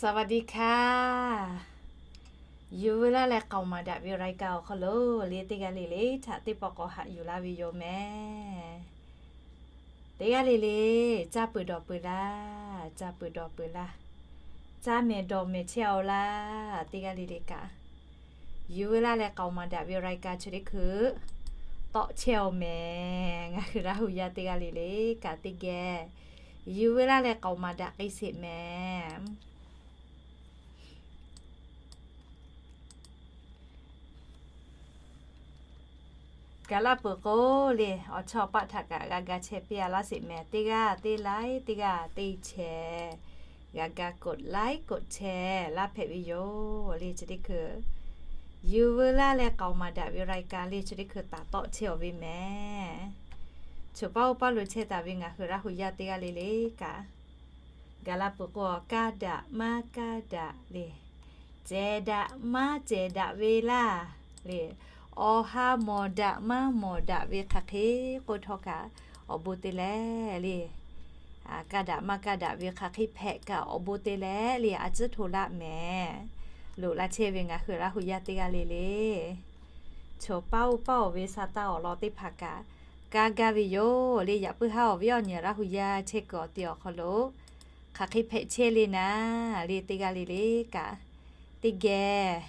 สวัสดีค่ะ Yuˬ veu laˇ leh k'aoˍ maˍ daꞈ ve รายการ awˬ hk'aw lo le teˇ g'aˇ le le htaꞈ teˇ pawˆ k'awꞈ haꞈ yuˬ laˇ ve yoˬ mehˍ. Teˇ g'aˇ le le caˇ peuˬ dawˬ peuˬ laˇ, caˇ peuˬ dawˬ peuˬ laˇ, caˇ mehˍ dawˬ mehˍ chehˇ-oˆ laˇ. Teˇ g'aˇ le le kaꞈ, yuˬ veu laˇ leh k'aoˍ maˍ daꞈ ve รายการ chi teˇ hkui tawˆ chehˇ-oˆ mehˍ. Ngaˬ hui Laˇ hu yaˇ teˇ g'aˇ le le kaꞈ teˇ geh yuˬ veu laˇ leh k'aoˍ maˍ daꞈ k'ai sheˍ mehˍ. Gaˬ laˇ peuˬ k'o le, awˬ chawˇ paˆ htaꞈ kaꞈ g'a ga chehˇ piˇ-a laˇ sheˍ mehˍ. Teˇ g'aˇ teˇ ไลค์, teˇ g'aˇ teˇ แชร์, g'a ga กดไลค์ กดแชร์ laˇ hpehꞈ ve yoˬ le. Chi teˇ hkui yuˬ veu laˇ leh k'aoˍ maˍ daꞈ ve รายการ le chi teˇ hkui taˍ tawˆ chehˇ-oˆ ve mehˍ. Choˬ paˇ oˇ paˇ lo chehˇ taˍ ve ngaˬ hui Laˇ hu yaˇ teˇ g'aˇ le le kaꞈ, gaˬ laˇ peuˬ k'o, kaˇ daꞈ maˇ kaˇ daꞈ le, cehˬ daꞈ maˇ cehˬ daꞈ ve laˇ le, awˬ ha mawˬ daꞈ maˇ mawˬ daꞈ ve hk'aˬ hk'e k'oˆ htawˇ kaꞈ awˬ bon te leh le, kaˇ daꞈ maˇ kaˇ daꞈ ve hk'aˬ hk'e hpehꞈ kaꞈ awˬ bon te leh le, a tcuhˉ hto laˆ mehˍ. Loꞈ la chehˇ ve ngaˬ hui Laˇ hu yaˇ teˇ g'aˇ le le, choˬ paˇ oˇ paˇ-oˬ ve sa taˇ awˬ lawn teˇ hpaˍ kaꞈ kaˇ gaˇ ve yoˬ le. Yaꞈ puiˉ haˉ awˬ viˉ awˬ nyi Laˇ hu yaˇ chehˇ kuiˬ awˬ te awˬ hk'aw lo hk'aˬ hk'e hpehꞈ chehˇ le naˍ le, teˇ g'aˇ le le kaꞈ teˇ geh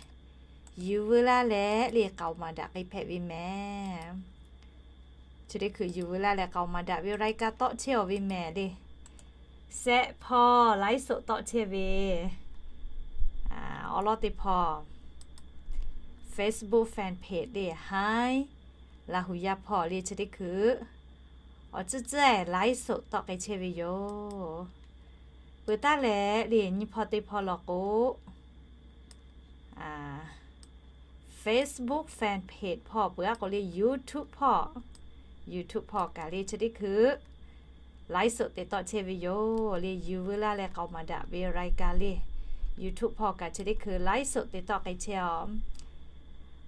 yuˬ veu laˇ leh le k'aoˍ maˍ daꞈ k'ai hpehꞈ ve mehˍ. Chi teˇ hkui yuˬ veu laˇ leh k'aoˍ maˍ daꞈ ve รายการ tawˆ chehˇ-oˆ ve mehˍ le. Sehˆ hpawˇ ไลฟ์สด tawˆ chehˇ ve awˬ lawn teˇ hpawˇ Facebook fan page le, Hi Laˇ hu yaˇ hpawˇ le chi teˇ hkui awˬ tcuhˉ tcuhˉ ไลฟ์สด tawˆ k'ai chehˇ ve yoˬ. Peuˬ taˉ leh le nyi hpawˇ teˇ hpawˇ law k'o, Facebook fan page hpawˇ peuˬ aˉ k'o le YouTube hpawˇ, YouTube hpawˇ kaꞈ le chi teˇ hkui ไลฟ์สด te tawˆ chehˇ ve yoˬ le. Yuˬ veu laˇ leh k'aoˍ maˍ daꞈ ve รายการ le YouTube hpawˇ kaꞈ chi teˇ hkui ไลฟ์สด te tawˆ k'ai chehˇ-oˆ.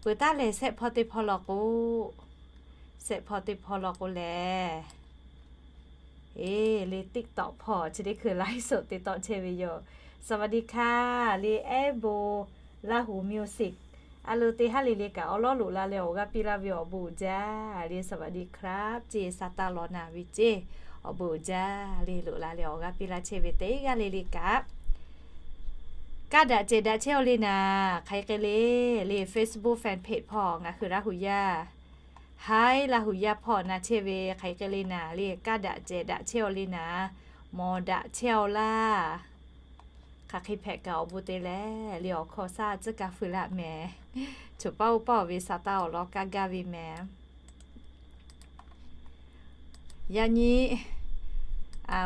Peuˬ taˉ leh sehˆ hpawˇ teˇ hpawˇ law k'o, sehˆ hpawˇ teˇ hpawˇ law k'o lehˬ, e le TikTok hpawˇ chi teˇ hkui ไลฟ์สด te tawˆ chehˇ ve yoˬ. สวัสดีค่ะ le Air Bo Lahu Music a lo teˇ haˉ le le kaꞈ awˬ lawn loꞈ la leh awˬ g'aˇ piˇ laˇ ve awˬ bon uiˍ jaˇ le. สวัสดีครับ ceˇ sa taˇ law naˍ ve ceˇ, awˬ bon uiˍ jaˇ le. Loꞈ la leh awˬ g'aˇ piˇ laˇ chehˇ ve teˇ g'aˇ le le kaꞈ kaˇ daꞈ cehˬ daꞈ chehˇ-oˆ le naˍ. Hk'aˬ hk'e le le Facebook fan page hpawˇ ngaˬ hui Laˇ hu yaˇ, Hi Laˇ hu yaˇ hpawˇ na chehˇ ve hk'aˬ hk'e le naˍ le kaˇ daꞈ cehˬ daꞈ chehˇ-oˆ le naˍ. Mawˬ daꞈ chehˇ-oˆ laˇ. Hk'aˬ hk'e hpehꞈ kaꞈ awˬ bon te leh le awˬ hkawˇ shaˉ tcuhˉ kaˇ feu laˇ mehˍ. Choˬ paˇ oˇ paˇ-oˬ ve sa taˇ awˬ lawn kaˇ gaˇ ve mehˍ. Yaꞈ nyi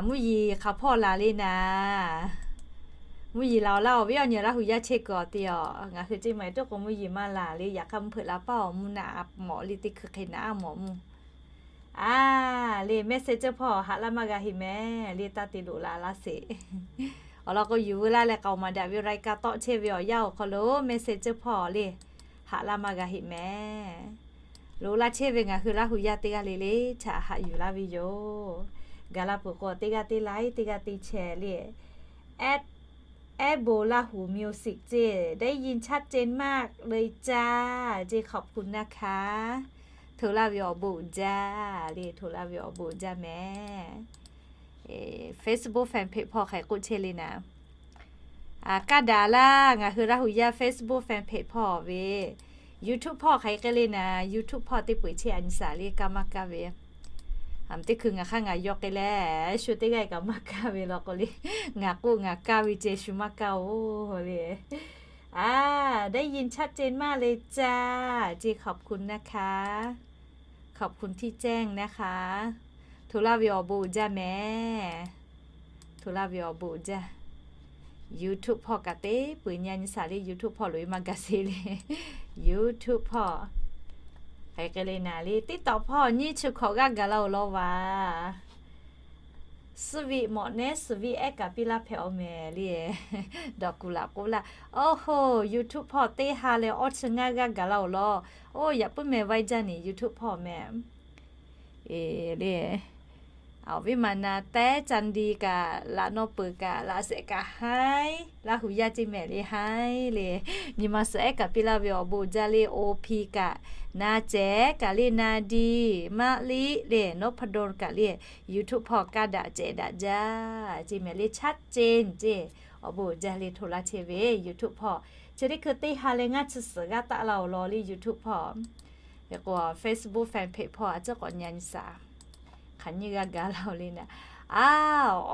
mvuhˇ yeˬ hk'aˬ hpawˇ laˬ le naˍ. Mvuhˇ yeˬ laˬ-oˬ laˇ awˬ viˉ awˬ nyi Laˇ hu yaˇ chehˇ kuiˬ awˬ te-aˬ. Ngaˬ hui ceˇ maˬ tuˉ k'o mvuhˇ yeˬ maˇ laˬ le, yaꞈ hk'aˇ mvuhˇ hpeuꞈ la paˇ awˬ mvuhˇ naˆ mawꞈ le teˇ hkui hk'e naˆ mawꞈ mvuhˇ. A le Messenger hpawˇ haꞈ laˇ maˇ g'a heˆ mehˍ le, taˇ te loꞈ la laˇ sheˍ. Awˬ lawn k'o yuˬ veu laˇ leh k'aoˍ maˍ daꞈ ve รายการ tawˆ chehˇ ve awˬ yanˇ awˬ hk'aw lo Messenger hpawˇ le haꞈ laˇ maˇ g'a heˆ mehˍ. Loꞈ la chehˇ ve ngaˬ hui Laˇ hu yaˇ teˇ g'aˇ le le htaꞈ haꞈ yuˬ laˇ ve yoˬ. Gaˬ la peuˬ k'o teˇ g'aˇ teˇ ไลค์ teˇ g'aˇ teˇ แชร์ le แอด แอด โบ ลาหู มิวสิก ceˇ ได้ยินชัดเจนมากเลยจ้า ceˇ ขอบคุณนะคะ hto laˇ ve awˬ bon uiˍ jaˇ le, hto laˇ ve awˬ bon uiˍ jaˇ mehˍ. Facebook fan page hpawˇ hk'aˬ hk'e k'oˆ chehˇ le naˍ. Kaˇ daꞈ laˇ ngaˬ hui Laˇ hu yaˇ Facebook fan page hpawˇ ve, YouTube hpawˇ hk'aˬ hk'e le naˍ, YouTube hpawˇ teˇ peu-eˬ chehˇ a nyi shaˍ le kaˇ maˇ kaˇ ve. Teˇ hkui ngaˬ hk'aˇ ngaˬ yaw k'ai leh shu teˇ g'aˇ kaꞈ maˇ kaˇ ve law k'o le, ngaˬ k'oˆ ngaˬ kaˇ ve ceh shu maˇ kaˇ-oˬ le. A, ได้ยินชัดเจนมากเลยจ้า ceˇ ขอบคุณนะคะ ขอบคุณที่แจ้งนะคะ hto laˇ ve awˬ bon uiˍ jaˇ mehˍ. Hto laˇ ve awˬ bon uiˍ jaˇ. YouTube hpawˇ kaꞈ teˇ peu-eˬ nyi a nyi shaˍ le, YouTube hpawˇ loꞈ-e maˇ gaˬ sheˍ le. YouTube hpawˇ hk'aˬ hk'e le naˍ le, TikTok hpawˇ nyiˇ chi hkawꞈ g'aˇ gaˬ laˇ-oˬ law vaˬ. Suhˉ viˆ mawꞈ nehˉ suhˍ viˆ ehˉ kaꞈ piˇ laˇ hpehꞈ-oˬ mehˍ le. Dawˬ kuˬ laꞈ k'oˆ laˇ. Oˇ ho, YouTube hpawˇ teˇ ha leh awˇ chi ngaˇ g'aˇ gaˬ laˇ-oˬ law. Oˇ, yaꞈ puiˉ meh vaiˇ jaˇ neˍ YouTube hpawˇ meh. E le, Awˬ viˉ ma na tehˉ ca di kaꞈ, laꞈ nawˇ peuˬ kaꞈ, laꞈ shehˍ kaꞈ haiˉ, Laˇ huˍ yaˇ ceˇ mehˍ le haiˉ le. Nyi ma suhˍ ehˉ kaꞈ piˇ laˇ ve awˬ bon jaˇ le, O P kaꞈ, na cehˬ kaꞈ le, na di, maˇ liˆ le, nawˉ hpaˇ dawˇ kaꞈ le, YouTube hpawˇ kaˇ daꞈ cehˬ daꞈ jaˇ ceˇ mehˍ le, chaˇ ceˇ ceˇ. Awˬ bon jaˇ le hto laˇ chehˇ ve YouTube hpawˇ. Chi teˇ hkui teˇ ha leh ngaˇ chi suhˍ g'aˇ taˆ laˇ-oˬ law le YouTube hpawˇ. Hk'e k'o Facebook fan page hpawˇ a ciˉ k'awꞈ nyi nyi shaˍ. Hk'aˬ nyiˇ g'aˇ gaˬ laˇ-oˬ le naˍ. A,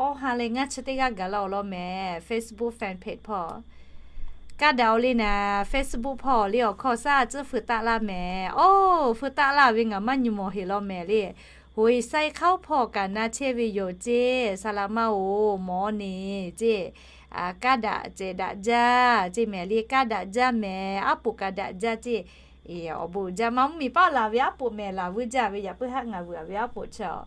awˇ ha leh ngaˇ chi teˇ g'aˇ gaˬ laˇ-oˬ law mehˍ Facebook fan page hpawˇ. Kaˇ daꞈ-oˬ le naˍ, Facebook hpawˇ le awˬ hkawˇ shaˉ a ciˉ feu taˆ laˇ mehˍ. Oˇ, feu taˆ laˇ ve ngaˬ maˇ nyi mawˬ heˍ law mehˍ le. Hoꞈ-e saiˉ hk'aoˉ hpawˇ kaꞈ na chehˇ ve yoˬ ceˇ, saˍ laꞈ ma-oˬ, mawˬ neˬ ceˇ. Kaˇ daꞈ cehˬ daꞈ jaˇ ceˇ mehˍ le, kaˇ daꞈ jaˇ mehˍ, aˉ poꞈ kaꈞ daꞈ jaˇ ceˇ. Awˬ bon jaˇ, maˇ mvuhˇmiˬ paˆ laˬ ve aˉ poꞈ mehˍ laˬ vuiˇ jaˇ ve yaꞈ puiˉ haˉ ngaˬ vuiˬ-a ve aˉ poꞈ chaw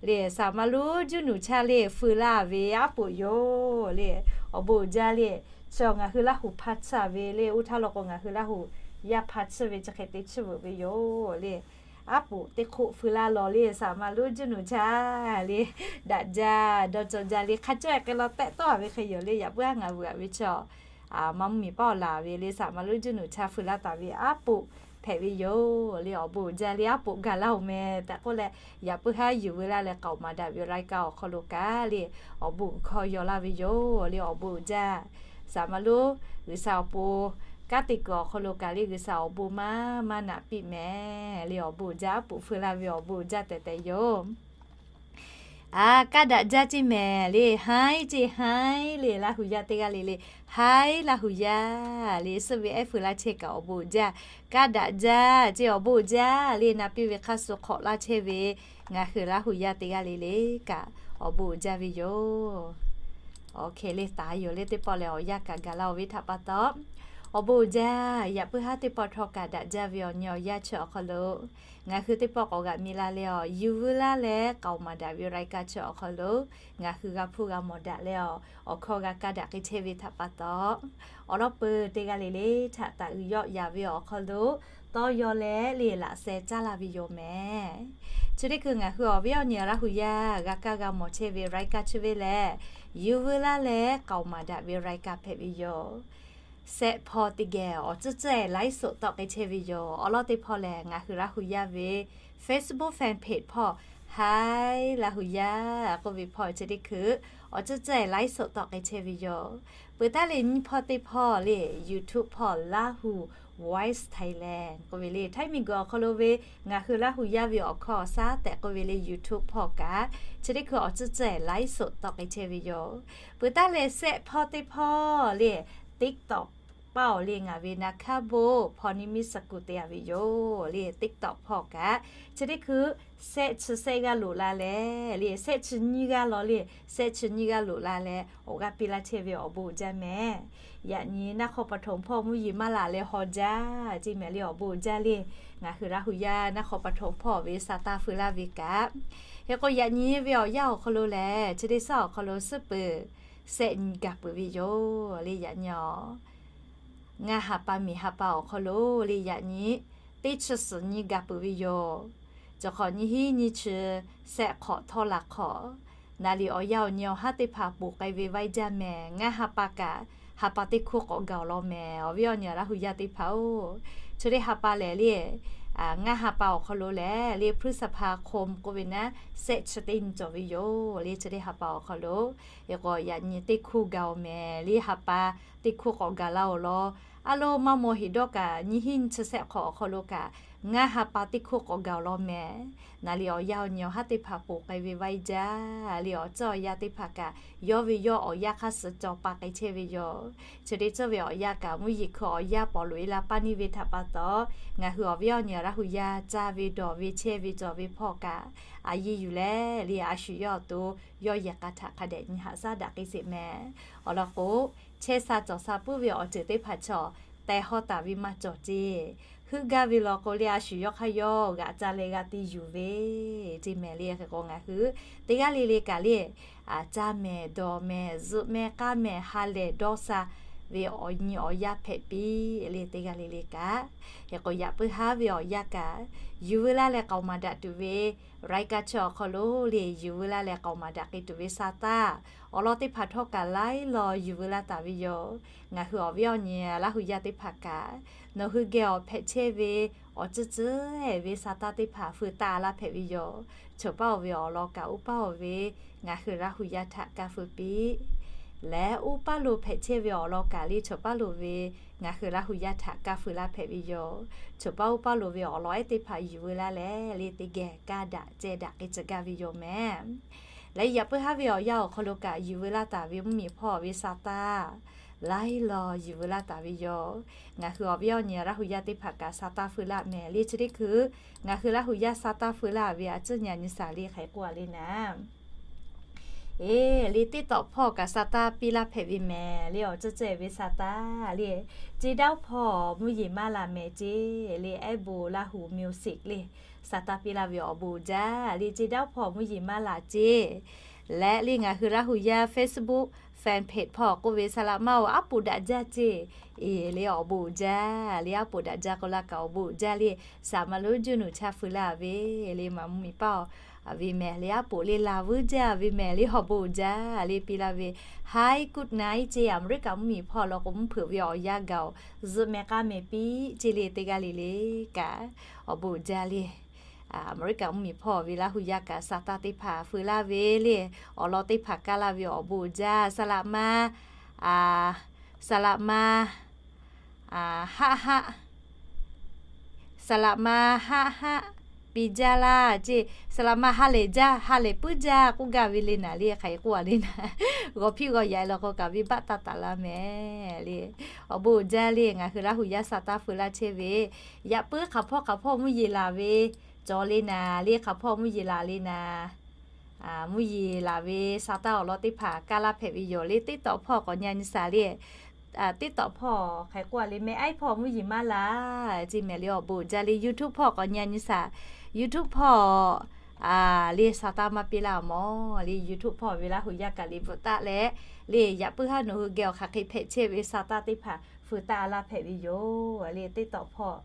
le, saˍ maˍ lonˉ juˇ nuˬ chaˇ le feu laˇ ve aˉ poꞈ yoˬ le. Awˬ bon jaˇ le, chaw ngaˬ hui Laˇ huˍ hpa tsuhˇ ve le, oˇ htaˇ law k'o ngaˬ hui Laˇ huˍ yaˇ hpa tsuhˇ ve chi hk'e te tsuhˇ veuꞈ ve yoˬ le. Aˉ poꞈ teˇ hk'oˆ feu laˇ law le, saˍ maˍ lonˉ juˇ nuˬ chaˇ le, daꞈ jaˇ dawˇ cawˇ jaˇ le, hk'a cawˇ-e hk'e law tehˆ tawˆ-a ve hk'e yoˬ le, yaꞈ puiˉ haˉ ngaˬ vuiˬ-a ve chaw maˇ mvuhˇmiˬ paˆ laˬ ve le, saˍ maˍ lonˉ juˇ nuˬ chaˇ feu laˇ taˍ ve aˉ poꞈ hpehꞈ ve yoˬ le. Awˬ bon jaˇ le, aˉ poꞈ gaˬ laˇ-oˬ mehˍ tehꞈ k'oˆ leh, yaꞈ puiˉ haˉ yuˬ veu laˇ leh k'aoˍ maˍ daꞈ ve รายการ awˬ hk'aw lo kaꞈ le, awˬ bon hkawˇ yaw laˇ ve yoˬ le. Awˬ bon jaˇ, saˍ maˍ lonˉ G'uiˬsha awˬ pon kanˉ te kuiˬ awˬ hk'aw lo kaꞈ le, G'uiˬsha awˬ bon maˇ maˇ naꞈ piˇ mehˍ le. Awˬ bon jaˇ, aˉ poꞈ feu laˇ ve awˬ bon jaˇ tehꞈ tehꞈ yoˬ. A, kaˇ daꞈ jaˇ ceˇ mehˍ le, haiˉ ceˇ haiˉ le, Laˇ huˍ yaˇ teˇ g'aˇ le le, haiˉ Laˇ huˍ yaˇ le, suhˆ ve ehˉ feu laˇ chehˇ kaꞈ awˬ bon jaˇ, kaˇ daꞈ jaˇ ceˇ awˬ bon jaˇ le, na piˇ ve hk'aˇ suh hk'awꞈ laˇ chehˇ ve ngaˬ hui Laˇ huˍ yaˇ teˇ g'aˇ le le kaꞈ awˬ bon jaˇ ve yoˬ. Awˬ hk'e le taˍ yoˬ le, teˇ pawˆ lehˬ awˬ yanˇ kaꞈ gaˬ laˇ-oˬ ve htaꞈ pa taw, awˬ bon jaˇ, yaꞈ puiˉ haˉ teˇ pawˆ htawˇ kaꞈ daꞈ jaˇ ve awˬ nyi awˬ yanˇ chi awˬ hk'aw lo ngaˬ hui teˇ pawˆ k'awꞈ g'aꞈ mi la leh, awˬ yuˬ veu laˇ leh k'aoˍ maˍ daꞈ ve รายการ chi awˬ hk'aw lo ngaˬ hui g'a hpuˇ g'a mawˬ daꞈ leh, awˬ hkawˇ g'a kaˇ daꞈ k'ai chehˇ ve htaꞈ pa taw, awˬ lawn peuˬ teˇ g'aˇ le le htaꞈ taꞈ uiˍ yawˆ yaˍ ve awˬ hk'aw lo tawˇ yaw leh le laꞈ sheh caˇ laˇ ve yoˬ mehˍ. Chi teˇ hkui ngaˬ hui awˬ viˉ awˬ nyi Laˇ huˍ yaˇ g'a kaˇ g'a mawˬ chehˇ ve รายการ chi ve lehˬ, yuˬ veu laˇ leh k'aoˍ maˍ daꞈ ve รายการ hpehꞈ ve yoˬ. Sehˆ hpawˇ teˇ geh awˬ tcuhˉ tcuhˉ-e ไลฟ์สด tawˆ k'ai chehˇ ve yoˬ. Awˬ lawn teˇ hpawˇ lehˬ ngaˬ hui Laˇ huˍ yaˇ ve Facebook fan page hpawˇ, haiˉ Laˇ huˍ yaˇ k'oˆ ve hpawˇ chi teˇ hkui awˬ tcuhˉ tcuhˉ-e ไลฟ์สด tawˆ k'ai chehˇ ve yoˬ. Peuˬ taˉ le nyiˇ hpawˇ teˇ hpawˇ le, YouTube hpawˇ Laˇ huˍ Voice Thailand k'oˆ ve le, Htaiˇ miˬguiˬ awˬ hk'aw lo ve ngaˬ hui Laˇ huˍ yaˇ ve awˬ hkawˇ awˬ shaˉ tehꞈ k'oˆ ve le, YouTube hpawˇ kaꞈ chi teˇ hkui awˬ tcuhˉ tcuhˉ-e ไลฟ์สด tawˆ k'ai chehˇ ve yoˬ. Peuˬ taˉ leh sehˆ hpawˇ teˇ hpawˇ le TikTok paˇ-oˬ le, ngaˬ ve naˍ hkaˇ bon hpaw ni miˇ suhˍ kuˬ te-a ve yoˬ le. TikTok hpawˇ kaꞈ chi teˇ hkui sehˆ chi sehˆ g'aˇ loꞈ la leh le, sehˆ chi nyiˇ g'aˇ law le, sehˆ chi nyiˇ g'aˇ loꞈ la leh awˬ g'aˇ piˇ laˇ chehˇ ve awˬ bon jaˇ mehˍ. Yaꞈ nyi naˆ hk'aw pa htoꞈ hpawˇ mvuhˇ yeˬ maˇ laˬ leh haw jaˇ ceˇ mehˍ le, awˬ bon jaˇ le. Ngaˬ hui Laˇ huˍ yaˇ naˆ hk'aw pa htoꞈ hpawˇ ve sa taˇ feu laˇ ve kaꞈ, hk'e k'o yaꞈ nyi ve awˬ yanˇ awˬ hk'aw lo lehˬ, chi teˇ shaˉ awˬ hk'aw lo suhˉ peuˬ sehˆ nyi gaˬ peuˬ ve yoˬ le. Yaꞈ nyi ngaˇ ha pa miˬ ha pa awˬ hk'aw lo le, yaꞈ nyi teˇ chi suhˍ nyi gaˬ peuˬ ve yoˬ. Cawˬ hk'awꞈ nyiˇ hinˉ nyiˇ chi sehˆ hk'awꞈ htawˇ la hk'awꞈ, naˍ liꞈ awˬ yanˇ awˬ nyi awˬ haˉ teˇ hpaˍ ponˬ k'ai ve vaiˇ jaˇ mehˍ. Ngaˇ ha pa kaꞈ ha pa teˇ hkuˇ k'awꞈ gaˬ-oˬ law mehˍ, awˬ viˉ awˬ nyi Laˇ huˍ yaˇ teˇ hpaˍ-oˬ. Chi teˇ ha pa lehˬ le, ngaˇ ha pa awˬ hk'aw lo lehˬ le, พฤษภาคม k'oˆ ve naˉ sehˆ chi teˇ nyi cawˬ ve yoˬ le. Chi teˇ ha pa awˬ hk'aw lo hk'e k'o yaꞈ nyi teˇ hkuˇ gaˬ-oˬ mehˍ le, ha pa teˇ hkuˇ k'awꞈ gaˬ laˇ-oˬ law. A lo maˇ maw heˍ dawˇ kaꞈ nyiˇ hinˉ nyiˇ chi sehˆ hk'awꞈ awˬ hk'aw lo kaꞈ ngaˇ ha pa teˇ hkuˇ k'awꞈ gaˬ-oˬ law mehˍ. Naˍ liꞈ awˬ yanˇ awˬ nyi awˬ haˉ teˇ hpaˍ ponˬ k'ai ve vaiˇ jaˇ le, awˬ ceuˬ awˬ yaˇ teˇ hpaˍ kaꞈ yawˇ ve yawˇ awˬ yanˇ hk'aˇ suh cawˬ pa k'ai chehˇ ve yoˬ. Chi teˇ ceuˬ ve awˬ yanˇ kaꞈ mvuhˇ yeˬ hkui awˬ yanˇ paw loꞈ-e la paˇ neˇ ve htaꞈ pa taw, ngaˬ hui awˬ viˉ awˬ nyi Laˇ huˍ yaˇ caˇ ve dawˬ ve chehˇ ve cawˬ ve hpawˇ kaꞈ a yeˇ yuˬ leh le, a shu yawˇ awˬ to yawˇ yehˬ k'a htaꞈ hk'a dehꞈ nyi haꞈ shaˉ daꞈ k'ai sheˍ mehˍ. Awˬ lawn k'o, chehˇ sha cawˬ sha puiˉ ve awˬ ceuˬ teˇ hpaˍ chaw teh hawˇ taˍ ve maˇ cawˬ ceˇ. Heuˆ gaˇ ve law k'o le, a shu yawˇ hk'aˇ yawˇ g'aꞈ ca leh g'a te yuˬ ve ceˇ mehˍ le. Hk'e k'o ngaˬ hui teˇ g'aˇ le le kaꞈ le, caˇ mehˍ dawˬ mehˍ zuhꞈ mehˍ k'aˇ mehˍ ha lehˬ dawˇ sha ve awˬ nyi awˬ yanˇ hpehꞈ piˇ le teˇ g'aˇ le le kaꞈ. Hk'e k'o, yaꞈ puiˉ haˉ ve awˬ yanˇ kaꞈ, yuˬ veu laˇ leh k'aoˍ maˍ daꞈ tuˬ ve รายการ chi awˬ hk'aw lo le, yuˬ veu laˇ leh k'aoˍ maˍ daꞈ k'ai tuˬ ve sa taˇ awˬ lawn teˇ hpaˍ htawˇ kaꞈ laiˉ law yuˬ veu laˇ taˍ ve yoˬ. Ngaˬ hui awˬ viˉ awˬ nyi Laˇ hu yaˇ teˇ hpaˍ kaꞈ, nawˬ hui geh awˬ hpehꞈ chehˇ ve awˬ tcuhˉ tcuhˉ ve sa taˇ teˇ hpaˍ feu taˆ laˇ hpehꞈ ve yoˬ. Choˬ paˇ oˬ ve awˬ lawn kaꞈ oˇ paˇ oˬ ve ngaˬ hui Laˇ hu yaˇ htaꞈ kaˇ feu piˇ leh, oˇ paˇ lo hpehꞈ chehˇ ve awˬ lawn kaꞈ le, choˬ paˇ lo ve ngaˬ hui Laˇ hu yaˇ htaꞈ kaˇ feu laˇ hpehꞈ ve yoˬ. Choˬ paˇ oˇ paˇ lo ve awˬ lawn ehˉ teˇ hpaˍ yuˬ veu laˇ leh le, teˇ geh kaˇ daꞈ ceh daꞈ k'ai tcuh gaˇ ve yoˬ mehˍ. Leh yaꞈ puiˉ haˉ ve awˬ yanˇ awˬ hk'aw lo kaꞈ yuˬ veu laˇ taˍ ve mvuhˇmiˬ hpawˇ ve sa taˇ laiˉ law yuˬ veu laˇ taˍ ve yoˬ. Ngaˬ hui awˬ viˉ awˬ nyi Laˇ hu yaˇ teˇ hpaˍ kaꞈ sa taˇ feu laˇ mehˍ le. Chi teˇ hkui ngaˬ hui Laˇ hu yaˇ sa taˇ feu laˇ ve a ciˉ nyi a nyi saˍ le hk'aˬ hk'e k'oˆ a le naˍ, eˬ le, TikTok hpawˇ kaꞈ sa taˇ piˇ laˇ hpehꞈ ve mehˍ le. Awˬ ceuˬ ceh ve sa taˇ le, ceˇ daˇ hpawˇ mvuhˇ yeˬ maˇ laˬ mehˍ ceˇ le, ehˉ bon Laˇ hu music le, sa taˇ piˇ laˇ ve awˬ bon uiˍ jaˇ le. Ceˇ daˇ hpawˇ mvuhˇ yeˬ maˇ laˬ ceˇ leh le, ngaˬ hui Laˇ hu yaˇ Facebook fan page hpawˇ k'oˆ ve sa laꞈ ma oˬ, aˉ poꞈ daꞈ jaˇ ceˇ. Eˬ le, awˬ bon uiˍ jaˇ le, aˉ poꞈ daꞈ jaˇ k'oˆ laˇ kaꞈ awˬ bon uiˍ jaˇ le. Saˍ maˍ lonˉ juˇ nuˬ chaˇ feu laˇ ve le, maˍ mvuhˇmiˬ paˇ oˬ ve mehˍ le, aˉ poꞈ le laˬ vuiˇ jaˇ ve mehˍ le, awˬ bon uiˍ jaˇ le piˇ laˇ ve. Hi, good night ceˇ, Aˍmeˍriˆkaˍ mvuhˇmiˬ hpawˇ law k'o, mvuhˇ hpeuꞈ ve awˬ yanˇ gaˬ oˬ, zuhꞈ mehˍ k'a mehˍ piˇ ceˇ le, teˇ g'aˇ le le kaꞈ awˬ bon uiˍ jaˇ le. Aˍmeˍriˆkaˍ mvuhˇmiˬ hpawˇ ve Laˇ hu yaˇ kaꞈ sa taˇ teˇ hpaˍ feu laˇ ve le, awˬ lawn teˇ hpaˍ kaˇ laˇ ve awˬ bon uiˍ jaˇ. Saˍ laꞈ ma, saˍ laꞈ ma, haˆ haˆ, saˍ laꞈ ma haˆ haˆ piˇ jaˇ laˇ ceˇ. Saˍ laꞈ ma ha lehˬ jaˇ, ha lehˬ puiˉ jaˇ k'oˆ gaˇ ve le naˍ le, hk'aˬ hk'e k'oˆ a le naˍ, g'awˬ hpiˇ g'awˬ yaꞈ e law k'o kaꞈ venˇbaˆ taˇ taˍ laˇ mehˍ le. Awˬ bon uiˍ jaˇ le, ngaˬ hui Laˇ hu yaˇ sa taˇ feu laˇ chehˇ ve, yaꞈ puiˉ hk'aˬ hpawˇ hk'aˬ hpawˇ mvuhˇ yeˬ laˬ ve cawˬ le naˍ le, hk'aˬ hpawˇ mvuhˇ yeˬ laˬ le naˍ, mvuhˇ yeˬ laˬ ve sa taˇ awˬ lawn teˇ hpaˍ kaˇ laˇ hpehꞈ ve yoˬ le. TikTok hpawˇ k'awꞈ nyi a nyi saˍ le. TikTok hpawˇ hk'aˬ hk'e k'oˆ a le, meh aiˉ hpawˇ mvuhˇ yeˬ maˇ laˬ ceˇ mehˍ le, awˬ bon uiˍ jaˇ le. YouTube hpawˇ k'awꞈ nyi a nyi saˍ. YouTube hpawˇ le sa taˇ maˇ piˇ laˇ mawˬ le. YouTube hpawˇ ve Laˇ hu yaˇ kaꞈ le bvuhꞈ taˆ leh le, yaꞈ puiˉ haˉ nawˬ hui geh awˬ hk'aˬ hk'e hpehꞈ chehˇ ve sa taˇ teˇ hpaˍ feu taˇ laˇ hpehꞈ ve yoˬ le. TikTok hpawˇ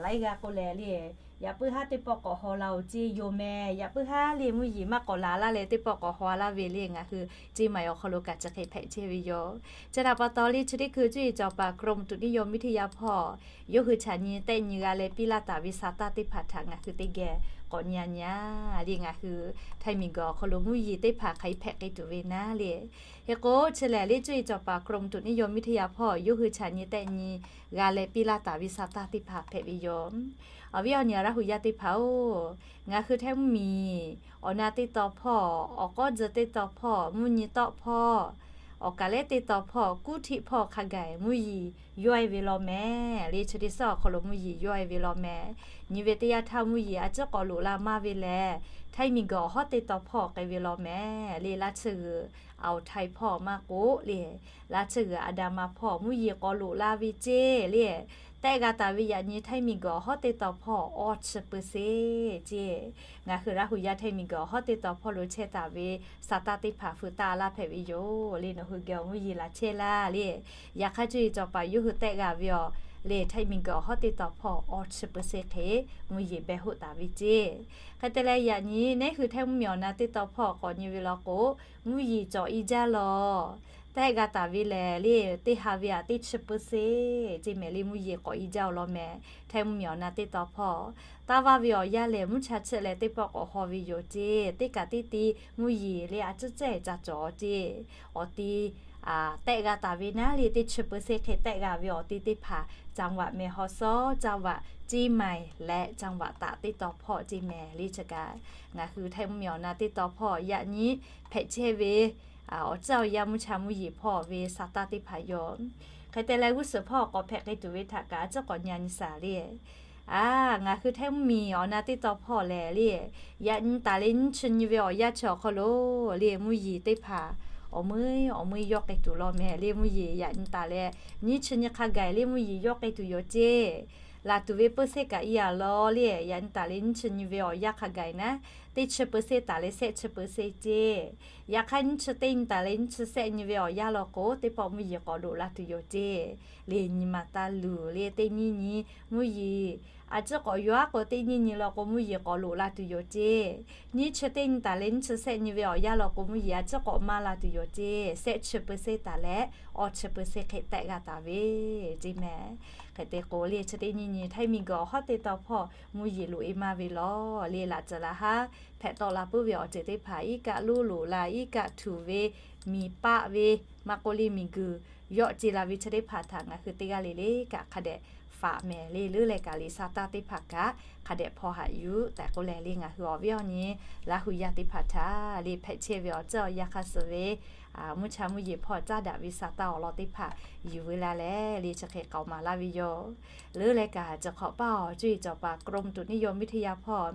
laiˉ g'aˇ k'oˆ leh le, yaꞈ puiˉ haˉ teˇ pawˆ k'awꞈ haw la oˬ ceˇ yoˬ mehˍ. Yaꞈ puiˉ haˉ le mvuhˇ yeˬ maˇ k'awꞈ laˬ laˇ leh teˇ pawˆ k'awꞈ haw laˇ ve le, ngaˬ hui ceˇ maˬ awˬ hk'aw lo kaꞈ chi hk'e hpehꞈ chehˇ ve yoˬ. Chi htaꞈ pa taw le, chi teˇ hkui cuˇ yiˍ cawˬ paˍ กรมอุตุนิยมวิทยา hpawˇ yawˇ hui chaꞈ nyi tehˆ nyi g'a leh piˇ laˇ taˍ ve sa taˇ teˇ hpaˍ htaꞈ ngaˬ hui teˇ geh k'awꞈ nyi a nyi a le. Ngaˬ hui Htaiˇ miˬguiˬ awˬ hk'aw lo mvuhˇ yeˬ teˇ hpaˍ hk'aˬ hk'e hpehꞈ k'ai tuˬ ve naˉ le. Hk'e k'o, chi lehˬ le cuˇ yiˍ cawˬ paˍ กรมอุตุนิยมวิทยา hpawˇ yawˇ hui chaꞈ nyi tehˆ nyi g'a leh piˇ laˇ taˍ ve sa taˇ teˇ hpaˍ hpehꞈ ve yoˬ. Awˬ viˉ awˬ nyi Laˇ hu yaˇ teˇ hpaˍ oˬ, ngaˬ hui Htaiˇ mvuhˇmiˬ awˬ na teˇ taw hpawˇ, awˬ k'awˉ tcuh teˇ taw hpawˇ, mvuhˇ nyi tawˆ hpawˇ, awˬ kaˍ lehˉ teˇ taw hpawˇ, kuˉ htiˆ hpawˇ hk'a gaˬ mvuhˇ yeˬ yawˇ e ve law mehˍ le. Chi teˇ suhˉ awˬ hk'aw lo mvuhˇ yeˬ yawˇ e ve law mehˍ. Nyi ve teˇ yanˇ htaˇ mvuhˇ yeˬ a ciˉ k'awꞈ loꞈ la maˇ ve lehˬ, Htaiˇ miˬguiˬ awˬ hawˉ teˇ taw hpawˇ k'ai ve law mehˍ le. Laˇ tsuhˇ g'uiˬ Awˬ htaiˍ hpawˇ maˇ k'oˆ le, laˇ tsuhˇ g'uiˬ Aˍdanˍma hpawˇ mvuhˇ yeˬ k'awꞈ loꞈ la ve ceˇ le. Tehˆ g'a taˍ ve yaꞈ nyi Htaiˇ miˬguiˬ awˬ hawˉ teˇ taw hpawˇ awˇ chi เปอร์เซ็นต์ ceˇ. Ngaˬ hui Laˇ hu yaˇ Htaiˇ miˬguiˬ awˬ hawˉ teˇ taw hpawˇ lo chehˇ taˍ ve sa taˇ teˇ hpaˍ feu taˇ laˇ hpehꞈ ve yoˬ le. Nawˬ hui geh awˬ mvuhˇ yeˬ laˬ chehˇ laˇ le. Yaꞈ hk'aˇ cuˇ yiˍ cawˬ paˍ yawˇ hui tehˆ g'a ve awˬ le, Htaiˇ miˬguiˬ awˬ hawˉ teˇ taw hpawˇ awˇ chi เปอร์เซ็นต์ hk'e mvuhˇ yeˬ behˬ hoˆ taˍ ve ceˇ. Hk'e te leh yaꞈ nyi neˉ hui Htaiˇ mvuhˇmiˬ awˬ na teˇ taw hpawˇ k'awꞈ nyi ve law k'o, mvuhˇ yeˬ cawˬ i jaˇ law. Tehˆ g'a taˍ ve lehˬ le, teˇ ha ve aꞈ teˇ chi เปอร์เซ็นต์ ceˇ mehˍ le, mvuhˇ yeˬ k'awꞈ i jaˇ awˬ lawn mehˍ. Htaiˇ mvuhˇmiˬ awˬ na teˇ taw hpawˇ taˇ vaˇ ve awˬ yanˇ lehˬ, mvuhˇ cha chiˆ leh teˇ pawˆ k'awꞈ haw ve yoˬ ceˇ. Teˇ kaꞈ teˇ tiˉ mvuhˇ yeˬ le a ciˉ cehˇ ca cawˬ ceˇ. Awˬ ti tehˆ g'a taˍ ve naˉ le, teˇ chi เปอร์เซ็นต์ hk'e tehˆ g'a ve awˬ ti teˇ hpaˍ จังหวัดแม่ฮ่องสอน, จังหวัดเชียงใหม่ leh จังหวัดตาก teˇ taw hpawˇ ceˇ mehˍ le. Chi kaꞈ ngaˬ hui Htaiˇ mvuhˇmiˬ awˬ na teˇ taw hpawˇ yaꞈ nyi hpehꞈ chehˇ ve awˬ ceuˬ awˬ yanˇ mvuhˇ cha mvuhˇ yeˬ hpawˇ ve sa taˇ teˇ hpaˍ yoˬ. Hk'e te leh g'uˇ suhˍ hpawˇ k'awꞈ hpehꞈ k'ai tuˬ ve htaꞈ kaꞈ a ciˉ k'awꞈ nyi a nyi saˍ le. Aˬ, ngaˬ hui Htaiˇ mvuhˇmiˬ awˬ na teˇ taw hpawˇ lehˬ le, yaꞈ nyi taˍ leh nyiˇ chi nyi ve awˬ yanˇ chi awˬ hk'aw lo le, mvuhˇ yeˬ teˇ hpaˍ awˬ meuˇ awˬ meuˇ yawˇ k'ai tuˬ law mehˍ le. Mvuhˇ yeˬ yaꞈ nyi taˍ leh nyiˇ chi nyi hk'a gaˬ le mvuhˇ yeˬ yawˇ k'ai tuˬ yoˬ ceˇ. Laˬ tuˬ ve เปอร์เซ็นต์ kaꞈ i a law le, yaꞈ nyi taˍ leh nyiˇ chi nyi ve awˬ yanˇ hk'a gaˬ naˉ teˇ chi เปอร์เซ็นต์ taˍ leh แสน chi เปอร์เซ็นต์ ceˇ. Yaꞈ hk'aˇ nyiˇ chi teˇ nyi taˍ leh nyiˇ chi แสน nyi ve awˬ yanˇ law k'o, teˇ pawˆ mvuhˇ yeˬ k'awꞈ loꞈ la tuˬ yoˬ ceˇ. Lehˬ nyi ma taˇ luˬ leh teˇ nyiˇ nyi mvuhˇ yeˬ a ciˉ k'awꞈ yaw aˉ k'o, teˇ nyiˇ nyi law k'o mvuhˇ yeˬ k'awꞈ loꞈ la tuˬ yoˬ ceˇ. Nyiˇ chi teˇ nyi taˍ leh nyiˇ chi แสน nyi ve awˬ yanˇ law k'o, mvuhˇ yeˬ a ciˉ k'awꞈ maˇ la tuˬ yoˬ ceˇ. แสน chi เปอร์เซ็นต์ taˍ leh awˬ chi เปอร์เซ็นต์ hk'e tehꞈ g'a taˍ ve ceˇ mehˍ. Hk'e te k'o lehˬ, chi teˇ nyiˇ nyi htaiˇ miˬguiˬ awˬ hawˉ teˇ taw hpawˇ mvuhˇ yeˬ loꞈ e maˇ ve lawˬ lehˬ, laꞈ ceuˬ laꞈ haˉ hpehꞈ tawˆ la puiˉ ve awˬ ceuˬ teˇ hpaˍ iˉ kaˆ lonˉ loꞈ la, iˉ kaˆ htuꞈ ve, miˬ paˆ ve, maˇ k'oˆ lehˬ miˬguiˬ yawˆ ce la ve chi teˇ hpaˍ htaꞈ ngaˬ hui teˇ g'aˇ le le kaꞈ hk'a dehꞈ faꞈ mehˍ lehˬ, leuˉ leh kaꞈ lehˬ Saˍtanˍ teˇ hpaˍ kaꞈ hk'a dehꞈ hpaw haꞈ yuˬ tehꞈ k'oˆ leh lehˬ, ngaˬ hui awˬ viˉ awˬ nyi Laˇ hu yaˇ teˇ hpaˍ htaꞈ lehˬ hpehꞈ chehˇ ve awˬ ceuˬ awˬ yanˇ hk'a suh ve mvuhˇ cha mvuhˇ yeˬ hpawˇ caˉ daꞈ ve Saˍtanˍ awˬ lawn teˇ hpaˍ yuˬ veu la leh lehˬ, chi hk'e k'aoˍ maˍ laˇ ve yoˬ. Leuˉ leh kaꞈ, chi hk'awꞈ paˇ awˬ cuˇ yiˍ cawˬ paˍ กรมอุตุนิยมวิทยา hpawˇ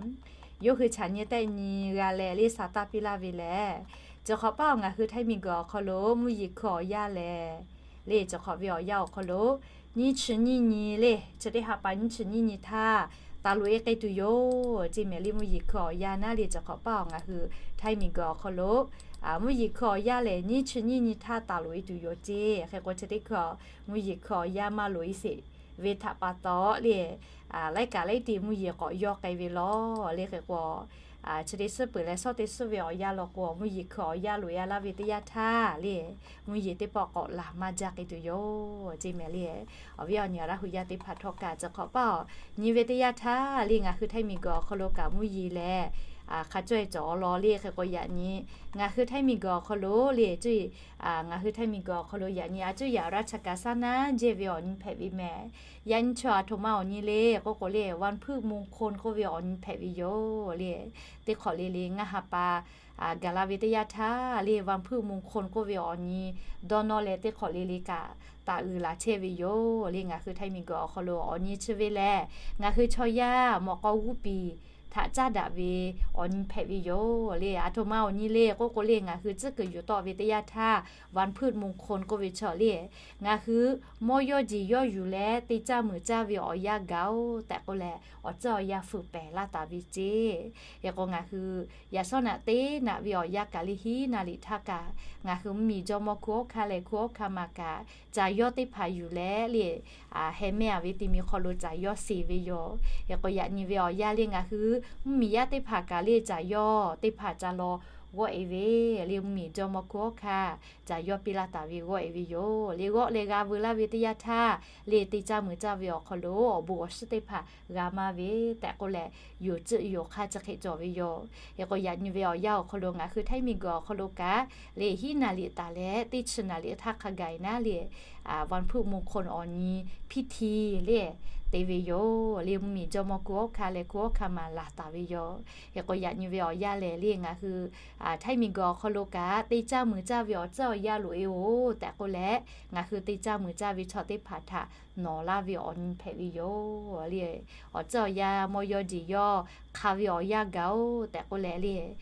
yawˇ hui chaꞈ nyi tehˆ nyi g'a leh lehˬ Saˍtanˍ piˇ laˇ ve lehˬ, chi hk'awꞈ paˇ awˬ ngaˬ hui htaiˇ miˬguiˬ awˬ hk'aw lo mvuhˇ yeˬ hkui awˬ yanˇ lehˬ, lehˬ chi hk'awꞈ ve awˬ yanˇ awˬ hk'aw lo nyiˇ chi nyiˇ nyi lehˬ, chi teˇ ha pa nyiˇ chi nyiˇ nyi htaˇ taˍ loꞈ e k'ai tuˬ yoˬ ceˇ mehˍ lehˬ. Mvuhˇ yeˬ hkui awˬ yanˇ naˉ lehˬ, chi hk'awꞈ paˇ awˬ ngaˬ hui htaiˇ miˬguiˬ awˬ hk'aw lo mvuhˇ yeˬ hkui awˬ yanˇ lehˬ, nyiˇ chi nyiˇ nyi htaˇ taˍ loꞈ e tuˬ yoˬ ceˇ. Hk'e k'o, chi teˇ hkui mvuhˇ yeˬ hkui awˬ yanˇ maˇ loꞈ e sheˍ ve htaꞈ pa taw lehˬ, laiˉ kaꞈ laiˉ ti mvuhˇ yeˬ k'awꞈ yawˇ k'ai ve lawˬ lehˬ. Hk'e k'o, chi teˇ suhˉ peuˬ leh shawˉ teˇ suhˉ ve awˬ yanˇ law k'o, mvuhˇ yeˬ hkui awˬ yanˇ loꞈ e a laˇ ve teˇ yanˇ htaˇ lehˬ, mvuhˇ yeˬ teˇ pawˆ k'awꞈ laˬ maˇ jaˇ k'ai tuˬ yoˬ ceˇ mehˍ lehˬ. Awˬ viˉ awˬ nyi Laˇ hu yaˇ teˇ hpaˍ htawˇ kaꞈ, chi hk'awꞈ paˇ awˬ nyi ve teˇ yanˇ htaˇ lehˬ, ngaˬ hui htaiˇ miˬguiˬ awˬ hk'aw lo kaꞈ mvuhˇ yeˬ lehˬ hk'a cawˇ e cawˬ awˬ lawn lehˬ. Hk'e k'o, yaꞈ nyi ngaˬ hui htaiˇ miˬguiˬ awˬ hk'aw lo lehˬ, cuˇ ngaˬ hui htaiˇ miˬguiˬ awˬ hk'aw lo yaꞈ nyi a cuˇ yaꞈ ราชการ saˉ naˉ jehˇ ve awˬ nyi hpehꞈ ve mehˍ. Yaꞈ nyi chaw aˬ htoꞈ ma awˬ nyi lehˬ k'oˆ k'o lehˬ, วันพฤหัสมงคล k'oˆ ve awˬ nyi hpehꞈ ve yoˬ lehˬ. Teˇ hk'awꞈ le le ngaˇ ha pa gaˬ la ve teˇ yanˇ htaˇ lehˬ, วันพฤหัสมงคล k'oˆ ve awˬ nyi dawˇ nawˇ leh teˇ hk'awꞈ le le kaꞈ taˍ uiˍ laˬ chehˇ ve yoˬ lehˬ. Ngaˬ hui htaiˇ miˬguiˬ awˬ hk'aw lo awˬ nyi chi ve lehˬ, ngaˬ hui chaw yaˇ mawꞈ k'aw g'uˇ piˍ htaꞈ caˉ daꞈ ve awˬ nyi hpehꞈ ve yoˬ lehˬ. Aˬ htoꞈ ma awˬ nyi lehˬ k'oˆ k'o lehˬ, ngaˬ hui tcuhˉ kuiˬ yuˬ tawˆ ve teˇ yanˇ htaˇ วันพฤหัสมงคล k'oˆ ve chaw lehˬ, ngaˬ hui mawˇ yawˇ jeˬ yawˇ yuˬ leh te caˇ muiˬ caˇ ve awˬ yanˇ gaˬ-oˬ tehꞈ k'oˆ leh, awˬ ceuˬ awˬ yanˇ fuiˍ pehˍ laˇ taˍ ve ceˇ. Hk'e k'o, ngaˬ hui yaꞈ shawˉ naꞈ teˇ naꞈ ve awˬ yanˇ kaꞈ lehˬ, hiˉ naˍ liꞈ htaˇ kaꞈ ngaˬ hui mvuhˇmiˬ jawˇmawˇ hkunˉ hawˉ hk'aˇ leh hkunˉ hawˉ hk'aˇ ma kaꞈ caˍ yawˇ teˇ hpaˍ yuˬ leh lehˬ, heh mehˇ a ve teˇ miˬ hk'aw lo caˍ yawˇ sheˍ ve yoˬ. Hk'e k'o, yaꞈ nyi ve awˬ yanˇ lehˬ, ngaˬ hui mvuhˇmiˬ yaˇ teˇ hpaˍ kaꞈ lehˬ caˍ yawˇ teˇ hpaˍ ca law g'awˆ e ve lehˬ, mvuhˇmiˬ jawˇmawˇ hkunˉ hawˉ hk'aˇ caˍ yawˇ piˇ laˇ taˍ ve g'awˆ e ve yoˬ lehˬ. G'awˆ leh g'a veu laˇ ve teˇ yanˇ htaˇ lehˬ, te caˇ muiˬ caˇ ve awˬ hk'aw lo awˬ bon awˬ shiˉ teˇ hpaˍ g'a maˇ ve tehꞈ k'oˆ leh, yonˍ tcuhˆ yonˍ hk'aˇ chi hk'e cawˬ ve yoˬ. Hk'e k'o, yaꞈ nyi ve awˬ yanˇ awˬ hk'aw lo ngaˬ hui htaiˇ miˬguiˬ awˬ hk'aw lo kaꞈ lehˬ, hiˉ naˍ liꞈ taˍ leh teˇ chi naˍ liꞈ htaˇ hk'a gaˬ e naˉ lehˬ, วันพฤหัสมงคล awˬ nyi พิธี lehˬ te ve yoˬ lehˬ. Mvuhˇmiˬ jawˇmawˇ hkunˉ hawˉ hk'aˇ leh hkunˉ hawˉ hk'aˇ ma laˬ taˍ ve yoˬ. Hk'e k'o, yaꞈ nyi ve awˬ yanˇ lehˬ lehˬ, ngaˬ hui htaiˇ miˬguiˬ awˬ hk'aw lo kaꞈ te caˇ muiˬ caˇ ve awˬ ceuˬ awˬ yanˇ loꞈ e-oˬ tehꞈ k'oˆ leh, ngaˬ hui te caˇ muiˬ caˇ ve chaw teˇ hpaˍ htaꞈ nawˬ laˇ ve awˬ nyi hpehꞈ ve yoˬ lehˬ. Awˬ ceuˬ awˬ yanˇ mawˇ yawˇ jeˬ yawˇ hk'a ve awˬ yanˇ gaˬ-oˬ tehꞈ k'oˆ leh lehˬ,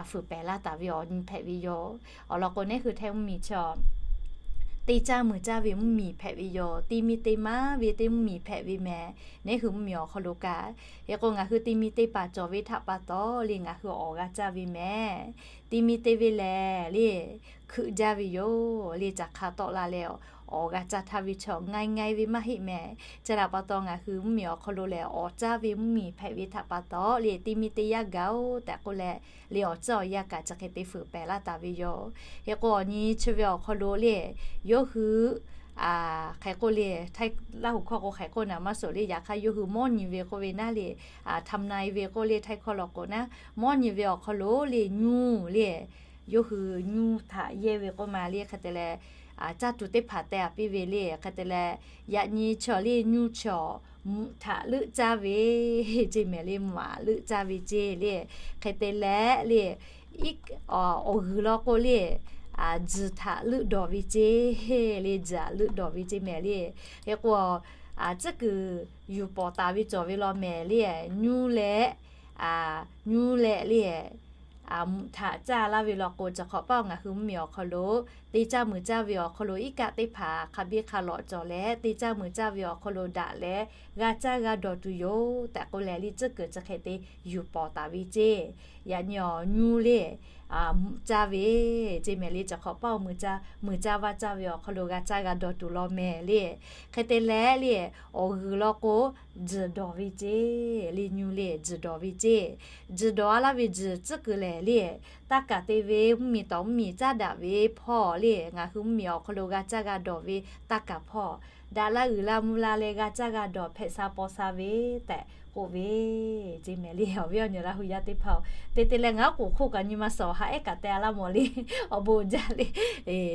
fuiˍ pehˍ laˇ taˍ ve awˬ nyi hpehꞈ ve yoˬ. Awˬ lawn k'o, neˉ hui htaiˇ mvuhˇmiˬ chaw te caˇ muiˬ caˇ ve mvuhˇmiˬ hpehꞈ ve yoˬ. Te mi te maˇ ve teˇ mvuhˇmiˬ hpehꞈ ve mehˍ. Neˉ hui mvuhˇmiˬ awˬ hk'aw lo kaꞈ, hk'e k'o, ngaˬ hui te mi te paˍ cawˬ ve htaꞈ pa taw lehˬ, ngaˬ hui awˬ g'a caˇ ve mehˍ. Te mi te ve lehˬ lehˬ, hkui jaˇ ve yoˬ lehˬ. Caˬ hk'a tawˆ la leh awˬ g'a caˇ htaˇ ve chaw ngaˬ ngaˬ ve maˇ heˆ mehˍ. Chi htaꞈ pa taw, ngaˬ hui mvuhˇmiˬ awˬ hk'aw lo lehˬ, awˬ caˇ ve mvuhˇmiˬ hpehꞈ ve htaꞈ pa taw lehˬ, te mi te yaˇ gaˬ-oˬ tehꞈ k'oˆ leh lehˬ, awˬ ceuˬ awˬ yanˇ kaꞈ chi hk'e te fuiˍ pehˍ laˇ taˍ ve yoˬ. Hk'e k'o, awˬ nyi chi ve awˬ hk'aw lo lehˬ, yawˇ hui hk'e k'oˆ lehˬ, Laˇ hu hkawˇ k'o hk'e k'oˆ naˍ maˇ suhˍ lehˬ, yaꞈ hk'aˇ yawˇ hui mawˇ nyi ve k'oˆ ve naˉ lehˬ, ทำนาย ve k'oˆ lehˬ, htaiˇ hkawˇ law k'o naˉ, mawˇ nyi ve awˬ hk'aw lo lehˬ, nyuˇ lehˬ, yawˇ hui nyuˇ htaꞈ yehˇ ve k'oˆ ma lehˬ, hk'e te leh caˇ tuˬ teˇ hpaˍ teh a piˇ ve lehˬ, hk'e te leh yaꞈ nyi chaw lehˬ, nyuˇ chaw mvuhꞈ htaꞈ leuˆ caˇ ve ceˇ mehˍ lehˬ, mvuhꞈ htaꞈ leuˆ caˇ ve ceˇ lehˬ, hk'e te leh lehˬ, awˬ g'uiˬ law k'o lehˬ, tzuhˬ htaꞈ leuˆ dawˬ ve ceˇ lehˬ, tzuhˬ htaꞈ leuˆ dawˬ ve ceˇ mehˍ lehˬ. Hk'e k'o, tcuhˉ kuiˬ yuˬ pawˍ taˍ ve cawˬ ve law mehˍ lehˬ, nyuˇ leh, nyuˇ leh lehˬ, mvuhꞈ htaꞈ caˇ laˇ ve law k'o, chi hk'awꞈ paˆ ngaˬ hui mvuhˇmiˬ awˬ hk'aw lo te caˇ muiˬ caˇ ve awˬ hk'aw lo iˉ kaˆ teˇ hpaˍ hk'a biˇ hk'a lawꞈ cawˬ leh, te caˇ muiˬ caˇ ve awˬ hk'aw lo daꞈ leh g'a caˇ g'a dawˬ tuˬ yoˬ tehꞈ k'oˆ leh, le tcuhˉ kuiˬ chi hk'e te yuˬ pawˍ taˍ ve ceˇ. Yaꞈ nyi awˬ nyu le mvuhꞈ caˇ ve ceˇ mehˍ le. Chi hk'awꞈ paˆ muiˬ caˇ, muiˬ caˇ vaˇ caˇ ve awˬ hk'aw lo g'a caˇ g'a dawˬ tuˬ law mehˍ le. Hk'e te leh le, awˬ g'uiˬ law k'o, tzuhˬ dawˬ ve ceˇ le. Nyu le tzuhˬ dawˬ ve ceˇ. Tzuhˬ dawˬ a laˇ ve tzuhˬ tcuhˉ kuiˬ lehˬ le, taˇ kaˍ te ve mvuhˇmiˬ tawˍ mvuhˇmiˬ caˉ daꞈ ve hpawˇ le, ngaˬ hui mvuhˇmiˬ awˬ hk'aw lo g'a caˇ g'a dawˬ ve taˇ kaˍ hpawˇ, daꞈ la uiˍ la mvuh la leh g'a caˇ g'a dawˬ hpehꞈ sha paw sha ve tehꞈ k'oˆ ve ceˇ mehˍ le. Awˬ viˉ awˬ nyi Laˇ hu yaˇ teˇ hpaˍ-oˬ, te te leh ngaˬ oˉ k'oˍ hk'oˆ kaꞈ nyi ma suhˍ haꞈ ehˉ kaꞈ te a laˇ mawˬ le. Awˬ bon jaˇ le.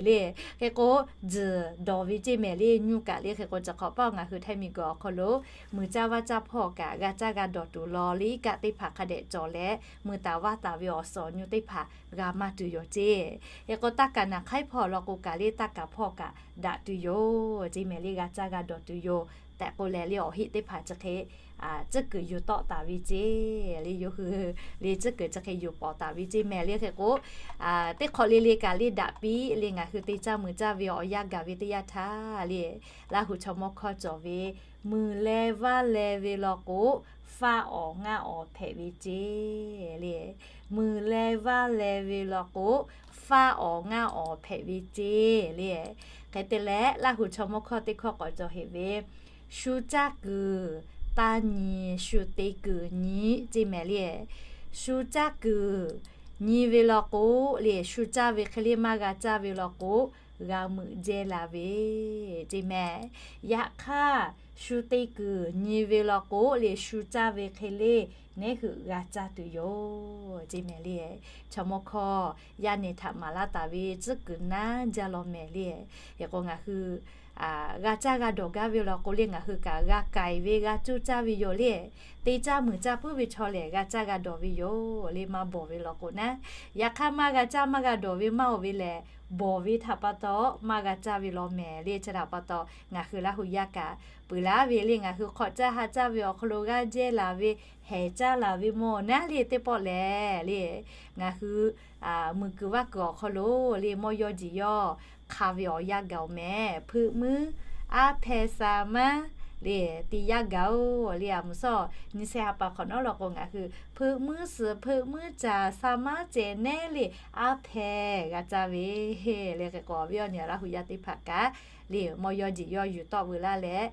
Le, hk'e k'o, tzuhˬ dawˬ ve ceˇ mehˍ le. Nyu kaꞈ le hk'e k'o, chi hk'awꞈ paˆ ngaˬ hui htaiˇ miˬ guiˬ awˬ hk'aw lo muiˬ caˇ vaˇ caˇ hpawˇ kaꞈ g'a caˇ g'a dawˬ tuˬ law le, iˉ kaˆ teˇ hpaˍ hk'a dehꞈ cawˬ leh, muiˬ taˍ vaˇ taˍ ve awˬ suhˍ awˬ nyu teˇ hpaˍ g'a maˇ tuˬ yoˬ ceˇ. Hk'e k'o, taˇ kaˍ naˍ hk'aiˉ hpawˇ law k'o kaꞈ le taˇ kaˍ hpawˇ kaꞈ daꞈ tuˬ yoˬ ceˇ mehˍ le. G'a caˇ g'a dawˬ tuˬ yoˬ tehꞈ k'oˆ leh le, awˬ heˆ teˇ hpaˍ chi hk'e tcuhˉ kuiˬ yuˬ tawˆ taˍ ve ceˇ le. Yawˇ hui le tcuhˉ kuiˬ chi hk'e yuˬ pawˍ taˍ ve ceˇ mehˍ le. Hk'e k'o, teˇ hk'awꞈ le le kaꞈ le daꞈ piˇ le, ngaˬ hui te caˇ muiˬ caˇ ve awˬ yanˇ gaˬ ve teˇ yanˇ htaˇ le, Laˇ hu chaw mawˇ hkawˇ cawˬ ve, muiˬ leh vaˇ leh ve law k'o, faˆ awˬ ngaˆ awˬ hpehꞈ ve ceˇ le. Muiˬ leh vaˇ leh ve law k'o, faˆ awˬ ngaˆ awˬ hpehꞈ ve ceˇ le. Hk'e te leh, Laˇ hu chaw mawˇ hkawˇ teˇ hkawˇ k'awꞈ cawˬ heꞈ ve, shu caˇ kuiˬ taˇ nyi, shu te kuiˬ nyi ceˇ mehˍ le. Shu caˇ kuiˬ nyi ve law k'o le, shu caˇ ve hk'e le maˇ g'a caˇ ve law k'o, g'a meuꞈ jehˇ la ve ceˇ mehˍ. Yaꞈ hk'aˇ, shu te kuiˬ nyi ve law k'o le, shu caˇ ve hk'e le neˉ hui g'a caˇ tuˬ yoˬ ceˇ mehˍ le. Chaw mawˇ hkawˇ yaˇ nehˬ htaꞈ maˍ laˇ taˍ ve tcuhˉ kuiˬ naˉ jaˇ law mehˍ le. Hk'e k'o, ngaˬ hui g'a caˇ g'a dawˬ gaˇ ve law k'o le, ngaˬ hui kaꞈ g'a kaiˍ ve g'a coˇ caˇ ve yoˬ le. Te caˇ muiˬ caˇ puiˉ ve chaw lehˬ, g'a caˇ g'a dawˬ ve yoˬ le, maˇ bawˬ ve law k'o naˉ. Yaꞈ hk'aˇ, maˇ g'a caˇ maˇ g'a dawˬ ve maˇ oˬ ve lehˬ, bawˬ ve htaꞈ pa taw maˇ g'a caˇ ve law mehˍ le. Chi htaꞈ pa taw, ngaˬ hui Laˇ hu yaˇ kaꞈ peuˬ laˇ ve le, ngaˬ hui hk'awꞈ caˇ ha caˇ ve awˬ hk'aw lo g'aˇ jehˇ laˬ ve, hehˍ caˇ laˬ ve mawˬ naˉ le. Teˇ pawˆ lehˬ le, ngaˬ hui muiˬ kuiˬ vaˇ kuiˬ awˬ hk'aw lo le, mawˇ yawˇ jeˬ yawˇ hk'a ve awˬ yanˇ gaˬ-oˬ mehˍ. Hpeuꞈ muiˉ, aˉ hpehˇ, sa maˉ le, te yaˇ gaˬ-oˬ le. A mvuhˬ shawˉ nyi shehˆ ha pa hk'awꞈ nawˉ law k'o, ngaˬ hui hpeuꞈ muiˉ suhˍ, hpeuꞈ muiˉ caˬ, sa maˉ ceh nehˉ le, aˉ hpehˇ g'a caˇ ve le. Hk'e k'o, awˬ viˉ awˬ nyi Laˇ hu yaˇ teˇ hpaˍ kaꞈ le, mawˇ yawˇ jeˬ yawˇ yuˬ tawˆ veu laˇ leh,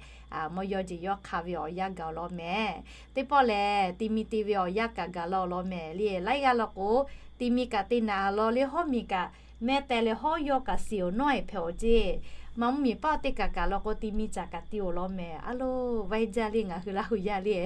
mawˇ yawˇ jeˬ yawˇ hk'a ve awˬ yanˇ gaˬ law mehˍ. Teˇ pawˆ lehˬ, te mi te ve awˬ yanˇ kaꞈ gaˬ law law mehˍ le. Laiˉ g'aˇ law k'o, te mi kaꞈ te naˍ law le, hawˉ miˬ kaꞈ mehˇ teh leh hawˉ yawˇ kaꞈ shiˍ awˬ nawˉ-ehˍ hpehꞈ-oˬ ceˇ. Maˇ mvuhˇmiˬ paˆ teˇ kaꞈ kaꞈ law k'o, te mi caˬ kaꞈ te-oˬ law mehˍ. A loˬ, vaiˇ jaˇ le ngaˬ hui Laˇ hu yaˇ le,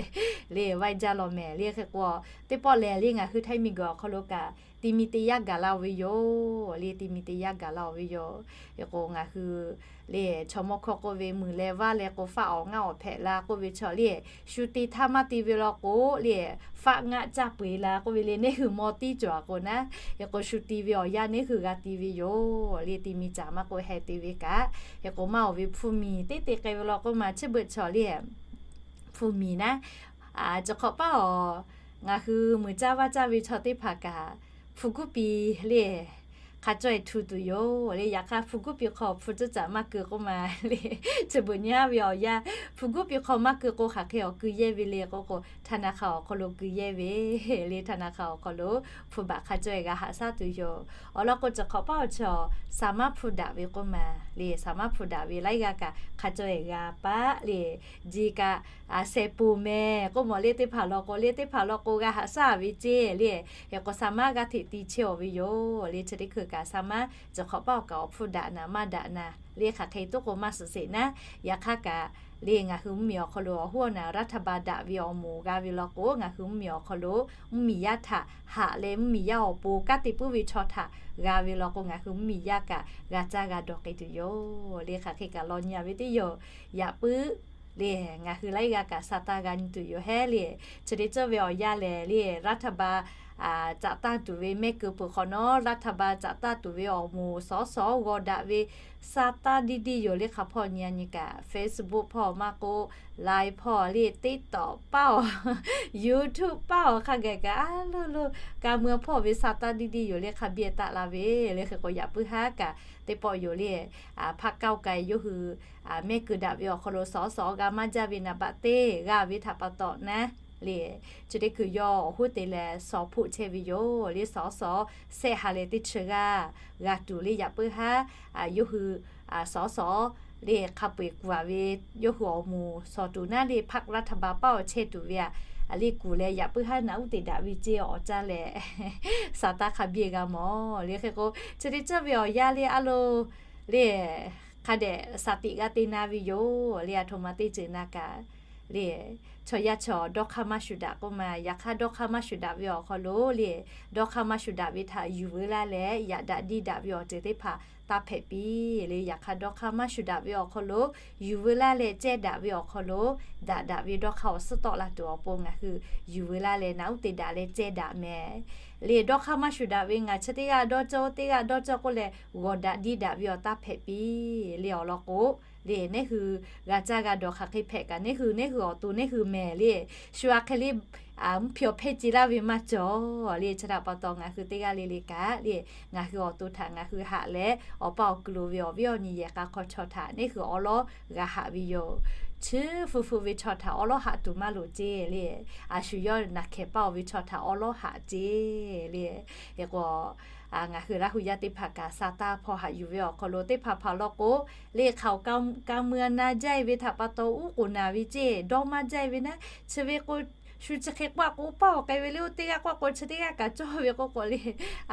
le vaiˇ jaˇ law mehˍ le. Hk'e k'o, teˇ pawˆ lehˬ le, ngaˬ hui Htaiˇ miˬ guiˬ awˬ hk'aw lo kaꞈ te mi te yaˇ gaˬ laˇ-oˬ ve yoˬ le. Te mi te yaˇ gaˬ laˇ-oˬ ve yoˬ. Hk'e k'o, ngaˬ hui le chaw mawˇ hkawˇ k'oˆ ve, muiˬ leh vaˇ leh k'o, faˆ awˬ ngaˆ awˬ hpehꞈ la k'oˆ ve chaw le, shu te htaˇ maˇ te ve law k'o le, faˆ ngaˆ caˇ peu-eˬ la k'oˆ ve le, neˉ hui maw tiˉ cawˬ-a k'o naˉ. Hk'e k'o, shu te ve awˬ yanˇ neˉ hui g'a te ve yoˬ le. Te mi caˬ maˇ k'oˆ, heh te ve kaꞈ. Hk'e k'o, maˇ oˬ ve hpu miˬ teˇ te k'ai ve law k'o, maˇ chiˇ beuꞈ chaw le, hpu miˬ naˉ, chi hk'awꞈ paˉ-oˬ, ngaˬ hui muiˬ caˇ vaˇ caˇ ve chaw teˇ hpaˍ kaꞈ, hpu guˉ pi le hk'a caweh htu tuˬ yoˬ le. Yaꞈ hk'aˇ, hpu guˉ pi hk'aw hpu cuˉ caꞈ maˇ keu k'oˆ ma le. Chi beuꞈ nyi haˉ ve awˬ yanˇ, hpu guˉ pi hk'aw maˇ keu k'o, hk'aˬ hk'e awˬ keu yehˇ ve le k'oˆ k'o, ธนาคาร awˬ hk'aw lo keu yehˇ ve le. ธนาคาร awˬ hk'aw lo hpu baꞈ hk'a caweh g'a haꞈ shaˉ tuˬ yoˬ. Awˬ lawn k'o, chi hk'awꞈ paˉ awˬ chaw saˍ maˉ hpu daꞈ ve k'oˆ ma le. Saˍ maˉ hpu daꞈ ve laiˉ g'aˇ kaꞈ hk'a caweh g'a paˆ le. Ji kaꞈ seh poˬ mehˍ k'oˆ mawˬ le. Teˇ hpaˍ law k'o le, teˇ hpaˍ law k'o g'a haꞈ shaˉ ve ceˇ le. Hk'e k'o, saˍ maˉ g'aˇ hteꞈ ti chehˇ-oˬ ve yoˬ le. Chi teˇ hkui kaꞈ saˍ maˉ chi hk'awꞈ paˉ awˬ kaꞈ awˬ hpu daꞈ naˍ maˇ daꞈ naˍ le, hk'aˬ hk'e tuˉ k'o maˇ suhˍ sheˍ naˉ. Yaꞈ hk'aˇ kaꞈ le, ngaˬ hui mvuhˇmiˬ awˬ hk'aw lo awˬ hoˉ awˬ naˍ รัฐบาล daꞈ ve awˬ moˍ g'a ve law k'o, ngaˬ hui mvuhˇmiˬ awˬ hk'aw lo mvuhˇmiˬ yaˇ htaꞈ haꞈ leh mvuhˇmiˬ yaˇ awˬ pon kanˉ te puiˉ ve chaw htaꞈ g'a ve law k'o, ngaˬ hui mvuhˇmiˬ yaˇ kaꞈ g'a caˇ g'a dawˬ k'ai tuˬ yoˬ le. Hk'aˬ hk'e kaꞈ law nyi-a ve teˇ yoˬ. Yaꞈ puiˉ le, ngaˬ hui laiˉ g'aˇ kaꞈ sa taˇ g'a nyi tuˬ yoˬ hehˉ le. Chi te cawˇ ve awˬ yanˇ lehˬ le, รัฐบาล caꞈ taˇ tuˬ ve mehˆ keu peuˬ hk'awꞈ nawˉ, รัฐบาล caꞈ taˇ tuˬ ve awˬ moˍ สส g'aw daꞈ ve สตาร์ท diˇ diˇ yoˬ le. Hk'a hpawˇ nyi a nyi kaꞈ Facebook hpawˇ maˇ k'oˆ, Line hpawˇ le, TikTok paˇ-oˬ, YouTube paˇ-oˬ, hk'a gaˬ kaꞈ a loˇ loˇ ka mui hpawˇ ve สตาร์ท diˇ diˇ yoˬ le. Hk'a biˇ taˆ la ve le. Hk'e k'o yaꞈ puiˉ haˉ kaꞈ teˇ pawˆ yoˬ le. พรรคก้าวไกล yawˇ hui mehˆ keu daꞈ ve awˬ hk'aw lo สส g'a maˇ jaˇ ve naˍ baꞈ teˇ g'aˇ ve htaꞈ pa taw naˉ le, chi teˇ hkui yawˇ awˬ hoˉ te leh shawˍ hpoˆ chehˇ ve yoˬ le. สส shehˆ ha leh teˇ chi g'aˇ g'a tuˬ le. Yaꞈ puiˉ haˉ yawˇ hui สส le hk'a peu-eˬ kuˬ-a ve, yawˇ hui awˬ moˍ shawˍ tuˬ naˉ le, พรรครัฐบาล paˇ-oˬ chehˇ tuˬ ve aꞈ le kuˬ leh yaꞈ puiˉ haˉ naꞈ uˉ te daꞈ ve ceˇ awˬ caˇ leh สตาร์ท hk'a biˇ g'a mawˬ le. Hk'e k'o chi teˇ ceuˬ ve awˬ yanˇ le a loˍ le, hk'a dehꞈ สติ g'a te na ve yoˬ le. A htoꞈ ma teˇ ceuˬ na kaꞈ le, chaw yaˇ chaw dawˇ hk'aˇ maˇ shuˍ daꞈ k'oˆ ma. Yaꞈ hk'aˇ dawˇ hk'aˇ maˇ shuˍ daꞈ ve awˬ hk'aw lo le, dawˇ hk'aˇ maˇ shuˍ daꞈ ve htaꞈ yuˬ veu laˇ leh yaꞈ daꞈ diˇ daꞈ ve awˬ ceuˬ teˇ hpaˍ taˇ hpehꞈ piˇ le. Yaꞈ hk'aˇ dawˇ hk'aˇ maˇ shuˍ daꞈ ve awˬ hk'aw lo yuˬ veu laˇ leh cehˇ daꞈ ve awˬ hk'aw lo, daꞈ daꞈ ve dawˇ hk'aˇ awˬ suhˉ tawˆ la tuˬ awˬ pon ngaˬ hui yuˬ veu laˇ leh naꞈ uˉ te daꞈ leh cehˇ daꞈ mehˍ le. Dawˇ hk'aˇ maˇ shuˍ daꞈ ve ngaˬ chi teˇ g'aˇ dawˇ cawˇ, teˇ g'aˇ dawˇ cawˇ k'oˆ leh g'awˬ daꞈ diˇ daꞈ ve awˬ taˇ hpehꞈ piˇ le. Awˬ lawn k'o le, neˉ hui g'a caˇ g'a dawˬ hk'aˬ hk'e hpehꞈ kaꞈ, neˉ hui neˉ hui awˬ to neˉ hui mehˍ le, shu a hk'e le mvuhˇ hpyaw hpehˇ ce laˇ ve maˇ cawˬ le. Chi htaꞈ pa taw ngaˬ hui teˇ g'aˇ le le kaꞈ le, ngaˬ hui awˬ to htaꞈ ngaˬ hui haꞈ leh, awˬ pa awˬ kuiˬ lo ve awˬ viˉ awˬ nyi yehˬ k'a hk'aw chaw htaꞈ neˉ hui awˉ lawˉ g'a haꞈ ve yoˬ. Chi hpu hpu ve chaw htaꞈ awˉ lawˉ haꞈ tuˬ maˇ loˍ ceˇ le. A shu yawˇ naˬ hkehˍ paˇ-oˬ ve chaw htaꞈ awˉ lawˉ haꞈ ceˇ le. Hk'e k'o, ngaˬ hui Laˇ hu yaˇ teˇ hpaˍ kaꞈ สตาร์ท hpawˇ haꞈ yuˬ ve awˬ hk'aw lo teˇ hpaˍ hpaˍ law k'o, le hk'aoˍ ka mui a na jaˇ-e ve htaꞈ pa taw uˉ k'oˍ naˍ ve ceˇ, dawˇ maˇ jaˇ-e ve naˉ, chi ve k'o shu chi hk'e k'oˆ a k'o paˇ-oˬ k'ai ve le. Oˇ teˇ g'aˇ k'oˆ a k'o chi teˇ g'aˇ kaꞈ cawˇ ve k'oˆ k'o le,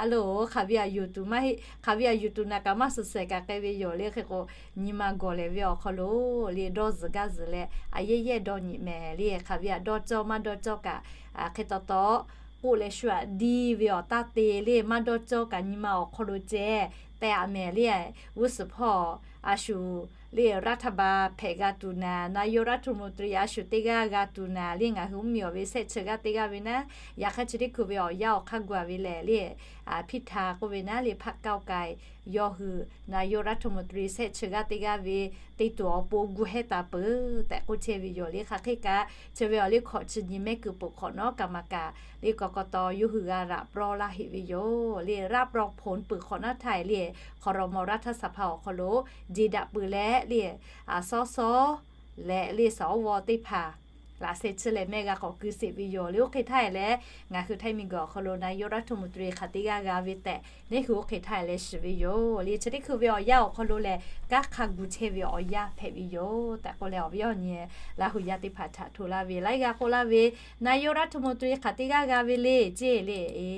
a loˍ hk'aˬ ve aꞈ yuˬ tuˬ maˇ heˆ, hk'aˬ ve aꞈ yuˬ tuˬ naˍ kaꞈ maˇ suhˍ shehˍ kaꞈ k'ai ve yoˬ le. Hk'e k'o nyi ma gawˬ lehˬ ve awˬ hk'aw lo le dawˇ zuhˬ gaˇ zuhˬ leh a yehˇ yehˇ dawˇ nyi mehˍ le. Hk'aˬ ve aꞈ dawˇ cawˇ maˇ dawˇ cawˇ kaꞈ hk'e taw taw k'oˆ leh shu aꞈ diˇ ve awˬ taˇ te le, maˇ dawˇ cawˇ kaꞈ nyi ma awˬ hk'aw lo ceh teh-a mehˍ le. G'uˇ suhˍ hpawˇ a shu le รัฐบาล hpehꞈ g'a tuˬ naˍ, นายกรัฐมนตรี a shu teˇ g'aˇ g'a tuˬ naˍ le. Ngaˬ hui mvuhˇmiˬ awˬ ve shehˆ chi g'aˇ teˇ g'aˇ ve naˉ, yaꞈ hk'aˇ chi teˇ hkui ve awˬ yanˇ awˬ hk'aˇ gu-a ve lehˬ le, พิธา k'oˆ ve naˉ le พรรคก้าวไกล yawˇ hui นายกรัฐมนตรี shehˆ chi g'aˇ teˇ g'aˇ ve te tuˬ awˬ pon gu hehˉ taˍ peuˬ tehꞈ k'oˆ chehˇ ve yoˬ le. Hk'aˬ hk'e kaꞈ chi ve awˬ le hkawꞈ chi nyi mehˆ keu peuˬ hk'awꞈ nawˉ กรรมการ le กกต yawˇ hui g'a raꞈ พร้อม laˇ heˆ ve yoˬ le. รัฐ พร้อม ผล peuˬ hk'awꞈ nawˉ htaˇ le ครม.รัฐสภา awˬ hk'aw lo jeˬ daꞈ peuˬ leh le, สส leh le สว teˇ hpaˍ laꞈ sheh chi lehˬ mehˆ g'a k'awꞈ keu sheˍ ve yoˬ le. Oˇ hk'e htaˇ lehˬ ngaˬ hui Htaiˇ miˬguiˬ awˬ hk'aw lo นายกรัฐมนตรี hk'aˬ teˇ g'aˇ g'a ve tehꞈ neˉ hui oˇ hk'e htaˇ lehˬ shiˍ ve yoˬ le. Chi teˇ hkui ve awˬ yanˇ awˬ hk'aw lo lehˬ kanˉ hk'a gu chehˇ ve awˬ yanˇ hpehꞈ ve yoˬ tehꞈ k'oˆ leh awˬ viˉ awˬ nyi Laˇ hu yaˇ teˇ hpaˍ htaꞈ hto laˇ ve laiˉ g'aˇ k'oˆ laˇ ve, นายกรัฐมนตรี hk'aˬ teˇ g'aˇ g'a ve le ceˇ le, e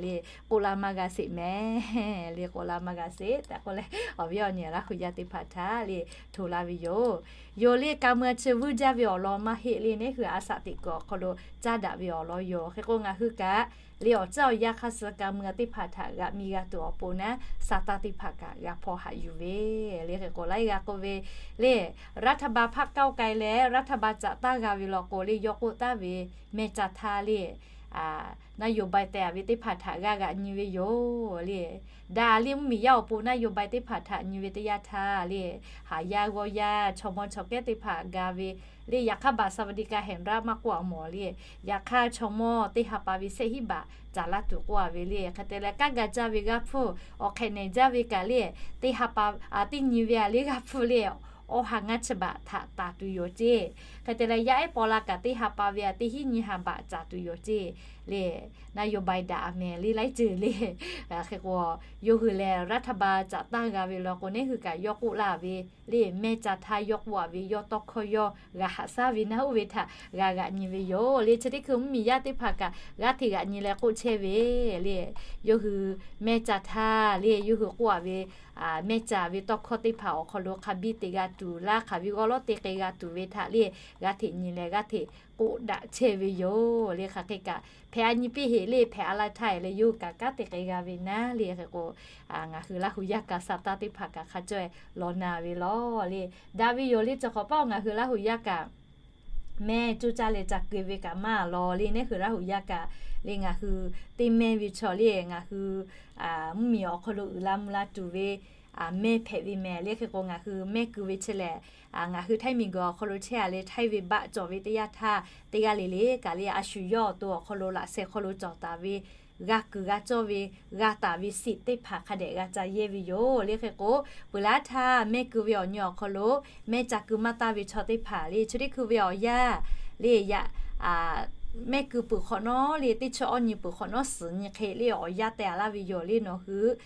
le k'oˆ laˇ maˇ g'a sheˍ mehˍ le, k'oˆ laˇ maˇ g'a sheˍ tehꞈ k'oˆ leh awˬ viˉ awˬ nyi Laˇ hu yaˇ teˇ hpaˍ htaꞈ le hto laˇ ve yoˬ. Yoˬ le ka mui a chi vuiˇ jaˇ ve awˬ lawn maˇ heˆ le, neˉ hui a shaꞈ teꞈ kuiˬ awˬ hk'aw lo caˇ daꞈ ve awˬ lawn yoˬ. Hk'e k'o ngaˬ hui kaꞈ le awˬ caˇ awˬ yanˇ hk'aˇ suh ka mui a teˇ hpaˍ htaꞈ g'a mi g'a tuˬ awˬ pon naˉ สตาร์ท teˇ hpaˍ kaꞈ g'a hpawˇ haꞈ yuˬ ve le. Hk'e k'o laiˉ g'aˇ k'oˆ ve le รัฐบาล พรรคก้าวไกล leh รัฐบาล จัดตั้ง g'a ve law k'o le yawˇ k'oˆ taˍ ve mehˇ ca htaˇ le นโยบาย tehꞈ a ve teˇ hpaˍ htaꞈ g'a g'aꞈ nyi ve yoˬ le. Daꞈ le mvuhˇmiˬ yaˇ awˬ pon นโยบาย teˇ hpaˍ htaꞈ nyi ve teˇ yanˇ htaˇ le, haˍ yaˇ g'awˇ yaˇ chaw mawˇ chaw kehˉ teˇ hpaˍ ga ve le. Yaꞈ hk'aˇ บัตรสวัสดิการแห่งรัฐ maˇ k'oˆ a mawˬ le, yaꞈ hk'aˇ chaw mawˇ teˇ ha pa ve shehˆ hinˉ บาท caˍ laˇ tuˬ k'oˆ a ve le. Hk'e te leh kanˉ ga jaˇ ve g'aˇ hpfuhˇ awˬ hk'ehꞈ nehˬ jaˇ ve kaꞈ le, teˇ ha pa teˇ nyi ve a le g'aˇ hpfuhˇ le awˇ ha ngaˇ chi บาท htaꞈ taˍ tuˬ yoˬ ceˇ. Hk'e te leh yaˇ ehˉ paw la kaꞈ teˇ ha pa ve a teˇ hinˉ nyi ha บาท caˍ tuˬ yoˬ ceˇ le. นโยบาย daꞈ a mehˍ le laiˉ ceuˬ le. Hk'e k'o yawˇ hui lehˬ รัฐบาล จัดตั้ง g'a ve law k'o neˉ hui kaꞈ yawˇ k'oˆ laˇ ve le mehˇ ca htaˇ yawˇ k'oˆ a ve yawˇ tawˇ hkawˇ yawˇ g'a haꞈ shaˉ ve naˉ oˇ ve htaꞈ g'a g'aꞈ nyi ve yoˬ le. Chi teˇ hkui mvuhˇmiˬ yaˇ teˇ hpaˍ kaꞈ g'aˇ hteꞈ g'aꞈ nyi leh k'oˆ chehˇ ve le, yawˇ hui mehˇ ca htaˇ le yawˇ hui k'oˆ a ve mehˇ ca ve tawˇ hkawˇ teˇ hpaˍ awˬ hk'aw lo hk'a biˇ te g'a tuˬ laˇ, hk'aˬ ve g'awˇ lawˉ te k'ai g'a tuˬ ve htaꞈ le g'aˇ hteꞈ nyi leh g'aˇ hteꞈ k'oˆ daꞈ chehˇ ve yoˬ le. Hk'aˬ hk'e kaꞈ hpehꞈ a nyi piˇ heˆ le, hpehꞈ a la htaˇ e leh yawˇ hui kaꞈ kanˉ te k'ai g'a ve naˉ le. Hk'e k'o ngaˬ hui Laˇ hu yaˇ kaꞈ สตาร์ท teˇ hpaˍ kaꞈ hk'a caweh law na ve law le. Daꞈ ve yoˬ le. Cawˬ hk'awꞈ paˇ ngaˬ hui Laˇ hu yaˇ kaꞈ mehˇ coˇ caˇ leh ca keu ve kaꞈ maˇ lawˬ le. Neˇ hui Laˇ huˍ yaˇ kaꞈ le ngaˬ hui teˇ mehˇ ve chaw le ngaˬ hui mvuhˇmiˬ awˬ hk'aw lo uiˍ la mvuh la tuˬ ve mehˇ hpehꞈ ve mehˍ le. Hk'e k'o ngaˬ hui mehˇ keu ve chi lehˬ, ngaˬ hui Htaiˇ miˬguiˬ awˬ hk'aw lo chehˇ a le Htaiˇ ve baˆ cawˬ ve teˇ yanˇ htaˇ teˇ g'aˇ le le kaꞈ le a shu yawˇ awˬ to awˬ hk'aw lo laꞈ sheh hk'aw lo cawˬ taˍ ve g'a kuiˬ g'a cawˇ ve g'a taˍ ve siꞈ teˇ hpaˍ hk'a dehꞈ g'a ca yehˇ ve yoˬ le. Hk'e k'o peuˬ laˇ htaˇ mehˇ keu ve awˬ nyi awˬ hk'aw lo mehˇ ca keu maˇ taˇ ve chaw teˇ hpaˍ le chi teˇ hkui ve awˬ yanˇ le yaꞈ mehˇ keu peuˬ hk'awꞈ nawˉ le teˇ chi awˇ nyi peuˬ hk'awꞈ nawˉ suhˍ nyi hk'e le awˬ yanˇ teh a laˇ ve yoˬ le. Nawˬ hui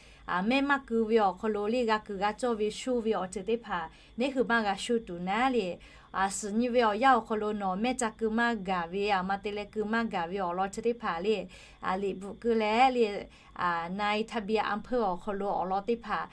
mehˇ maˇ keu ve awˬ hk'aw lo le g'a kuiˬ g'a cawˇ ve shu ve awˬ ceuˬ teˇ hpaˍ neˇ hui maˇ g'a shu tuˬ naˉ le, suhˍ nyi ve awˬ yanˇ awˬ hk'aw lo nawˬ mehˇ ca keu maˇ gaˬ ve aˬ ma te leh keu maˇ gaˬ ve awˬ lawn chi teˇ hpaˍ le liꞈ bvuhꞈ keu leh le นายทะเบียนอำเภอ awˬ hk'aw lo awˬ lawn teˇ hpaˍ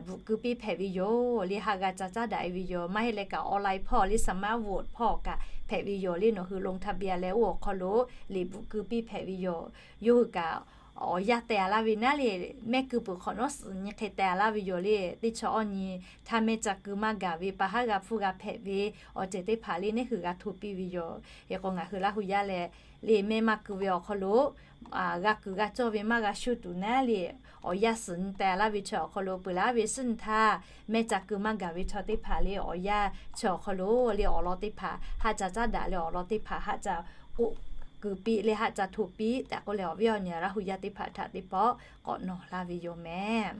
bvuhꞈ keu piˇ hpehꞈ ve yoˬ le. Haꞈ g'a ca caˉ daꞈ e ve yoˬ. Maˇ heˆ leh kaꞈ online hpawˇ le สมัคร vote hpawˇ kaꞈ hpehꞈ ve yoˬ le. Nawˬ hui ลงทะเบียน leh oˇ awˬ hk'aw lo liꞈ bvuhꞈ keu piˇ hpehꞈ ve yoˬ. Yawˇ hui kaꞈ awˬ yanˇ teh a laˇ ve naˉ le mehˇ keu peuˬ hk'awꞈ nawˉ suhˍ nyi hk'e teh a laˇ ve yoˬ le. Teˇ chi awˇ nyi htaˇ mehˇ ca keu maˇ gaˬ ve pa haˉ g'a hpfuhˇ g'a hpehꞈ ve awˬ ceuˬ teˇ hpaˍ le neˇ hui g'a hto piˇ ve yoˬ. Hk'e k'o ngaˬ hui Laˇ huˍ yaˇ leh le mehˇ maˇ keu ve awˬ hk'aw lo g'a kuiˬ g'a cawˇ ve maˇ g'a shu tuˬ naˉ le awˬ yanˇ suhˍ nyi teh a laˇ ve chi awˬ hk'aw lo peuˬ laˇ ve suhˉ nyi htaˇ mehˇ ca keu maˇ gaˬ ve chaw teˇ hpaˍ le awˬ yanˇ chi awˬ hk'aw lo le awˬ lawn teˇ hpaˍ haꞈ ca caˉ daꞈ leh awˬ lawn teˇ hpaˍ haꞈ ca k'oˆ keu piˇ le haꞈ ca hto piˇ tehꞈ k'oˆ leh awˬ viˉ awˬ nyi Laˇ huˍ yaˇ teˇ hpaˍ htaꞈ teˇ pawˆ k'awꞈ nawˬ laˇ ve yoˬ mehˍ.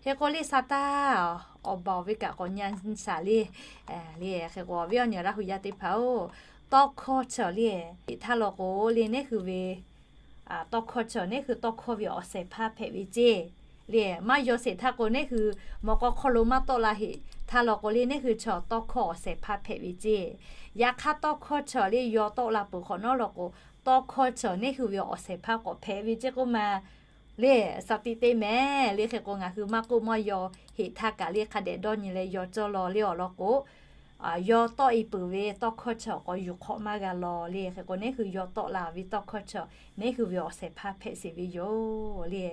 Hk'e k'o le sa taˇ awˬ baˬ awˬ ve kaꞈ k'awꞈ nyi shaˍ le. Le hk'e k'o awˬ viˉ awˬ nyi Laˇ huˍ yaˇ teˇ hpaˍ-oˬ, tawˇ hkawˇ chi le htaˇ law k'o le neˇ hui ve tawˇ hkawˇ chi neˇ hui tawˇ hkawˇ ve awˬ shehˍ hpaˇ hpehꞈ ve ceˇ. Le maˇ yaw sheˍ htaˇ k'o neˇ hui mawꞈ k'aw hk'aw lo maˇ tawˆ la heꞈ htaˇ law k'o le neˇ hui chi tawˇ hkawˇ awˬ shehˍ hpaˇ hpehꞈ ve ceˇ. Yaꞈ hk'aˇ tawˇ hkawˇ chi le yaw tawˆ la peuˬ hk'awꞈ nawˉ law k'o, tawˇ hkawˇ chi neˇ hui ve awˬ shehˍ hpaˇ k'awꞈ hpehꞈ ve ceˇ k'oˆ ma le. Shaˍ tiꞈ te mehˍ le. Hk'e k'o ngaˬ hui maˇ k'oˆ maˇ yaw heꞈ htaˇ kaꞈ le hk'a dehꞈ dawˇ nyi leh yaw cawˇ law le awˬ lawn k'o, yaw tawˆ e peuˬ ve tawˇ hkawˇ chi awˬ k'aw yuˬ hk'awꞈ maˇ g'a law le. Hk'e k'o neˇ hui yaw tawˆ la ve tawˇ hkawˇ chi neˇ hui ve awˬ shehˍ hpaˇ hpehꞈ sheˍ ve yoˬ le.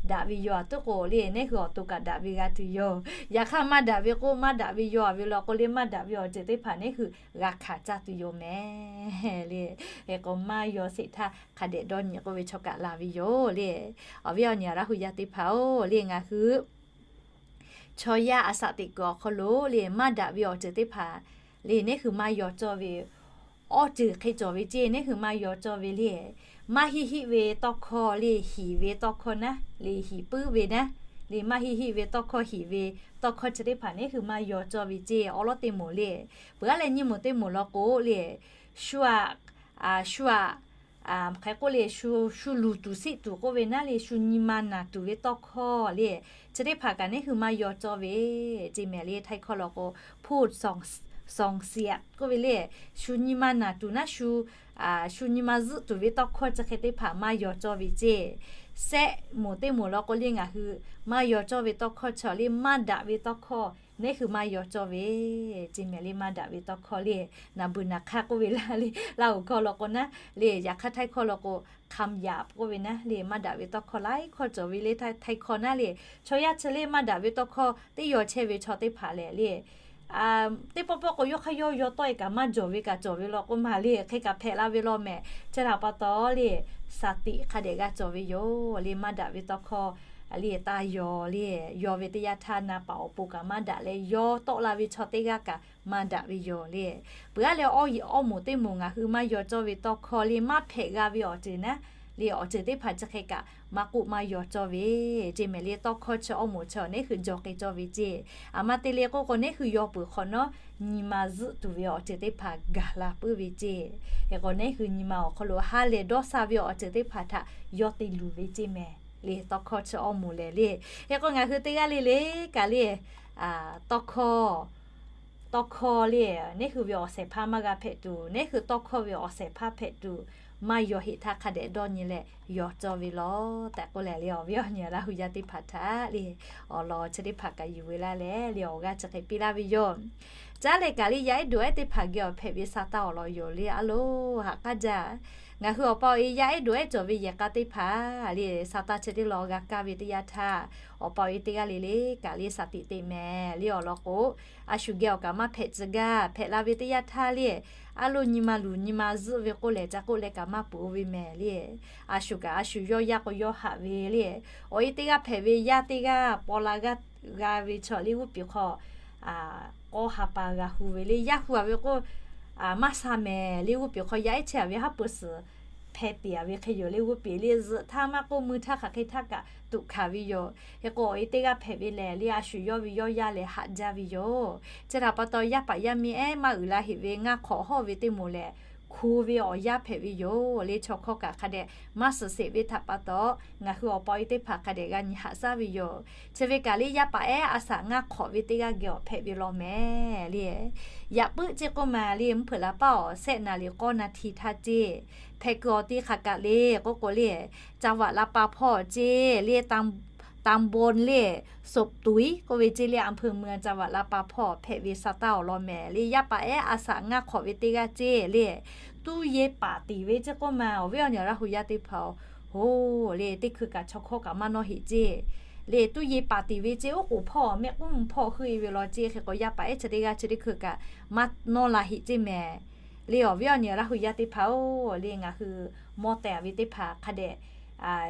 Daꞈ ve yaw a tuˉ k'o le neˇ hui awˬ to kaꞈ daꞈ ve g'a tuˬ yoˬ. Yaꞈ hk'aˇ maˇ daꞈ ve k'o maˇ daꞈ ve yaw a ve law k'o le maˇ daꞈ ve awˬ ceuˬ teˇ hpaˍ neˇ hui g'a hkanˍ caˇ tuˬ yoˬ mehˍ le. Hk'e k'o maˇ yaw sheˍ htaˇ hk'a dehꞈ dawˇ nyi k'oˆ ve chaw kaꞈ la ve yoˬ le. Awˬ viˉ awˬ nyi Laˇ huˍ yaˇ teˇ hpaˍ-oˬ, le ngaˬ hui chaw yaˇ a shaꞈ teꞈ kuiˬ awˬ hk'aw lo le maˇ daꞈ ve awˬ ceuˬ teˇ hpaˍ le neˇ hui maˇ yaw cawˇ ve awˬ ceuˬ hk'e cawˬ ve ceˇ. Neˇ hui maˇ yaw cawˇ ve le maˇ heˆ heˆ ve tawˇ hkawˇ le hiˍ ve tawˇ hkawˇ naˉ le hiˍ puiˉ ve naˉ le maˇ heˆ heˆ ve tawˇ hkawˇ hiˍ ve tawˇ hkawˇ chi teˇ hpaˍ neˇ hui maˇ yaw cawˇ ve ceˇ. Awˬ lawn teˇ moˍ le peuˬ a leh nyi moˍ teˇ moˍ law k'o le shu a shu a hk'e k'oˆ le shu luˬ tuˬ siˆ tuˬ k'oˆ ve naˉ le shu nyi ma naˬ tuˬ ve tawˇ hkawˇ le chi teˇ hpaˍ kaꞈ neˇ hui maˇ yaw cawˇ ve ceˇ mehˍ le. Htaiˇ hkawˇ law k'o พูดส่อเสียด k'oˆ ve le shu nyi ma naˬ tuˬ naˉ shu shu nyi ma zuhˆ tuˬ ve tawˇ hkawˇ chi hk'e teˇ hpaˍ maˇ yaw cawˇ ve ceˇ. Sehˆ moˍ teˇ moˍ law k'o le ngaˬ hui maˇ yaw cawˇ ve tawˇ hkawˇ chi le maˇ daꞈ ve tawˇ hkawˇ neˇ hui maˇ yaw cawˇ ve ceˇ mehˍ le. Maˇ daꞈ ve tawˇ hkawˇ le naˬ beuˬ naˬ hk'aˇ k'oˆ ve laˇ le Laˇ huˍ hkawˇ law k'o naˉ le. Yaꞈ hk'aˇ Htaiˇ hkawˇ law k'o คำหยาบ k'oˆ ve naˉ le maˇ daꞈ ve tawˇ hkawˇ laiˉ hkawˇ cawˬ ve le. Htaiˇ hkawˇ naˉ le chaw yaˇ chi le maˇ daꞈ ve tawˇ hkawˇ teˇ yaw chehˇ ve chaw teˇ hpaˍ lehˬ le teˇ pawˆ pawˆ k'o yawˇ hk'aˇ yawˇ yaw tawˆ e kaꞈ maˇ jawˬ ve kaꞈ cawˬ ve law k'oˆ ma le. Hk'e kaꞈ hpehꞈ la ve law mehˍ. Chi htaꞈ pa taw le shaˍ tiꞈ hk'a dehꞈ g'a cawˬ ve yoˬ le. Maˇ daꞈ ve tawˇ hkawˇ le taˇ yaw le. Yaw ve teˇ yanˇ htaˇ na paˍ awˬ pon kaꞈ maˇ daꞈ leh yaw tawˆ la ve chaw teˇ g'aˇ kaꞈ maˇ daꞈ ve yoˬ le. Peuˬ a leh awˬ moˍ teˇ moˍ ngaˬ hui maˇ yaw cawˇ ve tawˇ hkawˇ le maˇ hpehꞈ g'a ve awˬ ceuˬ naˉ le awˬ ceuˬ teˇ hpaˍ chi hk'e kaꞈ maˇ k'oˆ maˇ yaw cawˇ ve ceˇ mehˍ le. Tawˇ hkawˇ chi awˬ moˍ chi neˇ hui jaw k'ai cawˇ ve ceˇ. Aˬ ma te le k'oˆ k'o neˇ hui yaw peuˬ hk'awꞈ nawˉ nyi ma zuhˆ tuˬ ve awˬ ceuˬ teˇ hpaˍ gaˬ la puiˉ ve ceˇ. Hk'e k'o neˇ hui nyi ma awˬ hk'aw lo ha lehˬ dawˇ sha ve awˬ ceuˬ teˇ hpaˍ htaꞈ yaw te luˬ ve ceˇ mehˍ le. Tawˇ hkawˇ chi awˬ moˍ lehˬ le. Hk'e k'o ngaˬ hui teˇ g'aˇ le le kaꞈ le tawˇ hkawˇ tawˇ hkawˇ le neˇ hui ve awˬ shehˍ hpaˇ maˇ g'a hpehꞈ tuˬ, neˇ hui tawˇ hkawˇ ve awˬ shehˍ hpaˇ hpehꞈ tuˬ, maˇ yaw heꞈ htaˇ hk'a dehꞈ dawˇ nyi leh yaw cawˇ ve law tehꞈ k'oˆ leh le awˬ viˉ awˬ nyi Laˇ huˍ yaˇ teˇ hpaˍ htaꞈ le awˬ lawn chi teˇ hpaˍ kaꞈ yuˬ ve laˇ leh le awˬ g'aˇ chi hk'e piˇ laˇ ve yoˬ. Caˉ leh kaꞈ le yaˇ ehˉ doꞈ ehˉ teˇ hpaˍ geh awˬ hpehꞈ ve sa taˇ awˬ lawn yoˬ le a loˬ haꞈ k'aˉ jaˇ. Ngaˬ hui awˬ pa awˬ e yaˇ ehˉ doꞈ ehˉ cawˬ ve yehˬ k'a teˇ hpaˍ le sa taˇ chi teˇ lawn g'a kaˇ ve teˇ yanˇ htaˇ, awˬ pa awˬ e teˇ g'aˇ le le kaꞈ le shaˍ tiꞈ te mehˍ le awˬ lawn k'o, a shu geh awˬ kaꞈ maˇ hpehꞈ tcuh gaˇ hpehꞈ la ve teˇ yanˇ htaˇ le aˉ loˇ nyi ma luˬ nyi ma zuhˆ ve k'oˆ lehˬ, ca k'oˆ leh kaꞈ maˇ peuˬ ve mehˍ le. A shu kaꞈ a shu yawˇ yaˇ k'o yawˇ haꞈ ve le. Awˬ e teˇ g'aˇ hpehꞈ ve yaˇ teˇ g'aˇ paw la g'aˇ g'a ve chaw le g'uˇ piˍ hk'aw k'awˇ ha pa g'a hu ve le. Yaˇ hu a ve k'o, maˇ sha mehˍ le. G'uˇ piˍ hk'aw yaˇ ehˉ chehˇ a ve haˉ pui suhˍ hpeh tiˍ a ve hk'e yoˬ le. G'uˇ piˍ le zuhꞈ htaˇ maˇ k'oˆ, mui htaˇ hk'aˬ hk'e htaˇ kaꞈ tuꞈ hkanˍ ve yoˬ. Hk'e k'o, awˬ e teˇ g'aˇ hpehꞈ ve lehˬ le, a shu yawˇ ve yawˇ yaˇ lehˬ haꞈ jaˇ ve yoˬ. Chi htaꞈ pa taw, yaˇ paˍ yaˇ miˇ ehˉ maˇ uiˍ la heꞈ ve ngaˇ hk'awꞈ hawˇ ve teˇ moˍ lehˬ, hku ve awˬ yaˇ hpehꞈ ve yoˬ le. Chaw hkawˇ kaꞈ hk'a dehꞈ maˇ suhˍ sheˍ ve htaꞈ pa taw, ngaˬ hui awˬ pa awˬ e teˇ hpaˍ hk'a dehꞈ g'a nyi haꞈ shaˉ ve yoˬ. Chi ve kaꞈ le, yaˇ paˍ ehˉ a shaꞈ ngaˇ hk'awꞈ ve teˇ g'aˇ geh awˬ hpehꞈ ve law mehˍ le. Yaꞈ puiˉ ceˇ k'oˆ ma le, mvuhˇ hpeuꞈ laꞈ paˉ awˬ shehˆ naˍ riˍ k'awˇ naˍ htiˍ htaˇ ceˇ, hpehꞈ kuiˬ awˬ te hk'aˬ kaꞈ le k'oˆ k'o le, ca vaꞈ la pa hpawˇ ceˇ le, ตำบล le, สบตุ้ย k'oˆ ve ceˇ le, อำเภอเมือง ca vaꞈ la pa hpawˇ hpehꞈ ve sa taˇ awˬ lawn mehˍ le. Yaˇ paˍ ehˉ a shaꞈ ngaˇ hk'awꞈ ve teˇ g'aˇ ceˇ le, tuˇ ye paˍ tiˍ ve ceˇ k'oˆ ma, awˬ viˉ awˬ nyi Laˇ hu yaˇ teˇ hpaˍ-oˬ, hoˬ le, teˇ hkui kaꞈ chaw hkawˇ kaꞈ maˇ nawˇ heꞈ ceˇ le. Tuˇ ye paˍ tiˍ ve ceˇ, oˉ k'oˍ hpawˇ mehˆ k'uˉ mvuh hpawˇ heuˆ e ve law ceˇ. Hk'e k'o, yaˇ paˍ ehˉ chi teˇ g'aˇ chi teˇ hkui kaꞈ maˇ nawˇ la heꞈ ceˇ mehˍ le. Awˬ viˉ awˬ nyi Laˇ hu yaˇ teˇ hpaˍ-oˬ le, ngaˬ hui mawˇ teh a ve teˇ hpaˍ hk'a dehꞈ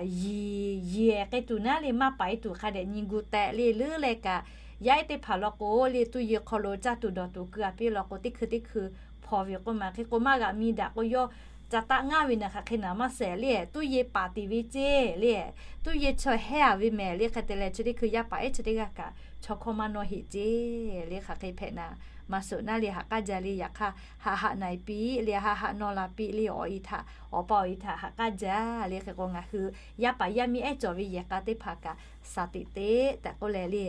yi, yi k'ai tuˬ naˉ le, maˇ paiˍ tuˬ hk'a dehꞈ nyi gu tehꞈ le leuˉ leh kaꞈ, yaˇ ehˉ teˇ hpaˍ law k'o le, tuˇ ye hk'aw lo caˇ tuˬ dawˬ tuˬ keu a piˇ law k'o, teˇ hkui teˇ hkui hpaw ve k'oˆ ma. Hk'e k'o, maˇ g'aꞈ mi daꞈ k'o, yawˇ ca taˆ ngaˇ ve naˬ hk'aˬ hk'e naˍ maˇ shehˍ le. Tuˇ ye paˍ tiˍ ve ceˇ le, tuˇ ye chaw hehˉ a ve mehˍ le. Hk'e te leh, chi teˇ hkui yaˇ paˍ ehˉ chi teˇ g'aˇ kaꞈ chaw hkawˇ maˇ nawˇ heꞈ ceˇ le. Hk'aˬ hk'e hpehꞈ naˍ maˇ suhˍ naˉ le, haꞈ k'aˇ jaˇ le. Yaꞈ hk'aˇ, haꞈ haꞈ na e piˇ le, haꞈ haꞈ nawˇ la piˇ le, awˬ e htaꞈ, awˬ pa awˬ e htaꞈ haꞈ k'aˇ jaˇ le. Hk'e k'o, ngaˬ hui yaˇ paˍ yaˇ miˇ ehˉ cawˬ ve yehˬ k'a teˇ hpaˍ kaꞈ shaˍ tiꞈ teˇ tehꞈ k'oˆ leh le,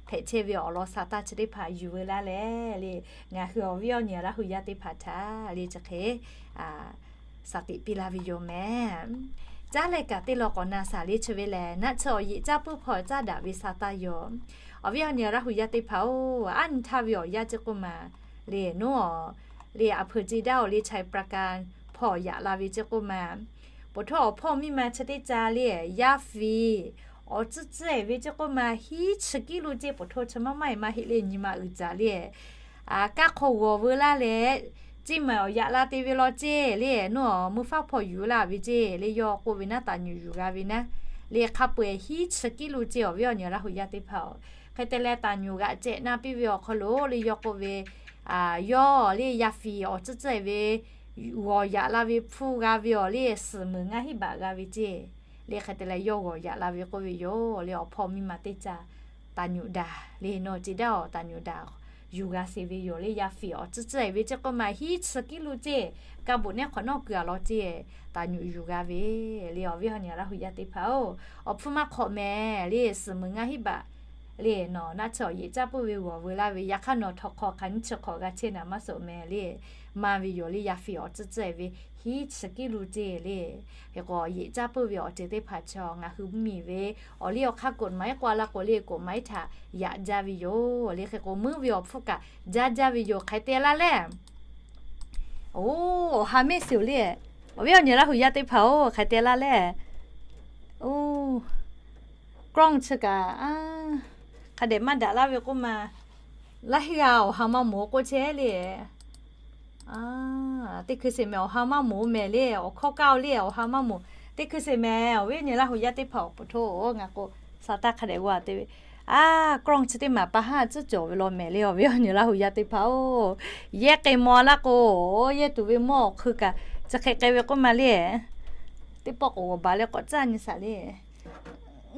hpehꞈ chehˇ ve awˬ lawn sa taˇ chi teˇ hpaˍ yuˬ veu laˇ leh le, ngaˬ hui awˬ viˉ awˬ nyi Laˇ hu yaˇ teˇ hpaˍ htaꞈ le chi hk'e shaˍ tiꞈ piˇ laˇ ve yoˬ mehˍ. Caˉ leh kaꞈ teˇ law k'awꞈ na shaˍ le. Chi ve lehˬ, naˆ tsuhˇ awˬ yeꞈ caˇ puiˉ hpawˇ caˇ daꞈ ve sa taˇ yoˬ. Awˬ viˉ awˬ nyi Laˇ hu yaˇ teˇ hpaˍ-oˬ, aˉ nyi htaˇ ve awˬ yaˇ ceˇ k'oˆ ma le, nawˬ le, a hpeuꞈ ce daˇ-oˬ le, Chai Prakan hpawˇ yaꞈ la ve ceˇ k'oˆ ma, po htawˇ awˬ hpawˇ miˇ ma chi teˇ ca le, yaˇ fiˍ awˬ tcuhˉ tcuhˉ e ve ceˇ k'oˆ ma, hiˉ chi kiˉ lo ceˇ, po htawˇ chi maˇ maˇ e maˇ heˆ le, nyi ma uiˍ caˍ le. Kaˇ hk'aw g'awˬ veu laˇ leh, ceˇ maˬ awˬ yaꞈ la te ve law ceˇ le, nawˬ mui faˉ hpawˇ yuˬ laˇ ve ceˇ le, yawˇ k'oˆ ve naˉ, taˍ nyuꞈ yuˬ g'a ve naˉ le, hk'a peu-eˬ hiˉ chi kiˉ lo ceˇ. Awˬ viˉ awˬ nyi Laˇ hu yaˇ teˇ hpaˍ-oˬ, hk'e te leh taˍ nyuꞈ g'aꞈ cehꞈ na piˇ ve awˬ hk'aw lo le, yawˇ k'oˆ ve, yawˇ le yaˇ fiˍ awˬ tcuhˉ tcuhˉ e ve g'awˬ yaꞈ la ve hpfuhˇ g'a ve awˬ le, suhˍ meunˍ ngaˇ hinˉ baꞈ g'a ve ceˇ le. Hk'e te leh, yawˇ g'awˬ yaꞈ la ve k'oˆ ve yoˬ le. Awˬ hpawˇ miˇ ma teˇ ca taˍ nyuꞈ daꞈ le, nawˬ ce daˇ-oˬ, taˍ nyuꞈ daꞈ yuˬ g'a se ve yoˬ le. Yaˇ fiˍ awˬ tcuhˉ tcuhˉ e ve ceˇ k'oˆ ma, hiˉ chi kiˉ lo ceˇ, ka buꞈ nehˉ hk'awꞈ nawˉ keu a law ceˇ, taˍ nyuꞈ yuˬ g'a ve le. Awˬ viˉ awˬ nyi Laˇ hu yaˇ teˇ hpaˍ-oˬ, awˬ hpfuhˇ maˇ hk'awꞈ mehˍ le, suhˍ meunˍ ngaˇ hinˉ baꞈ le, nawˬ naˆ tsuhˇ awˬ yeꞈ caˇ puiˉ ve g'awˬ veu laˇ ve, yaꞈ hk'aˇ nawˬ htawnˍ hk'aw hk'a nyi chi hk'awꞈ g'a chehˇ naˍ maˇ suhˍ mehˍ le, maˇ ve yoˬ le. Yaˇ fiˍ awˬ tcuhˉ tcuhˉ e ve hiˉ chi kiˉ lo ceˇ le. Hk'e k'o, yeꞈ caˇ puiˉ ve awˬ ceuˬ teˇ hpaˍ chaw ngaˬ hui mvuhˇmiˬ ve awˬ liˇ awˬ hk'aˇ กฎหมาย k'oˆ a laˇ k'o le, กฎหมาย htaꞈ yaꞈ jaˇ ve yoˬ le. Hk'e k'o, meuˉ ve awˬ hpfuhˇ kaꞈ jaˇ jaˇ ve yoˬ. Hk'aˬ hk'e te laˇ leh, oˬ, awˬ ha mehˆ shiˍ-oˬ le. Awˬ viˉ awˬ nyi Laˇ hu yaˇ teˇ hpaˍ-oˬ, hk'aˬ hk'e te laˇ leh, oˬ, กล้อง chi kaꞈ hk'a dehꞈ maˇ daꞈ laˇ ve k'oˆ ma, laˇ heˆ g'a, awˬ ha maˇ moˍ k'oˆ chehˇ le. Teˇ hkui sheˍ mehˍ, awˬ ha maˇ moˍ mehˍ le, awˬ hkawˇ kaˇ-oˬ le, awˬ ha maˇ moˍ. Teˇ hkui sheˍ mehˍ, awˬ viˉ awˬ nyi Laˇ hu yaˇ teˇ hpaˍ-oˬ, po htawˇ ngaˬ k'o, sa taˇ hk'a dehꞈ g'a te ve, a, กล้อง chi teˇ maˬ pa haˉ tcuhˉ cawˬ ve law mehˍ le. Awˬ viˉ awˬ nyi Laˇ hu yaˇ teˇ hpaˍ-oˬ, yehˇ k'ai maw laˇ k'o, yehˇ tuˬ ve mawˇ awˬ hk'eun kaꞈ chi hk'e k'ai ve k'oˆ ma le. Teˇ pawˆ k'awꞈ g'awˬ baˬ leh k'awꞈ caˇ nyi shaˍ le.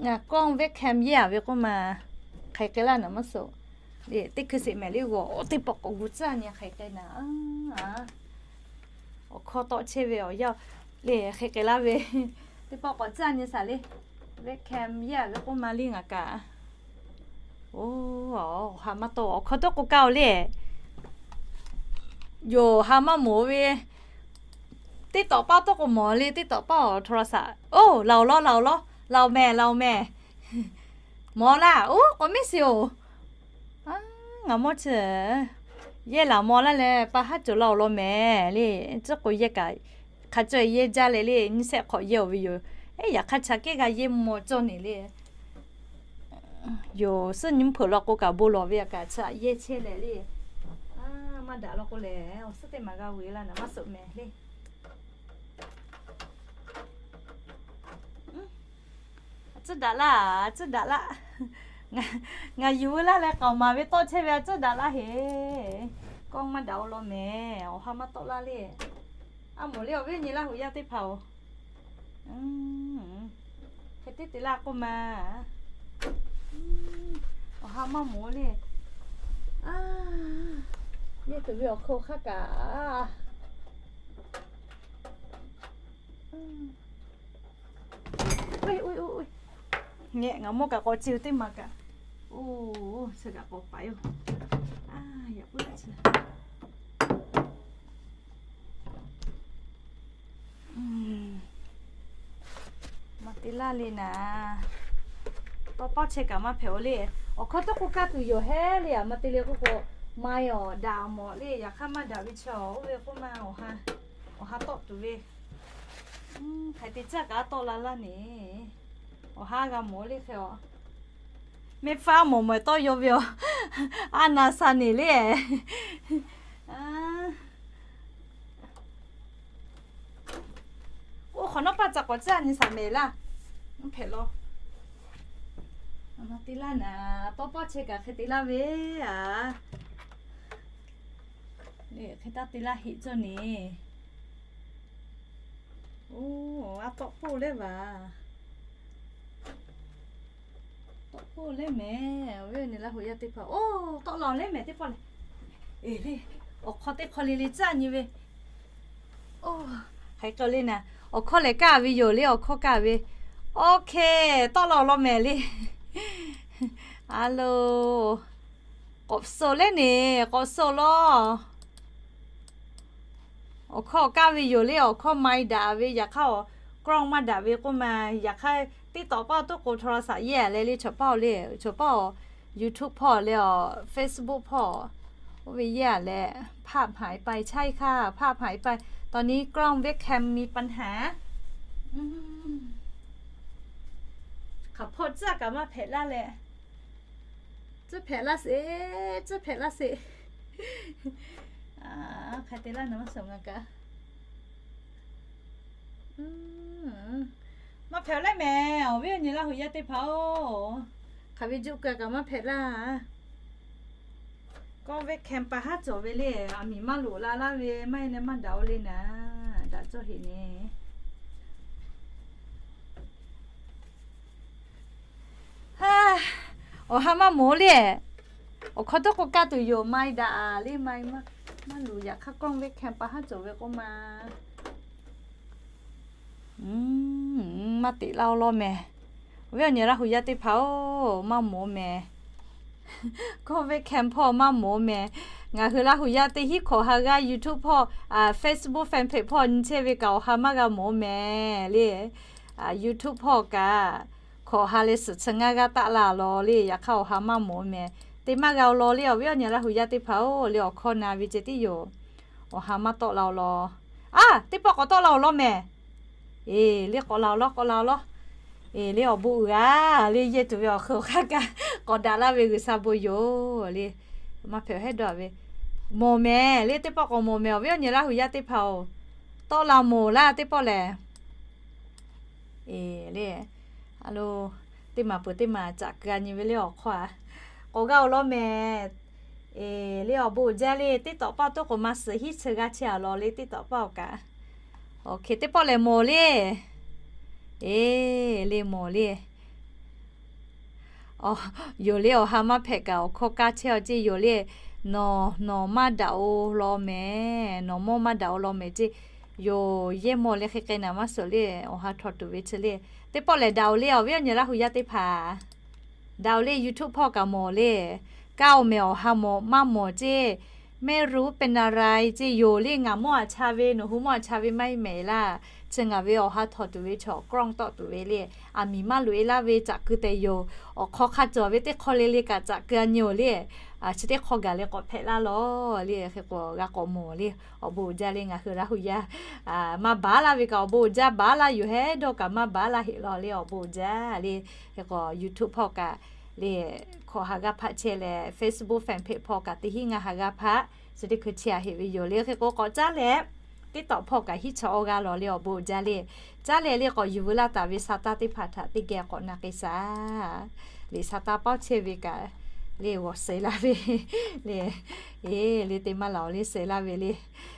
Ngaˬ กล้อง webcam yehˇ a ve k'oˆ ma, hk'aˬ hk'e laˇ naˍ maˇ suhˍ. Teˇ hkui sheˍ mehˍ le, g'awˬ teˇ pawˆ k'awꞈ gu caˇ nyi hk'aˬ hk'e k'ai naˍ. Awˬ hkawˇ tawˆ chehˇ ve awˬ yanˇ le, hk'aˬ hk'e laˇ ve, teˇ pawˆ k'awꞈ caˇ nyi shaˍ le. Webcam yehˇ a ve k'oˆ ma le ngaˬ kaꞈ. Oˬ, awˬ ha maˇ tawˆ, awˬ hkawˇ tawˆ k'o kaˇ-oˬ le. Yoˬ, ha maˇ moˍ ve, teˇ tawꞈ paˇ tawˆ k'o mawˬ le, teˇ tawꞈ paˇ awˬ โทรศัพท์. Oˬ, laˬ-oˬ law, laˬ-oˬ law, laˬ-oˬ mehˍ, laˬ-oˬ mehˍ. Mawˬ laˇ, oˬ, k'awꞈ mehˆ shiˍ-oˬ. Ngaˬ mawˇ chi yehˇ laˬ maw laˇ leh, pa haˉ cawˬ laˇ-oˬ law mehˍ le. Tcuhˉ k'o yehˇ kaꞈ, hk'a caweh yehˇ jaˇ leh le, nyiˇ shehˆ hk'awꞈ yehˇ-oˬ ve yoˬ. Eˬ, yaꞈ hk'aˇ, chaꞈ kehˉ g'a yehˇ maw cawˇ neˬ le. Yoˬ, suhˉ nyi mvuhˇ hpeuꞈ law k'o kaꞈ bon lawˬ ve a kaꞈ, chaꞈ yehˇ chehˇ leh le. Maˇ daꞈ law k'o lehˬ, awˬ suhˉ teˇ maˬ g'a ve laˇ naˍ, maˇ suhˍ mehˍ le. Tcuhˉ daꞈ laˇ, tcuhˉ daꞈ laˇ. Ngaˬ yuˬ ve laˇ leh k'aoˍ maˍ ve tawˆ chehˇ ve a, tcuhˉ daꞈ laˇ heˍ. Kawˆ maˇ daꞈ-o law mehˍ, awˬ ha maˇ tawˆ laˇ le. A moˍ le, awˬ viˉ awˬ nyi Laˇ huˍ yaˇ teˇ hpaˍ-oˬ, hk'e teˇ te laˇ k'oˆ ma. Awˬ ha maˇ moˍ le. Yehˇ tuˬ ve awˬ hk'aw hk'aˇ kaꞈ, ngaˬ mawˇ kaꞈ k'awꞈ ciˇ teˇ maˬ kaꞈ, oˇ, chi kaꞈ k'awꞈ paiˍ-oˬ. Maˇ te laˇ le naˍ. Tawˇ pawˆ chehˇ kaꞈ maˇ hpehꞈ-o le. Awˬ hkawˇ tawˇ k'oˆ kaˇ tuˬ yoˬ hehˉ le, a maˇ te le k'oˆ k'o, maˇ-oˬ, daꞈ mawˬ le. Yaꞈ hk'aˇ maˇ daꞈ ve chaw oˇ ve k'oˆ ma, awˬ ha tawˆ tuˬ ve, hk'aˬ te caˇ kaꞈ tawˆ la laˇ neˬ. Awˬ ha g'a mawˬ le hk'e-a. Mehˆ hpfuhˇ mawˬ mawˬ tawˇ yaw ve-a. A naˍ sa neˬ le. Oˇ hk'awꞈ nawˉ paˇ ca k'awꞈ caˇ nyi saˍ mehˍ laˇ. Mvuhˇ hpehꞈ law. Maˇ te laˇ naˍ, tawˇ pawˆ chehˇ kaꞈ hk'e te laˇ ve a. Hk'e taˇ te laˇ heˆ cawˇ neˬ. Oˇ, a tawˆ poˆ lehˉ vaˬ. Tawˆ poˆ lehˉ mehˍ, awˬ viˉ awˬ nyi Laˇ huˍ yaˇ teˇ hpaˍ. Oˇ, tawˆ la-oˬ lehˉ mehˍ teˇ pawˆ lehˬ. Eˬ le, awˬ hk'aw teˇ hk'aw le le caˇ nyi ve. Oˇ, hk'aˬ hk'e k'o le naˍ, awˬ hkawˇ lehˬ kaˇ ve yoˬ le, awˬ hkawˇ kaˇ ve. Oˇ hk'e, tawˆ la-oˬ law mehˍ le. A lo, k'awꞈ suh lehˉ neˬ, k'awꞈ suh law. Awˬ hkawˇ kaˇ ve yoˬ le, awˬ hkawˇ maˇ daꞈ ve, yaꞈ hk'aˇ awˬ กล้อง maˇ daꞈ ve k'oˆ ma. Yaꞈ hk'aˇ TikTok paˇ toˇ k'o โทรศัพท์ yehˇ leh le, chaw paˇ-oˬ le, chaw paˇ awˬ YouTube hpawˇ leh awˬ Facebook hpawˇ, oˇ ve yehˇ leh, ภาพหายไป ใช่ค่ะ ภาพหายไป ตอนนี้กล้อง เว็บแคม มีปัญหา Hk'aˬ hpawˇ tcuhˉ kaꞈ maˇ hpehꞈ laˇ leh, tcuhˉ hpehꞈ laˇ sheˍ, tcuhˉ hpehꞈ laˇ sheˍ. Hk'aˬ te laˇ naˍ, maˇ suhˍ ngaˬ kaꞈ. Maˇ hpehꞈ lehˉ mehˍ, awˬ viˉ awˬ nyi Laˇ huˍ yaˇ teˇ hpaˍ-oˬ, hk'aˬ ve juˆ ka kaꞈ maˇ hpehꞈ laˇ. กล้อง เว็บแคม pa haˉ cawˬ ve le, aˬ miˍ maˇ loꞈ la laˇ ve maˇ heˆ leh maˇ daꞈ-o le naˍ, daꞈ cawˇ heˆ neˬ. Awˬ ha maˇ moˍ le. Awˬ hkawˇ tawˇ k'o kaˇ tuˬ yoˬ, maˇ daꞈ le, maˇ, maˇ luˬ. Yaꞈ hk'aˇ กล้อง เว็บแคม pa haˉ cawˬ ve k'oˆ ma. Maˇ teꞈ laˇ-oˬ law mehˍ. Awˬ viˉ awˬ nyi Laˇ huˍ yaˇ teˇ hpaˍ-oˬ, maˇ moˍ mehˍ. กล้อง เว็บแคม hpawˇ maˇ moˍ mehˍ. Ngaˬ hui Laˇ huˍ yaˇ teˇ hinˉ hkawꞈ ha g'aˇ YouTube hpawˇ, Facebook fan page hpawˇ nyi chehˇ ve kaꞈ awˬ ha maˇ g'a moˍ mehˍ le. YouTube hpawˇ kaꞈ hkawꞈ ha leh suhˍ chi ngaˇ g'aˇ taˆ la law le, yaꞈ hk'aˇ awˬ ha maˇ moˍ mehˍ. Te maˇ g'a-oˬ law le, awˬ viˉ awˬ nyi Laˇ huˍ yaˇ teˇ hpaˍ-oˬ le, awˬ hkawˇ na ve ceh tiˉ yoˬ. Awˬ ha maˇ tawˆ la-oˬ law. A, teˇ pawˆ k'awꞈ tawˆ la-oˬ law mehˍ. Eˬ, le k'awꞈ la-oˬ law, k'awꞈ la-oˬ law. Eˬ, le awˬ bon uiˍ g'a, le yehˇ tuˬ ve awˬ hk'e awˬ hk'aˇ kaꞈ k'awꞈ daꞈ laˇ ve G'uiˬsha bon yoˬ le. Maˇ hpehꞈ hehˉ dawˇ ve. Mawˬ mehˍ le, teˇ pawˆ k'awꞈ mawˬ mehˍ, awˬ viˉ awˬ nyi Laˇ huˍ yaˇ teˇ hpaˍ-oˬ. Tawˆ la mawˬ laˇ teˇ pawˆ lehˬ. Eˬ, le, a lo, teˇ maˬ peuˬ teˇ maˬ caꞈ keu-a nyi ve le awˬ hk'aw-a. K'awꞈ g'a-oˬ law mehˍ. Eˬ, le awˬ bon uiˍ jaˇ le, teˇ tawꞈ paˇ toˆ k'oˍ ma suhˍ hiˉ chi g'a chehˇ-a law le, teˇ tawꞈ paˇ awˬ kaꞈ. Awˬ hk'e teˇ pawˆ lehˬ mawˬ le. Eˬ, le mawˬ le. Yoˬ le, awˬ ha maˇ hpehꞈ kaꞈ awˬ hkawˇ kaˇ chehˇ-a ceˇ yoˬ le. Nawˬ, nawˬ maˇ daꞈ-oˬ law mehˍ, nawˬ mawˇ maˇ daꞈ-oˬ law mehˍ ceˇ. Yoˬ, yehˇ mawˬ leh hk'e k'ai naˍ maˇ suhˍ le, awˬ ha htawnˍ tuˬ ve chi le. Teˇ pawˆ lehˬ daꞈ-oˬ le, awˬ viˉ awˬ nyi Laˇ huˍ yaˇ teˇ hpaˍ. Daꞈ-oˬ le, YouTube hpawˇ kaꞈ mawˬ le. Kaˇ-oˬ mehˍ, awˬ ha mawˬ maˇ mawˬ ceˇ. ไม่รู้เป็นอะไร ceˇ yoˬ le, ngaˬ mawˇ aꞈ cha ve, nawˬ hui mawˇ aꞈ cha ve maˇ heˆ mehˍ laˇ. Chi ngaˬ ve awˬ ha htawnˍ tuˬ ve chaw กล้อง tawˆ tuˬ ve le. Aˬ miˍ maˇ loꞈ-e laˇ ve caꞈ keu tehꞈ yoˬ. Awˬ hk'aw hk'a cawˬ ve teˇ hk'aw le le kaꞈ caꞈ keu-a nyi-oˬ le. Chi teˇ hk'aw gaˬ leh k'awꞈ hpehꞈ laˇ law le. Hk'e k'o g'a k'awꞈ mawˬ le. Awˬ bon uiˍ jaˇ le, ngaˬ hui Laˇ huˍ yaˇ maˇ baˬ laˇ ve kaꞈ awˬ bon uiˍ jaˇ, baˬ laˇ yoˬ hehˉ dawˇ kaꞈ maˇ baˬ laˇ heˆ law le, awˬ bon uiˍ jaˇ le. Hk'e k'o YouTube hpawˇ kaꞈ le, hkawꞈ ha g'aˇ hpaˆ chehˇ leh, Facebook fan page hpawˇ kaꞈ teˇ hinˉ ngaˇ ha g'aˇ hpaˆ chi teˇ hkui chi a heˆ ve yoˬ le. Hk'e k'o k'awꞈ caˉ leh, teˇ tawꞈ hpawˇ kaꞈ hiˉ chaw awˇ g'aˇ lawˬ le awˬ bon jaˇ le. Caˉ leh le k'awꞈ yuˬ veu laˇ taˍ ve sa taˇ teˇ hpaˍ htaꞈ teˇ geh k'awꞈ na k'ai shaˍ. Liꞈ sa taˇ pawˆ chehˇ ve kaꞈ le g'awˬ suh laˇ ve le. Eˬ le, te maˇ laˬ le suh laˇ ve le.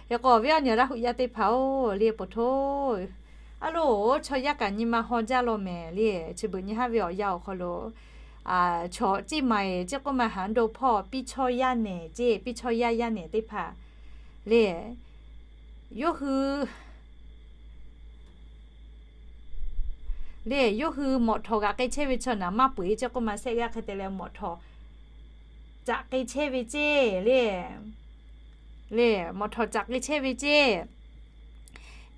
Hk'e k'o awˬ viˉ awˬ nyi Laˇ hu yaˇ teˇ hpaˍ-oˬ le, poˬ htoˇ, a loˬ, chaw yaˇ kaꞈ nyi ma haw jaˇ law mehˍ le. Chi beuꞈ nyi haˉ ve awˬ yanˇ awˬ hk'aw lo chaw ceˇ ma eˬ ceˇ k'oˆ ma haˍ do hpawˇ piˇ chawˇ yaˇ nehˬ ceˇ, piˇ chawˇ yaˇ yaˇ nehˬ teˇ hpaˍ le, yawˇ hui le, yawˇ hui mawꞈ htawˍ g'aꞈ k'ai chehˇ ve chaw naˍ maˇ peuˬ ceˇ k'oˆ ma shehˆ g'aˇ hk'e te leh mawꞈ htawˍ caꞈ k'ai chehˇ ve ceˇ le. Le, mawꞈ htawˍ caꞈ k'ai chehˇ ve ceˇ.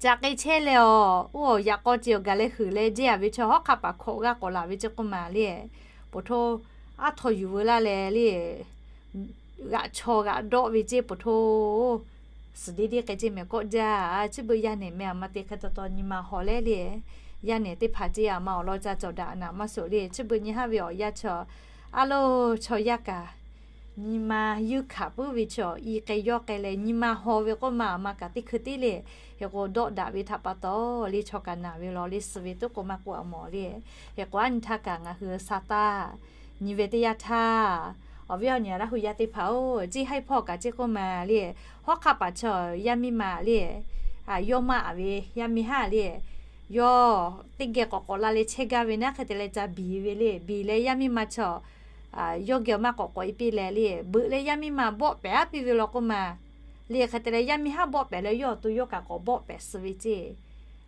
Caꞈ k'ai chehˇ leh awˬ, oˇ awˬ yaꞈ k'aw ceˬ awˬ gaˬ leh huiˍ leh jehˇ a ve chaw hawˉ hk'aˆ paˍ hkawꞈ g'aˇ k'awꞈ laˬ ve ceˇ k'oˆ ma le, poˬ htoˇ, aˉ htaw yuˬ veu laˇ leh le, g'aꞈ chaw g'aꞈ dawˆ ve ceˇ poˬ htoˇ, suhˍ deˇ deˇ k'ai ceˇ mehˍ kawˆ jaˇ. Chi beuꞈ yaˇ nehˬ mehˍ a ma te hk'e taw taw nyi ma haw leh le, yaˇ nehˬ teˇ hpaˍ ceˇ a ma awˬ lawn ca cawˬ daꞈ naˍ maˇ suhˍ le. Chi beuꞈ nyi haˉ ve awˬ yanˇ chaw, a loˬ, chaw yaˇ kaꞈ nyi ma yuˇ hkanˍ puiˉ ve chaw, i k'ai yawˇ k'ai leh nyi ma haw ve k'oˆ ma a ma kaꞈ teˇ hkui tiˉ le. Hk'e k'o dawˆ daꞈ ve htaꞈ pa taw le chaw kaꞈ naˍ ve law le suh ve tuˉ k'o maˇ k'oˆ a mawˬ le. Hk'e k'o a nyi htaˇ kaꞈ ngaˬ hui sa taˇ nyi ve teˇ yanˇ htaˇ, awˬ viˉ awˬ nyi Laˇ hu yaˇ teˇ hpaˍ-oˬ, ceˇ haiˉ hpawˇ kaꞈ ceˇ k'oˆ ma le, hawˉ hk'aˆ paˍ chaw yaˇ miˇ ma le, yawˇ maˇ a ve yaˇ miˇ haˉ le, yawˇ teˇ geh k'awꞈ k'awꞈ la leh chehˇ gaˇ ve naˉ hk'e te leh ca biˬ ve le. Biˬ leh yaˇ miˇ ma chaw yawˇ geh maˇ k'awꞈ k'awꞈ e piˇ leh le, beuꞈ leh yaˇ miˇ ma bawˆ pehˍ aˉ piˇ ve law k'oˆ ma le. Hk'e te leh yaˇ miˇ haˉ bawˆ pehˍ leh yawˇ awˬ to yawˇ kaꞈ k'awꞈ bawˆ pehˍ suh ve ceˇ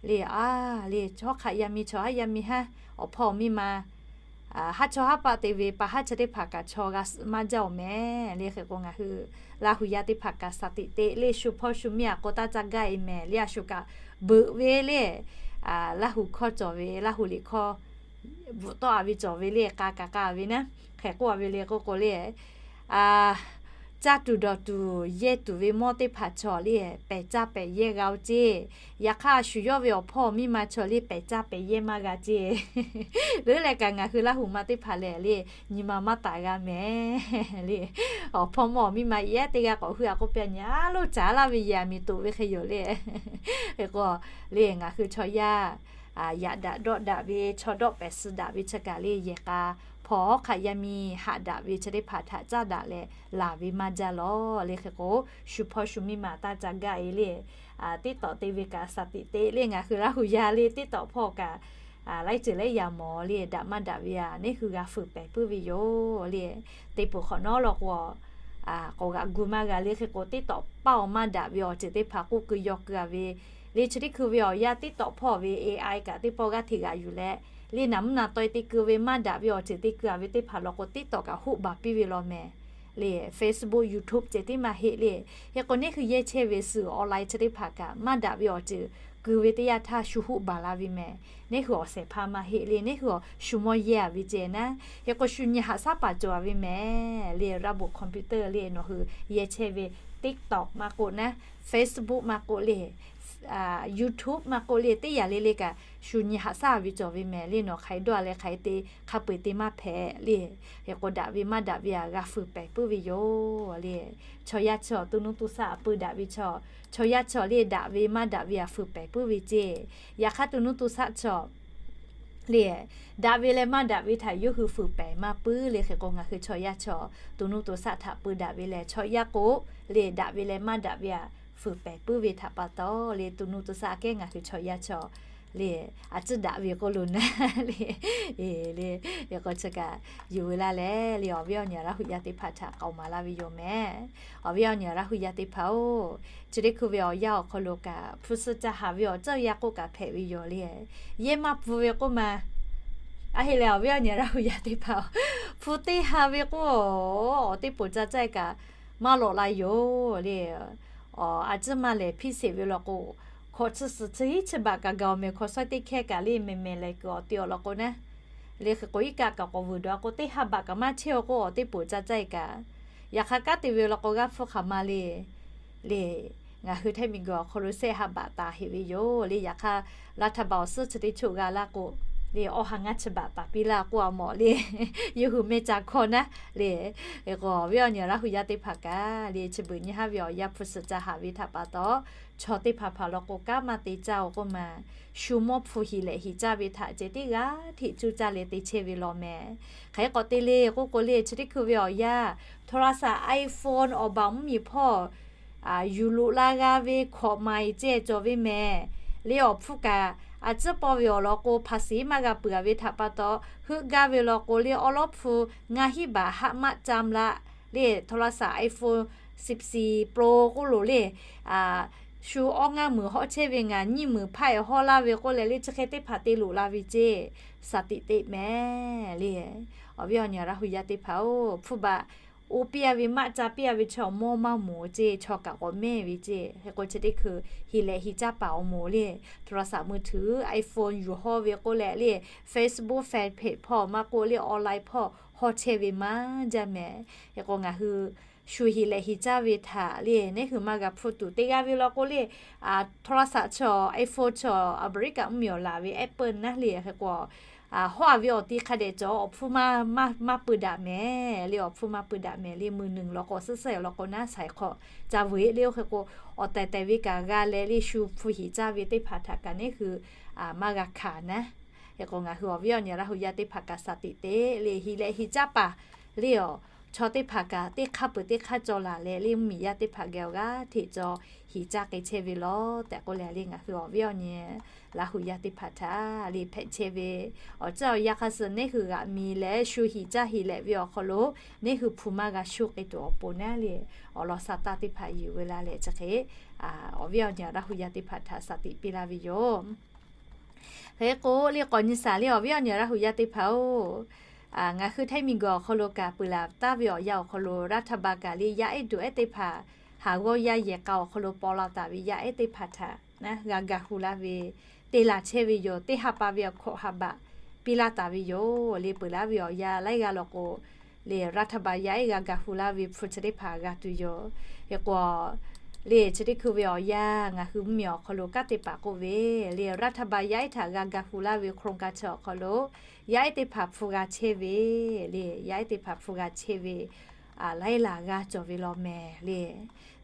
le. A le, hawˉ hk'aˆ yaˇ miˇ chaw haˉ yaˇ miˇ haˉ awˬ hpawˇ miˇ ma haˉ chaw haˉ paˆ te ve pa haˉ chi teˇ hpaˍ kaꞈ chaw g'a suh maˇ jaˇ-oˬ mehˍ le. Hk'e k'o ngaˬ hui Laˇ hu yaˇ teˇ hpaˍ kaꞈ shaˍ tiꞈ te le, shu hpawˇ shu miˇ a k'o taˇ ca gaˇ e mehˍ le. A shu kaꞈ beuꞈ ve le, Laˇ hu hkawˇ cawˬ ve, Laˇ hu liꞈ hkawˇ bvuhꞈ tawˆ a ve cawˬ ve le, k'a kaꞈ k'a ve naˉ, hk'e k'oˆ a ve le k'oˆ k'o le, caˇ tuˬ dawˬ tuˬ yehˇ tuˬ ve mawˇ teˇ hpaˍ chaw le, pehˬ caˇ pehˬ yehˇ g'a-o ceˇ. Yaꞈ hk'aˇ a shu yawˇ ve awˬ hpawˇ miˇ ma chaw le pehˬ caˇ pehˬ yehˇ maˇ g'a ceˇ. Leuˉ leh kaꞈ ngaˬ hui Laˇ hu ma teˇ hpaˍ lehˬ le, nyi ma maˇ taˍ g'a mehˍ le. Awˬ hpawˇ mawˇ miˇ ma yehˇ teˇ g'aˇ k'awꞈ hui a k'oˆ piˇ a nyi a loˉ caˍ laˇ ve yehˬ a miˍ toꞈ ve hk'e yoˬ le. Hk'e k'o le ngaˬ hui chaw yaˇ yaꞈ daꞈ dawˆ daꞈ ve chaw dawˆ pehˍ suh daꞈ ve chi kaꞈ le yehˬ k'a hpawˇ hawˉ hk'aˆ yaˇ miˇ haꞈ daꞈ ve chi teˇ hpaˍ htaꞈ caˇ daꞈ leh laˬ ve maˇ jaˇ lawˬ le. Hk'e k'o shu hpawˇ shu miˇ ma taˇ ca gaˇ e le, teˇ tawꞈ te ve kaꞈ shaˍ tiꞈ te le ngaˬ hui Laˇ hu yaˇ le teˇ tawꞈ hpawˇ kaꞈ laiˉ ceuˬ laiˉ yaꞈ mawˬ le daꞈ maˇ daꞈ ve a neˉ hui g'a fuiˍ pehˍ puiˉ ve yoˬ le. Teˇ peuˬ hk'awꞈ nawˉ law k'o k'awꞈ g'aꞈ gu maˇ g'a le. Hk'e k'o teˇ tawꞈ paˇ awˬ maˇ daꞈ ve awˬ ceuˬ teˇ hpaˍ k'oˆ keu yaw keu a ve le. Chi teˇ hkui ve awˬ yanˇ teˇ tawꞈ hpawˇ ve A I kaꞈ teˇ pawˆ g'aˇ hteꞈ g'aꞈ yuˬ leh le naˍ mvuhˇ naˍ taweh te keu ve maˇ daꞈ ve awˬ ceuˬ te keu a ve teˇ hpaˍ law k'o teˇ tawꞈ kaꞈ hoˆ baˬ piˇ ve law mehˍ le. Facebook, YouTube ceh tiˉ maˇ heˆ le. Hk'e k'o neˉ hui yehˇ chehˇ ve suhˍ online chi teˇ hpaˍ kaꞈ maˇ daꞈ ve awˬ ceuˬ keu ve teˇ yanˇ htaˇ shu hoˆ baˬ la ve mehˍ. Neˉ hui awˬ shehˍ hpaˇ maˇ heˆ le, neˉ hui awˬ shu mawˇ yehˇ a ve ceh naˉ. Hk'e k'o shu nyi haꞈ shaˉ paˍ cawˬ a ve mehˍ le. Raˇ boꞈ computer le nawˬ hui yehˇ chehˇ ve TikTok maˇ k'oˆ naˉ, Facebook maˇ k'oˆ le, YouTube maˇ k'oˆ le, teˇ yanˇ le le kaꞈ shu nyi haꞈ shaˉ ve cawˬ ve mehˍ le. Nawˬ hk'aˬ hk'e dawˇ a leh hk'aˬ hk'e te hk'a peu-eˬ te maˇ hpehꞈ le. Hk'e k'o daꞈ ve maˇ daꞈ ve a g'a fuiˍ pehˍ puiˉ ve yoˬ le. Chaw yaˇ chaw to nuˇ to shaˆ a peu daꞈ ve chaw, chaw yaˇ chaw le daꞈ ve maˇ daꞈ ve a fuiˍ pehˍ puiˉ ve ceˇ. Yaꞈ hk'aˇ to nuˇ to shaˆ chaw le daꞈ ve leh maˇ daꞈ ve htaꞈ yawˇ hui fuiˍ pehˍ maˇ puiˉ le. Hk'e k'o ngaˬ hui chaw yaˇ chaw to nuˇ to shaˆ htaꞈ peu daꞈ ve leh chaw yaˇ k'o le daꞈ ve leh maˇ daꞈ ve a fuiˍ pehˍ puiˉ ve htaꞈ pa taw le to nuˇ to shaˆ kehˉ ngaˬ hui chaw yaˇ chaw le a ciˉ daꞈ ve k'oˆ lo naˉ le. E le, e k'o chi kaꞈ yuˬ veu laˇ leh le awˬ viˉ awˬ nyi Laˇ hu yaˇ teˇ hpaˍ htaꞈ k'aoˍ maˍ laˇ ve yoˬ mehˍ. Awˬ viˉ awˬ nyi Laˇ hu yaˇ teˇ hpaˍ-oˬ, chi teˇ hkui ve awˬ yanˇ awˬ hk'aw lo kaꞈ hpu suh ca haˍ ve awˬ ceuˬ yaˇ k'oˆ kaꞈ hpehꞈ ve yoˬ le. Yehˇ maˇ pfuhˇ ve k'oˆ ma a heˆ leh awˬ viˉ awˬ nyi Laˇ hu yaˇ teˇ hpaˍ-oˬ, hpu teˇ ha ve k'oˆ awˬ teˇ poˬ ca caˇ kaꞈ maˇ lawꞈ la yoˬ le. A ciˉ maˇ lehˬ hpiˇ sheˍ ve law k'o, hkawꞈ chi suhˍ chi hiˉ chi baꞈ kaꞈ gaˬ awˬ mehˍ hkawꞈ shawˉ teˇ hkehˇ kaꞈ le mehˍ mehˍ lehˬ kuiˬ awˬ te awˬ law k'o naˉ le. Hk'e k'o iˉ kaˆ kaꞈ k'awꞈ vuiˬ dawˬ a k'o teˇ ha baꞈ kaꞈ maˇ chehˇ-oˬ k'oˆ awˬ teˇ poˬ ca caˇ e kaꞈ, yaꞈ hk'aˇ kanˉ te ve law k'o g'aˇ hpfuhˇ hk'aˬ ma le. Le, ngaˬ hui htaiˇ miˬguiˬ awˬ hk'aw lo shehˆ ha baꞈ taˍ heꞈ ve yoˬ le. Yaꞈ hk'aˇ รัฐบาล awˬ suhˉ chi teˇ choˆ g'a laˇ k'o le awˇ ha ngaˇ chi baꞈ taˍ piˇ laˇ k'oˆ a mawˬ le. Yawˇ hui mehˇ ca hkawˇ naˉ le. Hk'e k'o, awˬ viˉ awˬ nyi Laˇ hu yaˇ teˇ hpaˍ kaꞈ le, chi beuꞈ nyi haˉ ve awˬ yanˇ hpu suhˍ ca haꞈ ve htaꞈ pa taw, chaw teˇ hpaˍ hpaˍ law k'o, kanˉ maˇ te caˇ-oˬ k'oˆ ma, shu mawˇ hpu hiˍ lehꞈ hiˍ caˇ ve htaꞈ ceh teˇ g'aˇ hteꞈ cuˇ caˇ leh te chehˇ ve law meh. Hk'e k'awꞈ te le k'oˆ k'o le, chi teˇ hkui ve awˬ yanˇ, โทรศัพท์ iPhone awˬ baˬ mvuhˇ miˬ hpawˇ yuˬ loꞈ la g'a ve hkawꞈ ma-e ceh cawˬ ve mehˍ. Le awˬ hpfuhˇ kaꞈ, a ciˉ paw ve awˬ lawn k'o, hpaˍ siˍ maˇ g'a peuˬ-a ve htaꞈ pa taw, heuˆ gaˇ ve law k'o le, awˉ lawˉ hpu ngaˇ hinˉ baˬ haˆ maˆ ca mlaˆ le, โทรศัพท์ iPhone สิบสี่ Pro k'oˆ loˬ le, shu awˇ ngaˇ meunˍ hawˆ chehˇ ve ngaˬ nyiˇ meunˍ hpaˇ-e hawˇ laˇ ve k'oˆ leh le, chi hk'e teˇ hpaˍ te loꞈ la ve ceh, shaˍ tiꞈ teꞈ mehˍ le. Awˬ viˉ awˬ nyi Laˇ hu yaˇ teˇ hpaˍ-oˬ, hpfuhˇ baꞈ oˇ piˇ-a ve maˆ ca piˇ-a ve chaw mawˇ maˇ moˍ ceh, chaw kaꞈ k'awꞈ mehˇ ve ceh. Hk'e k'o, chi teˇ hkui hiˍ lehꞈ hiˍ caˇ paˍ awˬ moˍ le, โทรศัพท์มือถือ iPhone yuˬ hawˇ ve k'oˆ leh le, Facebook fan page hpawˇ maˇ k'oˆ le, online hpawˇ hawˇ chehˇ ve maˇ jaˇ mehˍ. Hk'e k'o, ngaˬ hui shu hiˍ lehꞈ hiˍ caˇ ve htaꞈ le, neˉ hui maˇ g'a hpfuhˇ tuˬ. Teˇ g'aˇ ve law k'o le, โทรศัพท์ chaw, iPhone chaw, America mvuhˇ miˬ awˬ laˬ ve Apple naˉ le. Hk'e k'o, hawˇ-a ve awˬ ti hk'a dehꞈ cawˬ, awˬ hpfuhˇ maˇ pui daꞈ mehˍ le, awˬ hpfuhˇ maˇ pui daꞈ mehˍ le. มือหนึ่ง law k'o, suhˉ suhˉ-e law k'o naˉ, saiˍ hk'aw ca veuˬ-e le. Hk'e k'o, awˬ tehˬ tehˬ ve kaꞈ g'a leh le, shu hpu hiˍ caˇ ve teˇ hpaˍ htaꞈ kaꞈ neˉ hui maˇ g'a hkanˍ naˉ. Hk'e k'o, ngaˬ hui awˬ viˉ awˬ nyi Laˇ hu yaˇ teˇ hpaˍ kaꞈ shaˍ tiꞈ teꞈ le, hiˍ lehꞈ hiˍ caˇ paˍ le, awˬ chaw teˇ hpaˍ kaꞈ teˇ hk'aˇ peuˬ teˇ hk'aˇ cawˬ laˬ leh le, mvuhˇ miˬ yaˇ teˇ hpaˍ geh awˬ g'aˇ hteꞈ cawˬ hiˍ caˇ k'ai chehˇ ve law tehꞈ k'oˆ leh le, ngaˬ hui awˬ viˉ awˬ nyi Laˇ hu yaˇ teˇ hpaˍ htaꞈ le hpehꞈ chehˇ ve awˬ ceuˬ awˬ yanˇ hk'a suh neˉ hui g'aꞈ mi leh shu hiˍ caˇ hiˍ lehꞈ ve awˬ hk'aw lo neˉ hui hpu maˇ g'a shuˇ k'ai tuˬ awˬ pon naˉ le, awˬ lawn sha taˇ teˇ hpaˍ yuˬ ve la leh chi hk'e awˬ viˉ awˬ nyi Laˇ hu yaˇ teˇ hpaˍ htaꞈ shaˍ tiꞈ piˇ laˇ ve yoˬ. Hk'e k'o le, k'awꞈ nyi shaˍ le, awˬ viˉ awˬ nyi Laˇ hu yaˇ teˇ hpaˍ-oˬ, ngaˬ hui htaiˇ miˬ guiˬ awˬ hk'aw lo kaꞈ peuˬ laˬ taˍ ve awˬ yanˇ awˬ hk'aw lo รัฐบาล kaꞈ le, yaˇ ehˉ duˬ ehˉ teˇ hpaˍ haˍ g'awˇ yaˇ yehˬ k'a awˬ hk'aw lo paw la taˍ ve yaˇ ehˉ teˇ hpaˍ htaꞈ naˉ g'a ga hu laˇ ve te laˬ chehˇ ve yoˬ. Teˇ ha pa ve awˬ hkawꞈ ha baꞈ piˇ laˇ taˍ ve yoˬ le. Peuˬ laˇ ve awˬ yanˇ laiˉ g'aˇ law k'o le, รัฐบาล yaˇ ehˉ g'a ga hu laˇ ve hpu chi teˇ hpaˍ g'a tuˬ yoˬ. Hk'e k'o, le chi teˇ hkui ve awˬ yanˇ ngaˬ hui mvuhˇ miˬ awˬ hk'aw lo kanˉ te paˍ k'oˆ ve le, รัฐบาล yaˇ ehˉ htaꞈ g'a ga hu laˇ ve โครงการ chi awˬ hk'aw lo yaˇ ehˉ teˇ hpaˍ hpu g'a chehˇ ve le, yaˇ ehˉ teˇ hpaˍ hpu g'a chehˇ ve laiˉ laˬ g'a cawˬ ve law mehˍ le.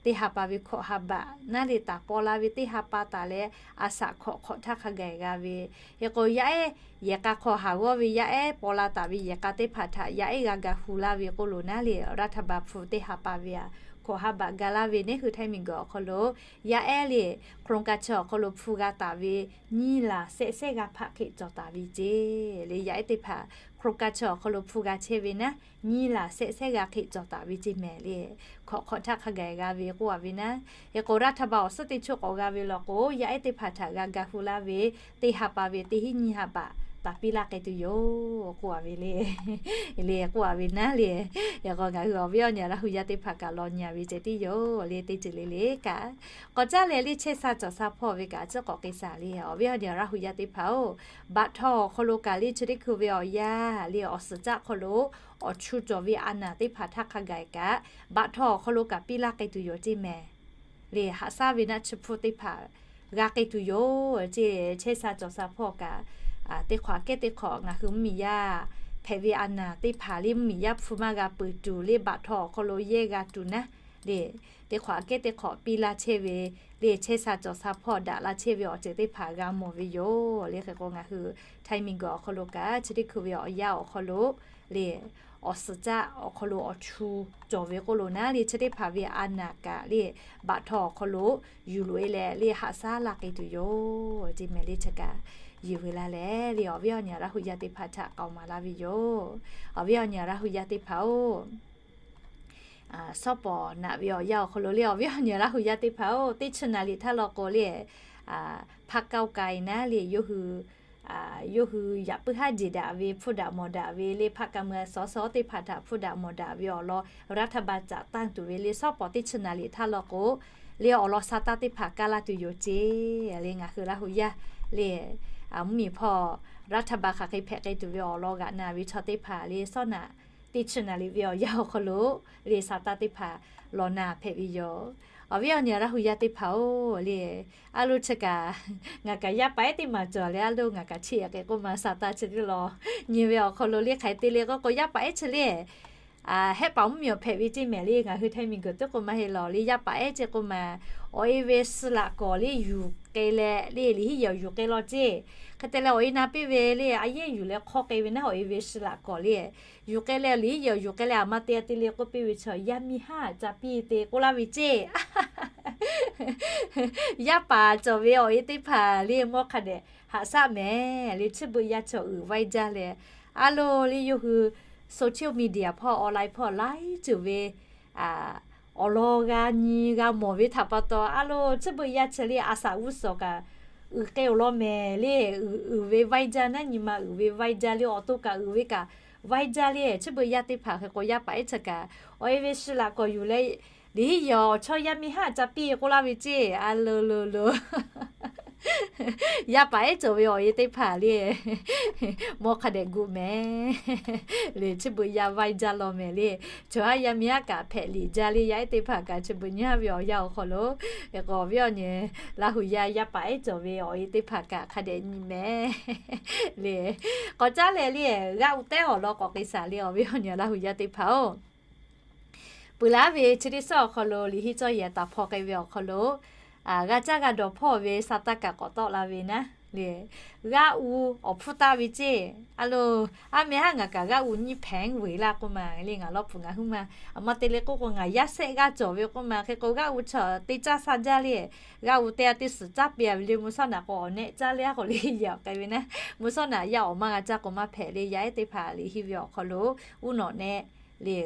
Teˇ ha pa ve hkawꞈ ha baꞈ naˉ le taˍ paw la ve teˇ ha pa taˍ leh, a shaꞈ hkawꞈ hk'awꞈ htaˇ hk'a gaˬ g'a ve. Hk'e k'o, yaˇ ehˉ yehˬ k'a hk'aw haˍ g'awˇ ve yaˇ ehˉ paw la taˍ ve yehˬ k'a teˇ hpaˍ htaꞈ yaˇ ehˉ g'a ga hu laˇ ve k'oˆ lo naˉ le, รัฐบาล hpu teˇ ha pa ve a hkawꞈ ha baꞈ ga laˇ ve neˉ hui htaiˇ miˬ guiˬ awˬ hk'aw lo yaˇ ehˉ le โครงการ chi awˬ hk'aw lo hpu g'a taˍ ve nyiˇ laˬ shehˆ shehˆ g'a hpaˆ hk'e cawˬ taˍ ve ceˇ le. Yaˇ ehˉ teˇ hpaˍ โครงการ chi awˬ hk'aw lo hpu g'a chehˇ ve naˉ, nyiˇ laˬ shehˆ shehˆ g'a hk'e cawˬ taˍ ve ceˇ mehˍ le. Hkawꞈ hk'awꞈ htaˇ hk'a gaˬ g'a ve k'oˆ a ve naˉ. Hk'e k'o, รัฐบาล awˬ suhˉ teˇ choˆ k'awꞈ g'a ve law k'o, yaˇ ehˉ teˇ hpaˍ htaꞈ g'a ga hu laˇ ve teˇ ha pa ve teˇ hinˉ nyiˇ ha baꞈ taˍ piˇ laˇ k'ai tuˬ yoˬ k'oˆ a ve le. Le k'oˆ a ve naˉ le. Hk'e k'o, ngaˬ hui awˬ viˉ awˬ nyi Laˇ hu yaˇ teˇ hpaˍ kaꞈ law nyi a ve ceh tiˉ yoˬ le. Teˇ ceuˬ le le kaꞈ, k'awꞈ caˉ leh le chehˇ sha cawˬ sha hpawˇ ve kaꞈ a ciˉ k'awꞈ k'ai shaˍ le. Awˬ viˉ awˬ nyi Laˇ hu yaˇ teˇ hpaˍ-oˬ, baꞈ htaw awˬ hk'aw lo kaꞈ le chi teˇ hkui ve awˬ yanˇ le awˬ suhˍ caˆ hk'aw lo awˬ chu cawˬ ve a naˍ teˇ hpaˍ htaˇ hk'a gaˬ kaꞈ, baꞈ htaw awˬ hk'aw lo kaꞈ piˇ laˇ k'ai tuˬ yoˬ ceˇ mehˍ. Le haꞈ shaˉ ve naˆ chi hpu teˇ hpaˍ g'a k'ai tuˬ yoˬ ceˇ. Chehˇ sha cawˬ sha hpawˇ kaꞈ, teˇ hk'awꞈ aꞈ kehˉ teˇ hk'awꞈ ngaˬ hui mvuhˇ miˬ yaˇ hpehꞈ ve a naˍ teˇ hpaˍ le mvuhˇ miˬ yaˇ hpu maˇ g'a peuˬ tuˬ le baꞈ htaw awˬ hk'aw lo yehˇ g'a tuˬ naˉ le, teˇ hk'awꞈ aꞈ kehˉ teˇ hk'awꞈ piˇ laˇ chehˇ ve le chehˇ sha cawˬ sha hpawˇ daꞈ laˇ chehˇ ve awˬ ceuˬ teˇ hpaˍ g'a mawˬ ve yoˬ le. Hk'e k'o, ngaˬ hui htaiˇ miˬ guiˬ awˬ hk'aw lo kaꞈ chi teˇ hkui ve awˬ yanˇ awˬ hk'aw lo le awˬ suhˍ caˆ awˬ hk'aw lo awˬ chu cawˬ ve k'oˆ lo naˉ le chi teˇ hpaˍ ve a naˍ kaꞈ le baꞈ htaw awˬ hk'aw lo yuˬ loꞈ e leh le haꞈ shaˉ laˇ k'ai tuˬ yoˬ ceˇ mehˍ le. Chi kaꞈ yuˬ ve la leh le awˬ viˉ awˬ nyi Laˇ hu yaˇ teˇ hpaˍ htaꞈ k'aoˍ maˍ laˇ ve yoˬ. Awˬ viˉ awˬ nyi Laˇ hu yaˇ teˇ hpaˍ-oˬ, shawˉ pawˍ naꞈ ve awˬ yanˇ awˬ hk'aw lo le awˬ viˉ awˬ nyi Laˇ hu yaˇ teˇ hpaˍ-oˬ, teˇ chi naˍ liꞈ htaˇ law k'o le พรรคก้าวไกล naˉ le yawˇ hui yawˇ hui yaꞈ puiˉ haˉ jeˬ daꞈ ve hpfuhˇ daꞈ mawˬ daꞈ ve le พรรคการเมือง สส teˇ hpaˍ htaꞈ hpfuhˇ daꞈ mawˬ daꞈ ve awˬ lawn รัฐบาลจัดตั้ง tuˬ ve le shawˉ pawˍ teˇ chi naˍ liꞈ htaˇ law k'o le awˬ lawn sha taˇ teˇ hpaˍ kaˇ laˇ tuˬ yoˬ ceˇ le. Ngaˬ hui Laˇ hu yaˇ le mvuhˇ miˬ hpawˇ รัฐบาล hk'aˬ hk'e hpehꞈ k'ai tuˬ ve awˬ lawn g'aꞈ na ve chaw teˇ hpaˍ le shawˉ naꞈ teˇ chi naˍ liꞈ ve awˬ yanˇ awˬ hk'aw lo le sha taˇ teˇ hpaˍ law na hpehꞈ ve yoˬ. Awˬ viˉ awˬ nyi Laˇ hu yaˇ teˇ hpaˍ-oˬ le, a lo chi kaꞈ ngaˬ kaꞈ yaˇ paˍ ehˉ teˇ maˬ cawˬ leh a lo ngaˬ kaꞈ chiˇ yaꞈ k'e k'oˆ ma sa taˇ chi teˇ law nyi ve awˬ hk'aw lo le hk'aˬ hk'e te le k'oˆ k'o, yaˇ paˍ ehˉ chi le hehˆ paˍ mvuhˇ miˬ awˬ hpehꞈ ve ceˇ mehˍ le. Ngaˬ hui htaiˇ miˬ guiˬ teˇ k'oˆ maˇ heˆ lawˬ le, yaˇ paˍ ehˉ ceˇ k'oˆ ma, awˬ e ve suh laꞈ kawˍ le yuˬ k'ai leh le liꞈ hiˉ yehˬ yuˬ k'ai law ceˇ. Hk'e te leh awˬ e na piˇ ve le a yehˉ yuˬ leh hk'awˇ k'ai ve naˉ, awˬ e ve suh laꞈ kawˍ le yuˬ k'ai leh liꞈ hiˉ yehˬ yuˬ k'ai leh a ma te a te le k'oˆ piˇ ve chaw, yaˇ miˇ haˉ ca piˇ te k'oˆ laˇ ve ceˇ. Yaˇ paˍ cawˬ ve awˬ e teˇ hpaˍ le mawˇ hk'a dehꞈ haꞈ shaˆ mehˍ le, chiˇ beuꞈ yaˇ chaw uiˍ vaiˇ jaˇ leh, a lo le yawˇ hui social media hpawˇ online hpawˇ laiˉ ceuˬ ve awˬ lawn g'a nyi g'a mawˬ ve htaꞈ pa taw, a lo chiˇ beuꞈ yaˇ chi le a shaꞈ g'uˇ suhˍ kaꞈ uiˍ k'ai awˬ lawn mehˍ le. Uiˍ ve vaiˇ jaˇ naˉ, nyi ma uiˍ ve vaiˇ jaˇ le, awˬ to kaꞈ uiˍ ve kaꞈ vaiˇ jaˇ le. Chiˇ beuꞈ yaˇ teˇ hpaˍ hk'e k'o yaˇ paˍ ehˉ chi kaꞈ awˬ e ve suh laꞈ kawˍ yuˬ leh liꞈ hiˉ yehˬ awˬ chawˇ yaˇ miˇ haˉ ca piˇ k'oˆ laˇ ve ceˇ. A lo lo lo, yaˇ paˍ ehˉ cawˬ ve awˬ e teˇ hpaˍ le mawˇ hk'a dehꞈ gu mehˍ le, chiˇ beuꞈ yaˇ vaiˇ jaˇ law mehˍ le. Chaw haˉ yaˇ miˇ haˉ kaꞈ hpehꞈ liꞈ jaˇ le, yaˇ ehˉ teˇ hpaˍ kaꞈ chi beuꞈ nyi haˉ ve awˬ yanˇ awˬ hk'aw lo, k'awꞈ viˉ awˬ nyi Laˇ hu yaˇ yaˇ paˍ ehˉ cawˬ ve awˬ e teˇ hpaˍ kaꞈ hk'a dehꞈ nyi mehˍ le. K'awꞈ caˉ leh le, g'aˆ u tehˉ awˬ lawn k'awꞈ k'ai shaˍ le, awˬ viˉ awˬ nyi Laˇ hu yaˇ teˇ hpaˍ-oˬ. Peuˬ laˉ ve chi teˇ suhˉ awˬ hk'aw lo liꞈ hiˉ cawˇ yehˬ taˍ hpawˇ k'ai ve awˬ hk'aw lo g'a caˇ g'a dawˬ hpawˇ ve sa taˇ kaꞈ k'awꞈ tawˆ la ve naˉ le, g'aˆ u awˬ hpfuhˇ taˆ ve ceˇ. A lo, a meh haˉ ngaˬ kaꞈ g'aˆ u nyiˇ hpehꞈ veuˬ laˇ k'oˆ ma le, ngaˬ lawˇ puˍ ngaˬ huiˉ ma a ma te le k'oˆ k'o, ngaˬ yaˇ sehˆ g'aˇ cawˬ ve k'oˆ ma. Hk'e k'o g'aˆ u chaw teˇ caˇ sha jaˇ le, g'aˆ u teˇ a teˇ suhˍ caˇ piˇ a ve le, mvuhˇ shawˉ naꞈ k'o awˬ nehˆ caˇ le a k'o le yaꞈ k'ai ve naˉ, mvuhˇ shawˉ naꞈ yaˇ awˬ maˇ g'a caˇ k'o maˇ hpehꞈ le, yaˇ ehˉ teˇ hpaˍ liꞈ hiˉ ve awˬ hk'aw lo uˉ nawꞈ nehˆ le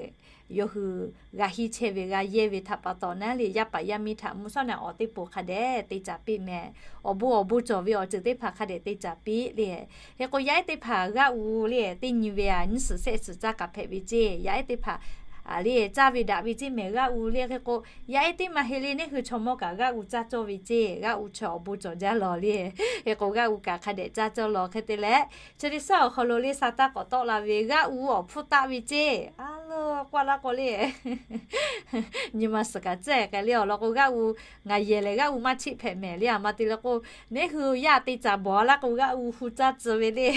yawˇ hui g'a hiˇ chehˇ ve g'a yehˇ ve htaꞈ pa taw naˉ le, yaˇ paˍ yaˇ miˇ htaꞈ mvuhˇ shawˉ naꞈ awˬ teˇ poˬ hk'a dehꞈ te caˍ piˇ mehˍ. Awˬ bon awˬ bon cawˬ ve awˬ ceuˬ teˇ hpaˍ hk'a dehꞈ te caˍ piˇ le. Hk'e k'o yaˇ ehˉ teˇ hpaˍ g'aˆ u le teˇ nyi ve a nyiˇ suhˍ sehˆ suhˍ caˇ kaꞈ hpehꞈ ve ceˇ. Yaˇ ehˉ teˇ hpaˍ le caˇ ve daꞈ ve ceˇ mehˍ g'aˆ u le. Hk'e k'o yaˇ ehˉ teˇ maˇ heˆ le, neˇ hui chaw mawˇ kaꞈ g'aˆ u caˇ cawˇ ve ceˇ, g'aˆ u chaw awˬ bon cawˬ jaˇ law le. Hk'e k'o g'aˆ u kaꞈ hk'a dehꞈ caˇ cawˇ law. Hk'e te leh chi teˇ suhˉ awˬ hk'aw lo le sa taˇ k'awꞈ tawˆ la ve, g'aˆ u awˬ hpfuhˇ taˆ ve ceˇ. A lo, k'oˆ laˇ k'o le, nyi ma suhˍ kaꞈ tcuhˉ k'ai le awˬ lawn k'o, g'aˆ u ngaˬ yehˬ lehˬ g'aˆ u maˇ cheˆ hpehꞈ mehˍ le. A ma te le k'o, neˇ hui yaˇ te caˍ bawˬ a laˇ k'o g'aˆ u hu caˇ tcuh ve le.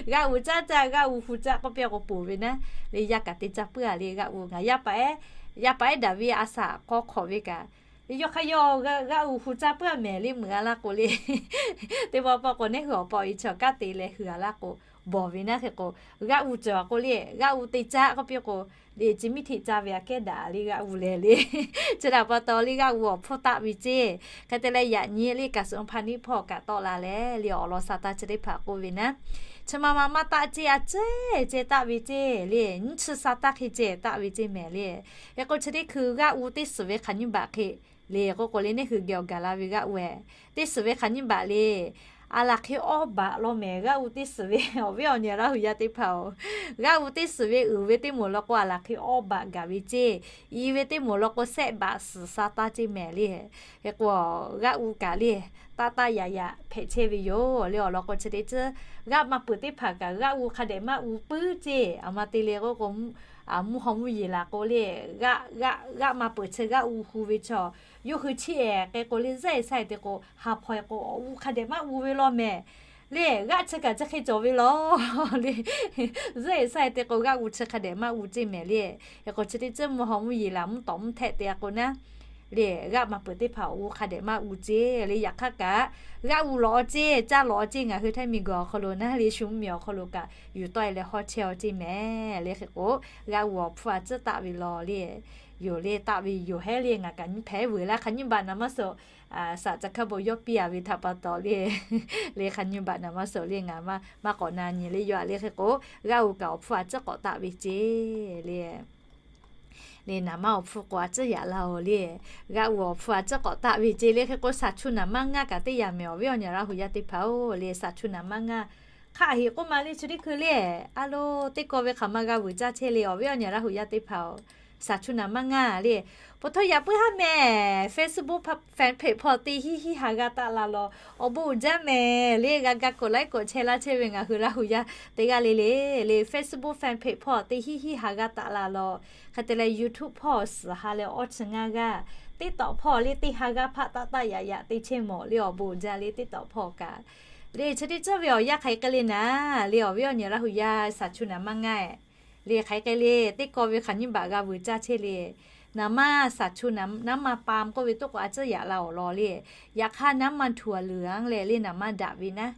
G'aˆ u caˇ caˇ, g'aˆ u hu caˇ k'oˆ piˇ k'o ponˬ ve naˉ le, yaˇ kaꞈ te caˇ puiˉ a le. G'aˆ u ngaˬ yaˇ paˍ ehˉ, yaˇ paˍ ehˉ daꞈ ve a shaꞈ k'aw hk'awꞈ ve kaꞈ yawˇ hk'aˇ yawˇ g'aˆ u hu caˇ puiˉ a mehˍ le meuꞈ a laˇ k'o le. Teˇ pawˆ pawˆ k'o neˇ hui awˬ pa awˬ e chi awˬ kanˉ te leh hui a laˇ k'o bawˬ ve naˉ. Hk'e k'o g'aˆ u cawˬ k'o le, g'aˆ u te caˇ k'oˆ piˇ k'o le, chi miˇ hteꞈ caˇ ve aꞈ kehˉ daꞈ le g'aˆ u lehˬ le. Chi htaꞈ pa taw le g'aˆ u awˬ hpfuhˇ taˆ ve ceˇ. Hk'e te leh yaꞈ nyi le kaꞈ suhˍ hpaˇ neˇ hpawˇ kaꞈ tawˆ la leh le awˬ lawn sa taˇ chi teˇ hpaˍ k'oˆ ve naˉ, chi ma ma maˇ taˆ ceˇ, a cehˇ cehˇ taˆ ve ceˇ le, nyiˇ chi sa taˇ hk'e cehˇ taˆ ve ceˇ mehˍ le. Hk'e k'o chi teˇ hkui g'aˆ u teˇ suhˍ ve hk'aˬ nyiˇ baꞈ hk'e le k'oˆ k'o le, neˇ hui geh awˬ gaˬ la ve g'aˆ u ehˉ, teˇ suhˍ ve hk'aˬ nyiˇ baꞈ le, a laˬ hk'e awˇ baꞈ law mehˍ. G'aˆ u teˇ suhˍ ve awˬ viˉ awˬ nyi Laˇ hu yaˇ teˇ hpaˍ-oˬ, g'aˆ u teˇ suhˍ ve uiˍ ve teˇ moˍ law k'o a laˬ hk'e awˇ baꞈ gaˬ ve ceˇ. I ve teˇ moˍ law k'o sehˆ baꞈ suhˍ sa taˇ ceˇ mehˍ le. Hk'e k'o g'aˆ u kaꞈ le taˆ taˆ yaꞈ yaꞈ hpehꞈ chehˇ ve yoˬ le. Awˬ lawn k'o chi teˇ ceuˬ g'aˆ maˇ peuˬ teˇ hpaˍ kaꞈ g'aˆ u hk'a dehꞈ maˇ u puiˉ ceˇ. A ma te le k'oˆ k'o, mvuhˇ haw mvuhˇ yeˬ laˬ k'o le, g'aˆ g'aˆ g'aˆ maˇ peuˬ chi g'aˆ u hu ve chaw yawˇ hui chiˇ ehˍ k'e k'o le, zuhˆ e sa e te k'o ha hpaw e k'o awˬ u hk'a dehꞈ maˇ u ve law mehˍ le. G'aˆ chi kaꞈ chi hk'e cawˬ ve law le. Zuhˆ e sa e te k'o g'aˆ u chi hk'a dehꞈ maˇ u ceˇ mehˍ le. Hk'e k'o chi teˇ ceuˬ mvuhˇ haw mvuhˇ yeˬ laˬ mvuhˇ tawˍ mvuhˇ htehˆ te a k'o naˉ le, g'aˆ maˇ peuˬ teˇ hpaˍ awˬ u hk'a dehꞈ maˇ u ceˇ le. Yaꞈ hk'aˇ kaꞈ g'aˆ u lawꞈ ceˇ, caˇ lawꞈ ceˇ, ngaˬ hui htaiˇ miˬ guiˬ awˬ hk'aw lo naˉ le shu mvuhˇ miˬ awˬ hk'aw lo kaꞈ yuˬ tawˆ e leh hawˉ chehˇ ceˇ mehˍ le. Hk'e k'o g'aˆ u awˬ hpfuhˇ a ciˉ taˆ ve law le. Yoˬ le, taˆ ve yoˬ hehˉ le. Ngaˬ kaꞈ nyiˇ hpehꞈ veuˬ laˇ, hk'aˬ nyiˇ baꞈ naˍ maˇ suhˍ shaˍ ca hkaˇ bon yawˇ piˇ a ve htaꞈ pa taw le, le hk'aˬ nyiˇ baꞈ naˍ maˇ suhˍ le, ngaˬ maˇ k'awꞈ na nyi le. Yaꞈ le hk'e k'o g'aˆ u kaꞈ awˬ hpfuhˇ a ciˉ k'awꞈ taˆ ve ceˇ le. Le naˍ maˇ awˬ hpfuhˇ k'o a ciˉ yaꞈ laˇ-oˬ le. G'aˆ u awˬ hpfuhˇ a ciˉ k'awꞈ taˆ ve ceˇ le. Hk'e k'o shaˍ chu naˍ maˇ ngaˇ kaꞈ teˇ yaꞈ mehˍ awˬ viˉ awˬ nyi Laˇ hu yaˇ teˇ hpaˍ-oˬ le. Shaˍ chu naˍ maˇ ngaˇ hk'aˆ heˍ k'oˆ ma le chi teˇ hkui le, a lo teˇ kaw ve hk'aˬ ma g'a veuˬ caˇ chehˇ le awˬ viˉ awˬ nyi Laˇ hu yaˇ teˇ hpaˍ-oˬ. Shaˍ chu naˍ maˇ ngaˇ le, po htawˇ yaꞈ puiˉ haˉ mehˍ Facebook fan page hpawˇ teˇ hiˉ hiˉ ha g'a taˆ la law. Awˬ bon uiˍ jaˇ mehˍ le, g'a ga k'oꞈ laiˉ k'oꞈ chehˇ laˇ chehˇ ve ngaˬ hui Laˇ hu yaˇ teˇ g'aˇ le le, le Facebook fan page hpawˇ teˇ hiˉ hiˉ ha g'a taˆ la law. Hk'e te leh YouTube hpawˇ suhˍ ha leh awˇ chi ngaˇ g'aˇ teˇ tawꞈ hpawˇ le teˇ ha g'aˇ hpaˆ taˆ taˆ yaꞈ yaꞈ te chehˇ mawˬ le awˬ bon uiˍ jaˇ le teˇ tawꞈ hpawˇ kaꞈ. Le chi teˇ ceuˬ ve awˬ yanˇ hk'aˬ hk'e le naˍ le awˬ viˉ awˬ nyi Laˇ hu yaˇ shaˍ chu naˍ maˇ ngaˇ le hk'aˬ hk'e le teˇ kaw ve hk'aˬ nyiˇ baꞈ g'a vuiˬ caˇ chehˇ le. Naˍ maˇ shaˍ chu naˍ maˇ pa k'oˆ ve toˆ k'o a ciˉ yaꞈ la awˬ lawn le. Yaꞈ hk'aˇ naˍ maˇ htuˬ a luˬ anˉ leh le naˍ maˇ daꞈ ve naˉ.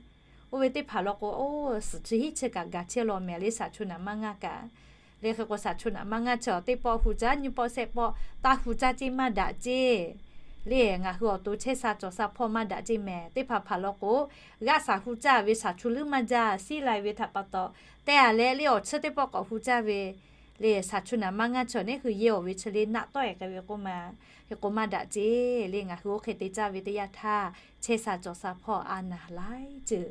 Oˇ ve teˇ hpaˍ law k'o, oˇ suhˍ chi hiˉ chi kaꞈ gaˬ chehˇ law mehˍ le shaˍ chu naˍ maˇ ngaˇ kaꞈ. Le hk'e k'o shaˍ chu naˍ maˇ ngaˇ chi teˇ pawˆ hu caˇ nyiˇ pawˆ shehˆ pawˆ taˇ hu caˇ ceˇ maˇ daꞈ ceˇ. Le ngaˬ hui awˬ to chehˇ sha cawˬ sha hpawˇ maˇ daꞈ ceˇ mehˍ. Teˇ hpaˍ hpaˍ law k'o, g'aˆ shaˍ hu caˇ ve shaˍ chu leuˉ maˇ jaˇ siˉ lai ve htaꞈ pa taw, te a leh le awˬ chiˇ teˇ pawˆ k'awꞈ hu caˇ ve le shaˍ chu naˍ maˇ ngaˇ chi neˉ hui yehˇ awˬ ve chi le naˆ tawˆ e k'ai ve k'oˆ ma. Hk'e k'o maˇ daꞈ ceˇ le ngaˬ hui oˇ hk'e te caˇ ve teˇ yanˇ htaˇ, chehˇ sha cawˬ sha hpawˇ a naˍ laiˉ ceuˬ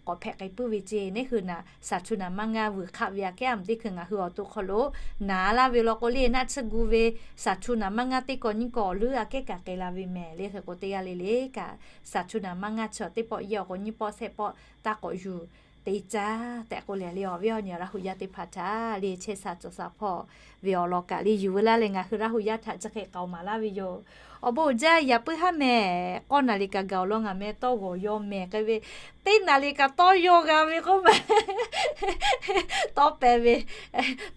k'awꞈ hpehꞈ k'ai puiˉ ve ceˇ. Neˉ hui naˍ shaˍ chu naˍ maˇ ngaˇ vuiˬ hk'aˆ ve aꞈ kehˉ a meuꞈ teˇ hkui ngaˬ hui awˬ to hk'aw lo naˍ laˇ ve law k'o le naˆ tsuhˇ gu ve shaˍ chu naˍ maˇ ngaˇ teˇ kaw nyiˇ kaw leuˉ aꞈ kehˉ kaꞈ k'ai la ve mehˍ. Le hk'e k'o teˇ g'aˇ le le kaꞈ shaˍ chu naˍ maˇ ngaˇ chi teˇ pawˆ yehˇ awˬ k'o nyiˇ pawˆ shehˆ pawˆ taˇ k'awꞈ yuˬ te caˇ tehꞈ k'oˆ leh le awˬ viˉ awˬ nyi Laˇ hu yaˇ teˇ hpaˍ htaꞈ le chehˇ sha cawˬ sha hpawˇ ve awˬ lawn kaꞈ le yuˬ veu laˇ leh ngaˬ hui Laˇ hu yaˇ htaꞈ chi hk'e k'aoˍ maˍ laˇ ve yoˬ. Awˬ bon uiˍ jaˇ yaꞈ puiˉ haˉ mehˍ k'awˇ naˍ riˍ kaꞈ gaˬ awˬ lawn ngaˬ meh tawˇ g'awˬ yaw mehˍ k'ai ve, teˇ naˍ riˍ kaꞈ tawˇ yaw g'a ve k'oˆ ma. Tawˇ pehˍ ve,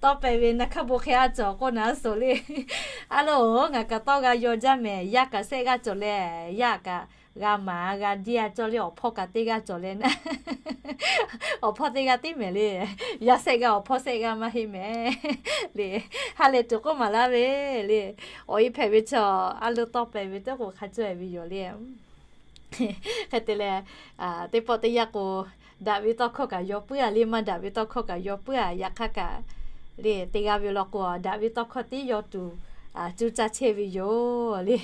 tawˇ pehˍ ve naˬ hk'aˇ bon hk'e a cawˬ k'oˆ naˍ suhˍ le. A loˬ ngaˬ kaꞈ tawˇ g'a yaw jaˇ mehˍ. Yaˇ kaꞈ shehˆ g'aˇ cawˬ leh, yaˇ kaꞈ g'a maˍ g'a diˇ a cawˬ le awˬ hpawˇ kaꞈ teˇ g'aˇ cawˬ leh naˉ. Awˬ hpawˇ teˇ g'aˇ tiˉ mehˍ le. Yaˇ shehˆ g'aˇ awˬ hpawˇ shehˆ g'aˇ maˇ heˆ mehˍ le. Ha lehˬ tuˬ k'oˆ maˍ laˇ ve le. Awˬ e hpehꞈ ve chaw a lo tawˇ pehˍ ve teˇ k'o hk'a caweh ve yoˬ le. Hk'e te leh, teˇ pawˆ teˇ yanˇ k'o, daꞈ ve tawˇ hkawˇ kaꞈ yaw puiˉ a le, maˇ daꞈ ve tawˇ hkawˇ kaꞈ yaw puiˉ a. Yaꞈ hk'aˇ kaꞈ le teˇ g'aˇ ve law k'o, daꞈ ve tawˇ hkawˇ tiˉ yaw tuˬ cuˇ caˇ chehˇ ve yoˬ le.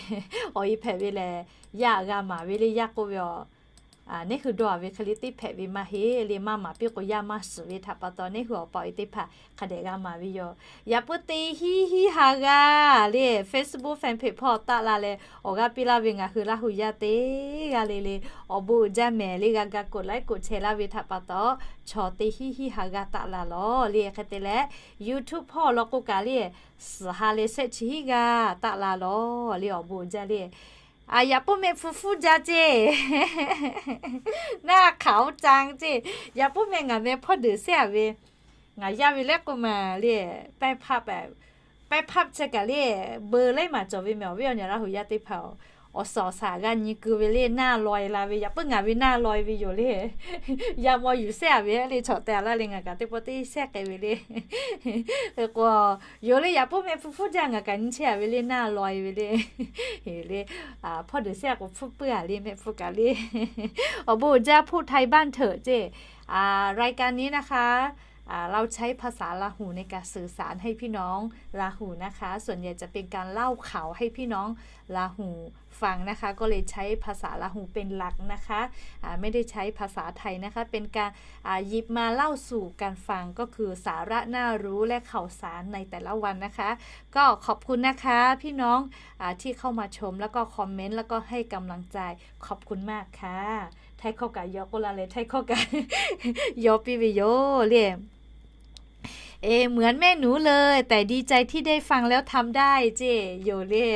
Awˬ e hpehꞈ ve lehˬ, yaˇ g'a maˍ ve le yaˇ k'oˆ ve a, neˉ hui dawˇ a ve hk'e le teˇ hpehꞈ ve maˇ heˆ le. Maˇ maˍ piˇ k'o yaˇ maˇ shiˍ ve htaꞈ pa taw neˉ hui awˬ pa awˬ e teˇ hpaˍ hk'a dehꞈ g'a maˍ ve yoˬ. Yaꞈ puiˉ teˇ hiˉ hiˉ ha g'aˇ le Facebook fan page hpawˇ taˆ la leh awˬ g'aˇ piˇ laˇ ve ngaˬ hui Laˇ hu yaˇ teˇ g'aˇ le le, awˬ bon uiˍ jaˇ mehˍ le. G'a ga กดไลค์ กดแชร์ laˇ ve htaꞈ pa taw, chaw teˇ hiˉ hiˉ ha g'aˇ taˆ la lawˬ le. Hk'e te leh, YouTube hpawˇ law k'o kaꞈ le, suhˍ ha leh shehˆ chi hiˉ g'aˇ taˆ la lawˬ le. Awˬ bon uiˍ jaˇ le. Yaꞈ puiˉ meh hpu hpfuhˇ jaˇ ceˇ. Naˇ hk'aoˍ caˇ ceˇ. Yaꞈ puiˉ meh ngaˬ meh hpawˇ deuꞈ shehˇ a ve, ngaˬ yaˇ ve leh k'oˆ ma le, แป้งพับ แป้งพับ chi kaꞈ le, เบอร์ laiˉ maˬ cawˬ ve meh awˬ viˉ awˬ nyi Laˇ hu yaˇ teˇ hpaˍ-oˬ, awˬ suhˍ awˬ shaˍ g'a nyi keu ve le naˇ lawˬ e la ve. Yaꞈ puiˉ ngaˬ ve naˇ lawˬ e ve yoˬ le. Yaˇ maw yuˬ shehˇ a ve le chaw te a laˇ le ngaˬ kaꞈ teˇ pawˆ teˇ shehˇ k'ai ve le. Hk'e k'o, yoˬ le yaꞈ puiˉ meh hpu hpfuhˇ jaˇ ngaˬ kaꞈ nyi chehˇ a ve le naˇ lawˬ e ve le. Le, hpawˇ deuꞈ shehˇ a k'o hpfuhˇ puiˉ a le meh hpu kaꞈ le. Awˬ bon uiˍ jaˇ พูดไทยบ้านเถอะ ceˇ. รายการนี้นะคะ เราใช้ภาษาลาหูในการสื่อสารให้พี่น้องลาหูนะคะ ส่วนใหญ่จะเป็นการเล่าข่าวให้พี่น้องลาหูฟังนะคะ ก็เลยใช้ภาษาลาหูเป็นหลักนะคะ ไม่ได้ใช้ภาษาไทยนะคะ เป็นการหยิบมาเล่าสู่กันฟัง ก็คือสาระน่ารู้และข่าวสารในแต่ละวันนะคะ ก็ขอบคุณนะคะพี่น้องที่เข้ามาชมแล้วก็คอมเมนต์แล้วก็ให้กำลังใจ ขอบคุณมากค่ะ Htaiˇ hkawˇ kaꞈ yaw k'oˆ la leh Htaiˇ hkawˇ kaꞈ yaw piˇ ve yoˬ le. เหมือนแม่หนูเลย แต่ดีใจที่ได้ฟังแล้วทำได้ ceˇ yoˬ le.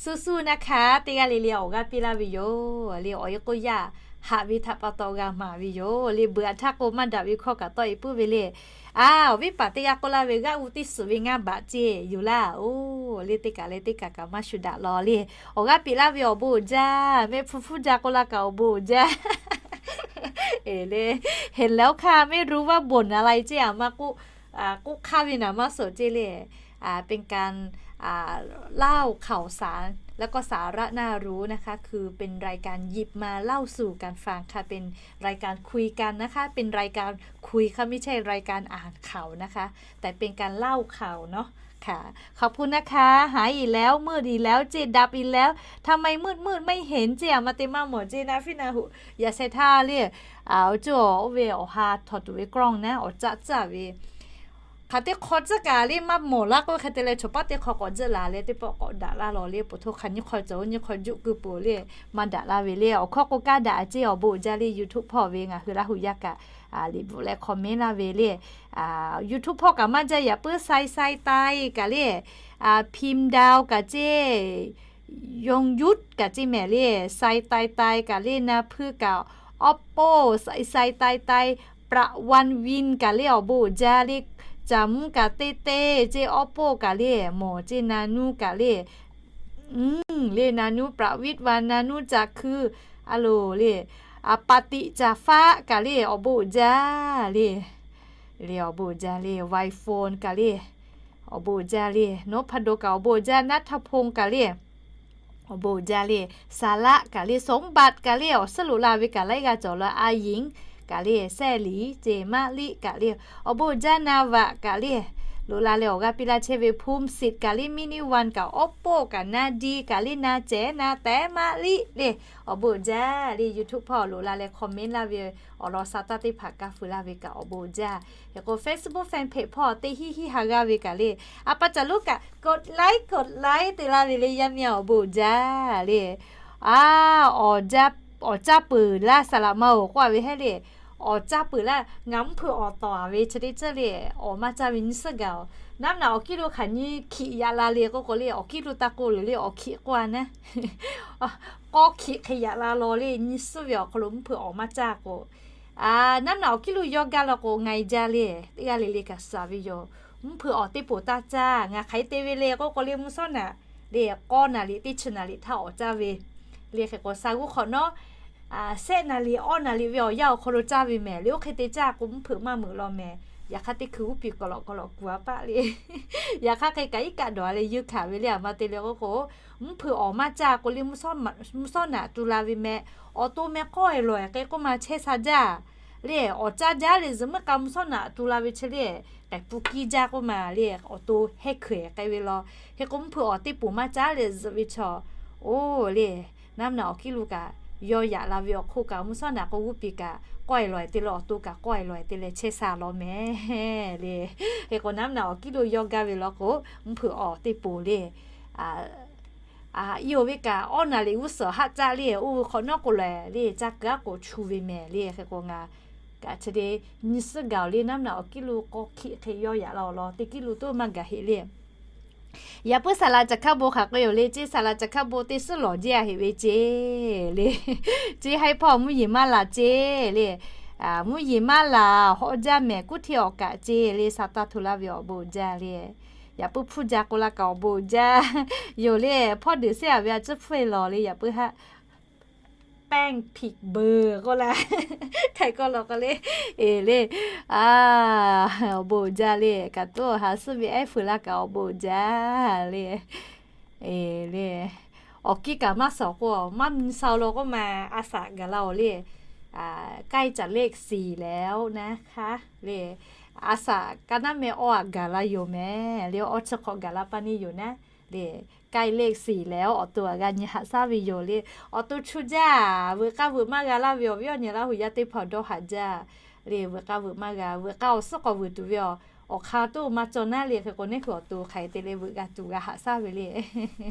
Suh suh naˇ hk'aˇ teˇ g'aˇ le le awˬ g'aˇ piˇ laˇ ve yoˬ le. Awˬ e k'oˆ yaˇ haꞈ ve htaꞈ pa taw g'a maˍ ve yoˬ le. Beuꞈ aꞈ htaˇ k'o maˇ daꞈ ve hkawˇ kaꞈ tawˆ e puiˉ ve le. A, awˬ viˉ paˍ teˇ g'aˇ k'oˆ laˇ ve g'aˇ u teˇ suhˍ ve ngaˇ baꞈ ceˇ yoˬ laˇ. Oˬ le teˇ kaꞈ leh teˇ kaꞈ kaꞈ maˇ shu daꞈ law le. Awˬ g'aˇ piˇ laˇ ve awˬ bon uiˍ jaˇ, meh hpu hpfuhˇ jaˇ k'oˆ laˇ kaꞈ awˬ bon uiˍ jaˇ. เห็นแล้วค่ะ ไม่รู้ว่าบ่นอะไร ceˇ a ma k'oˆ, k'oˆ hk'aˇ ve naˍ maˇ suhˍ ceˇ le. เป็นการเล่าข่าวสาร แล้วก็สาระน่ารู้นะคะ คือเป็นรายการหยิบมาเล่าสู่กันฟังค่ะ เป็นรายการคุยกันนะคะ เป็นรายการคุยค่ะ ไม่ใช่รายการอ่านข่าวนะคะ แต่เป็นการเล่าข่าวเนาะ ค่ะ ขอบคุณนะคะ หายอีกแล้ว มืดอีกแล้ว เจ๊ ดับอีกแล้ว ทำไมมืดๆ ไม่เห็น เจ๊ a ma te maˇ mawˬ ceˇ naˇ fiˉ naˇ hoꞈ yaꞈ sheh htaˇ le. Oˇ ceuˬ oˇ ve awˬ ha htawnˍ tuˬ ve กล้อง naˉ awˬ caˆ caˆ ve hk'aˬ teˇ hk'aw tcuhˉ kaꞈ le maˇ mawˬ laˇ k'oˆ hk'e te leh chaw paˉ teˇ hk'aw k'awꞈ tcuhˉ la leh teˇ pawˆ k'awꞈ daꞈ laˇ lawˬ le. Poˬ htoˇ hk'a nyiˇ hk'aw cawˬ oˇ nyiˇ hk'aw juˆ keu peuˬ le, maˇ daꞈ laˇ ve le. Awˬ hkawˇ k'o kaˇ daꞈ ceˇ awˬ bon uiˍ jaˇ le. YouTube hpawˇ ve ngaˬ hui Laˇ hu yaˇ kaꞈ liꞈ bvuhꞈ leh comment laˇ ve le. YouTube hpawˇ kaꞈ maˇ jaˇ yaꞈ puiˉ sai sai tai kaꞈ le, พิมพ์ดาว kaꞈ ceˇ Yongyut kaꞈ ceˇ mehˍ le, Sai Tai Tai kaꞈ le, Na Hpui kaꞈ, Oppo, Sai Tai Tai, ประวันวิน kaꞈ le awˬ bon uiˍ jaˇ le, Caˍ Mvuhˇ kaꞈ teˇ teˇ ceˇ, Oppo kaꞈ le, mawˬ ceˇ, Na Nuˇ kaꞈ le, le Na Nuˇ, ประวันวิน Na Nuˇ, Caˍ Hkui, a loˬ le, Paˍtiꞈ Caˍ Faˆ kaꞈ le awˬ bon uiˍ jaˇ le, le awˬ bon uiˍ jaˇ le, Wai Phone kaꞈ le awˬ bon uiˍ jaˇ le, Noˉ Hpa Do kaꞈ awˬ bon uiˍ jaˇ, Naˉ Htaˇ Hponˇ kaꞈ le awˬ bon uiˍ jaˇ le, Saˍ Laˆ kaꞈ le, Sawˉ Baˆ kaꞈ le, awˬ suhˉ loꞈ la ve kaꞈ laiˉ g'aˇ cawˬ la, A Yinˍ kaꞈ le, Sehˇ Liˍ ceˇ, Maˆ Liˆ kaꞈ le awˬ bon uiˍ jaˇ, Na Vaꞈ kaꞈ le loꞈ la leh awˬ g'aˇ piˇ laˇ chehˇ ve, Hpu Siˍ kaꞈ le, Miˉ Niˇ Vaˇ kaꞈ, Oppo kaꞈ, Na Di kaꞈ le, Na Cehˉ, Na Tehˉ, Maˆ Liˆ le awˬ bon uiˍ jaˇ le, YouTube hpawˇ loꞈ la leh comment laˇ ve awˬ lawn sa taˇ teˇ hpaˍ kaꞈ fuiˍ laˇ ve kaꞈ awˬ bon uiˍ jaˇ. Hk'e k'o Facebook fan page hpawˇ teˇ hinˉ hinˉ ha g'aˇ ve kaꞈ le, a pa caˬ lonˉ kaꞈ กดไลค์ กดไลค์ te laˇ ve le, yaˇ miˇ a awˬ bon uiˍ jaˇ le. A, awˬ caˇ peuˬ laˇ saˍ laꞈ ma-oˬ k'oˆ a ve hehˉ le. Awˬ caˇ peuˬ laˇ, ngaˬ mvuhˇ hpeuꞈ awˬ tawˍ a ve chi teˇ ceuˬ le, awˬ maˇ caˇ ve nyiˇ suhˉ gaˬ-oˬ. Naˉ naꞈ awˬ kiˉ lo hk'aˬ nyi hkiꞈ yaꞈ la le k'oˆ k'o le, awˬ kiˉ lo taˇ k'oˆ le le, awˬ hkiꞈ k'oˆ a naˉ, k'awˇ hkiꞈ hk'e yaꞈ la law le, nyiˇ suhˉ ve awˬ hk'aw lo mvuhˇ hpeuꞈ awˬ maˇ caˇ k'o, naˉ naꞈ awˬ kiˉ lo yawˇ gaˇ law k'o, ngaˬ e jaˇ le, teˇ g'aˇ le le kaꞈ suhˍ ve yoˬ. Mvuhˇ hpeuꞈ awˬ teˇ poˍ taˇ caˇ, ngaˬ hk'aˬ hk'e te ve le k'oˆ k'o le, mvuhˇ shawˉ naꞈ le, k'awˇ naˍ liꞈ teˇ chi naˍ liꞈ htaˇ awˬ caˇ ve le. Hk'e k'o, sa g'uˇ hk'awꞈ nawˉ, shehˆ naˍ liꞈ awˇ naˍ liꞈ ve awˬ yanˇ awˬ hk'aw lo caˇ ve mehˍ le. Oˇ hk'e te caˇ k'o, mvuhˇ hpeuꞈ maˇ meuꞈ law mehˍ. Yaꞈ hk'aˇ teˇ hkui g'uˇ piˍ k'awꞈ lawꞈ k'awꞈ lawꞈ kuˬ a paˆ le. Yaꞈ hk'aˇ hk'e kaꞈ iˉ kaˆ dawˬ a leh yuˇ hkanˍ ve le, a ma te le k'oˆ k'o, mvuhˇ hpeuꞈ awˬ maˇ caˇ k'o le, mvuhˇ shawˉ naꞈ tu la ve mehˍ. Awˬ to meh k'awˇ e lawˬ e k'e k'oˆ ma chehˇ sha jaˇ le, awˬ caˇ jaˇ le, zuhꞈ meuˇ k'a mvuhˇ shawˉ naꞈ tu la ve chi le, k'ehˬ pu kiˇ jaˇ k'oˆ ma le, awˬ to hehˇ hkui e k'ai ve law. Hk'e k'o, mvuhˇ hpeuꞈ awˬ teˇ poˍ maˇ caˇ leh zuhꞈ ve chaw, oˇ le, naˉ naꞈ awˬ kiˉ lo kaꞈ yawˇ yaꞈ la ve awˬ hk'oˆ kaꞈ, mvuhˇ shawˉ naꞈ k'o g'uˇ piˍ kaꞈ k'awˇ e lawˬ e te leh, awˬ to kaꞈ k'awˇ e lawˬ e te leh chehˇ sha law mehˍ le. Hk'e k'o, naˉ naꞈ awˬ kiˉ lo yawˇ gaˇ ve law k'o, mvuhˇ hpeuꞈ awˬ teˇ poˍ le, iˉ oˬ ve kaꞈ awˇ naˍ liꞈ g'uˇ suhˍ haˆ caˆ le, oˇ ve hk'awꞈ nawˉ k'o lehˬ le, caˇ kuiˬ aˉ k'oˍ chu ve mehˍ le. Hk'e k'o, ngaˬ kaꞈ chi te nyi suhˉ gaˬ-oˬ le, naˉ naꞈ awˬ kiˉ lo k'awˇ hkiˆ hk'e yawˇ yaꞈ la awˬ lawn teˇ kiˉ lo toˇ maˇ gaˬ heˆ le. Yaꞈ puiˉ saˍ laꞈ caˬ hkaˇ bon hk'aˬ k'ai yoˬ le, ceˇ saˍ laꞈ caˬ hkaˇ bon teˇ suhˉ lawˬ jeˇ a heꞈ ve ceˇ le. Ceˇ haiˉ hpawˇ mvuhˇ yeˬ maˇ laˬ ceˇ le. Mvuhˇ yeˬ maˇ laˬ, hawˆ jaˇ mehˍ kuˉ hteˇ awˬ kaꞈ ceˇ le, sa taˇ hto laˇ ve awˬ bon jaˇ le. Yaꞈ puiˉ hpfuhˇ ja k'oˆ laˇ kaꞈ awˬ bon jaˇ yoˬ le. Hpawˇ deˬ sehˉ a ve a ciˉ hpfuhˇ e lawˬ le, yaꞈ puiˉ haˆ แป้งพริกเบอร์ k'oˆ laˇ, hk'ai k'aw lawˬ k'o le, eˬ le, a, awˬ bon jaˇ le. Kaꞈ toˇ ha suhˉ ve ehˉ fuiˍ laˇ kaꞈ awˬ bon jaˇ le. Eˬ le, awˬ kiˉ kaꞈ maˇ suhˍ k'o, maˇ mi sa law k'oˆ ma, a shaꞈ gaˬ la-oˬ le. ใกล้จะเลขสี่แล้วนะคะ le, a shaꞈ ka naˉ meh awˇ aꞈ gaˬ la yoˬ mehˍ le, awˇ chi hk'awꞈ gaˬ la pa neˇ yoˬ naˉ le. ใกล้เลขสี่แล้ว awˬ to aꞈ g'a nyi haꞈ shaˉ ve yoˬ le. Awˬ to chu jaˇ, veuꞈ k'aˇ veuꞈ maˇ g'a laˇ ve awˬ viˉ awˬ nyi Laˇ huˍ yaˇ teˇ hpaˍ dawˇ haꞈ jaˇ le. Veuꞈ k'aˇ veuꞈ maˇ g'a, veuꞈ k'aˇ awˬ suhˉ k'awꞈ veuꞈ tuˬ ve awˬ, awˬ hk'aˇ toˇ maˇ cawˬ naˉ le. Hk'e k'o, neˇ hui awˬ to hk'aˬ hk'e te leh veuꞈ g'a tuˬ g'a haꞈ shaˉ ve le.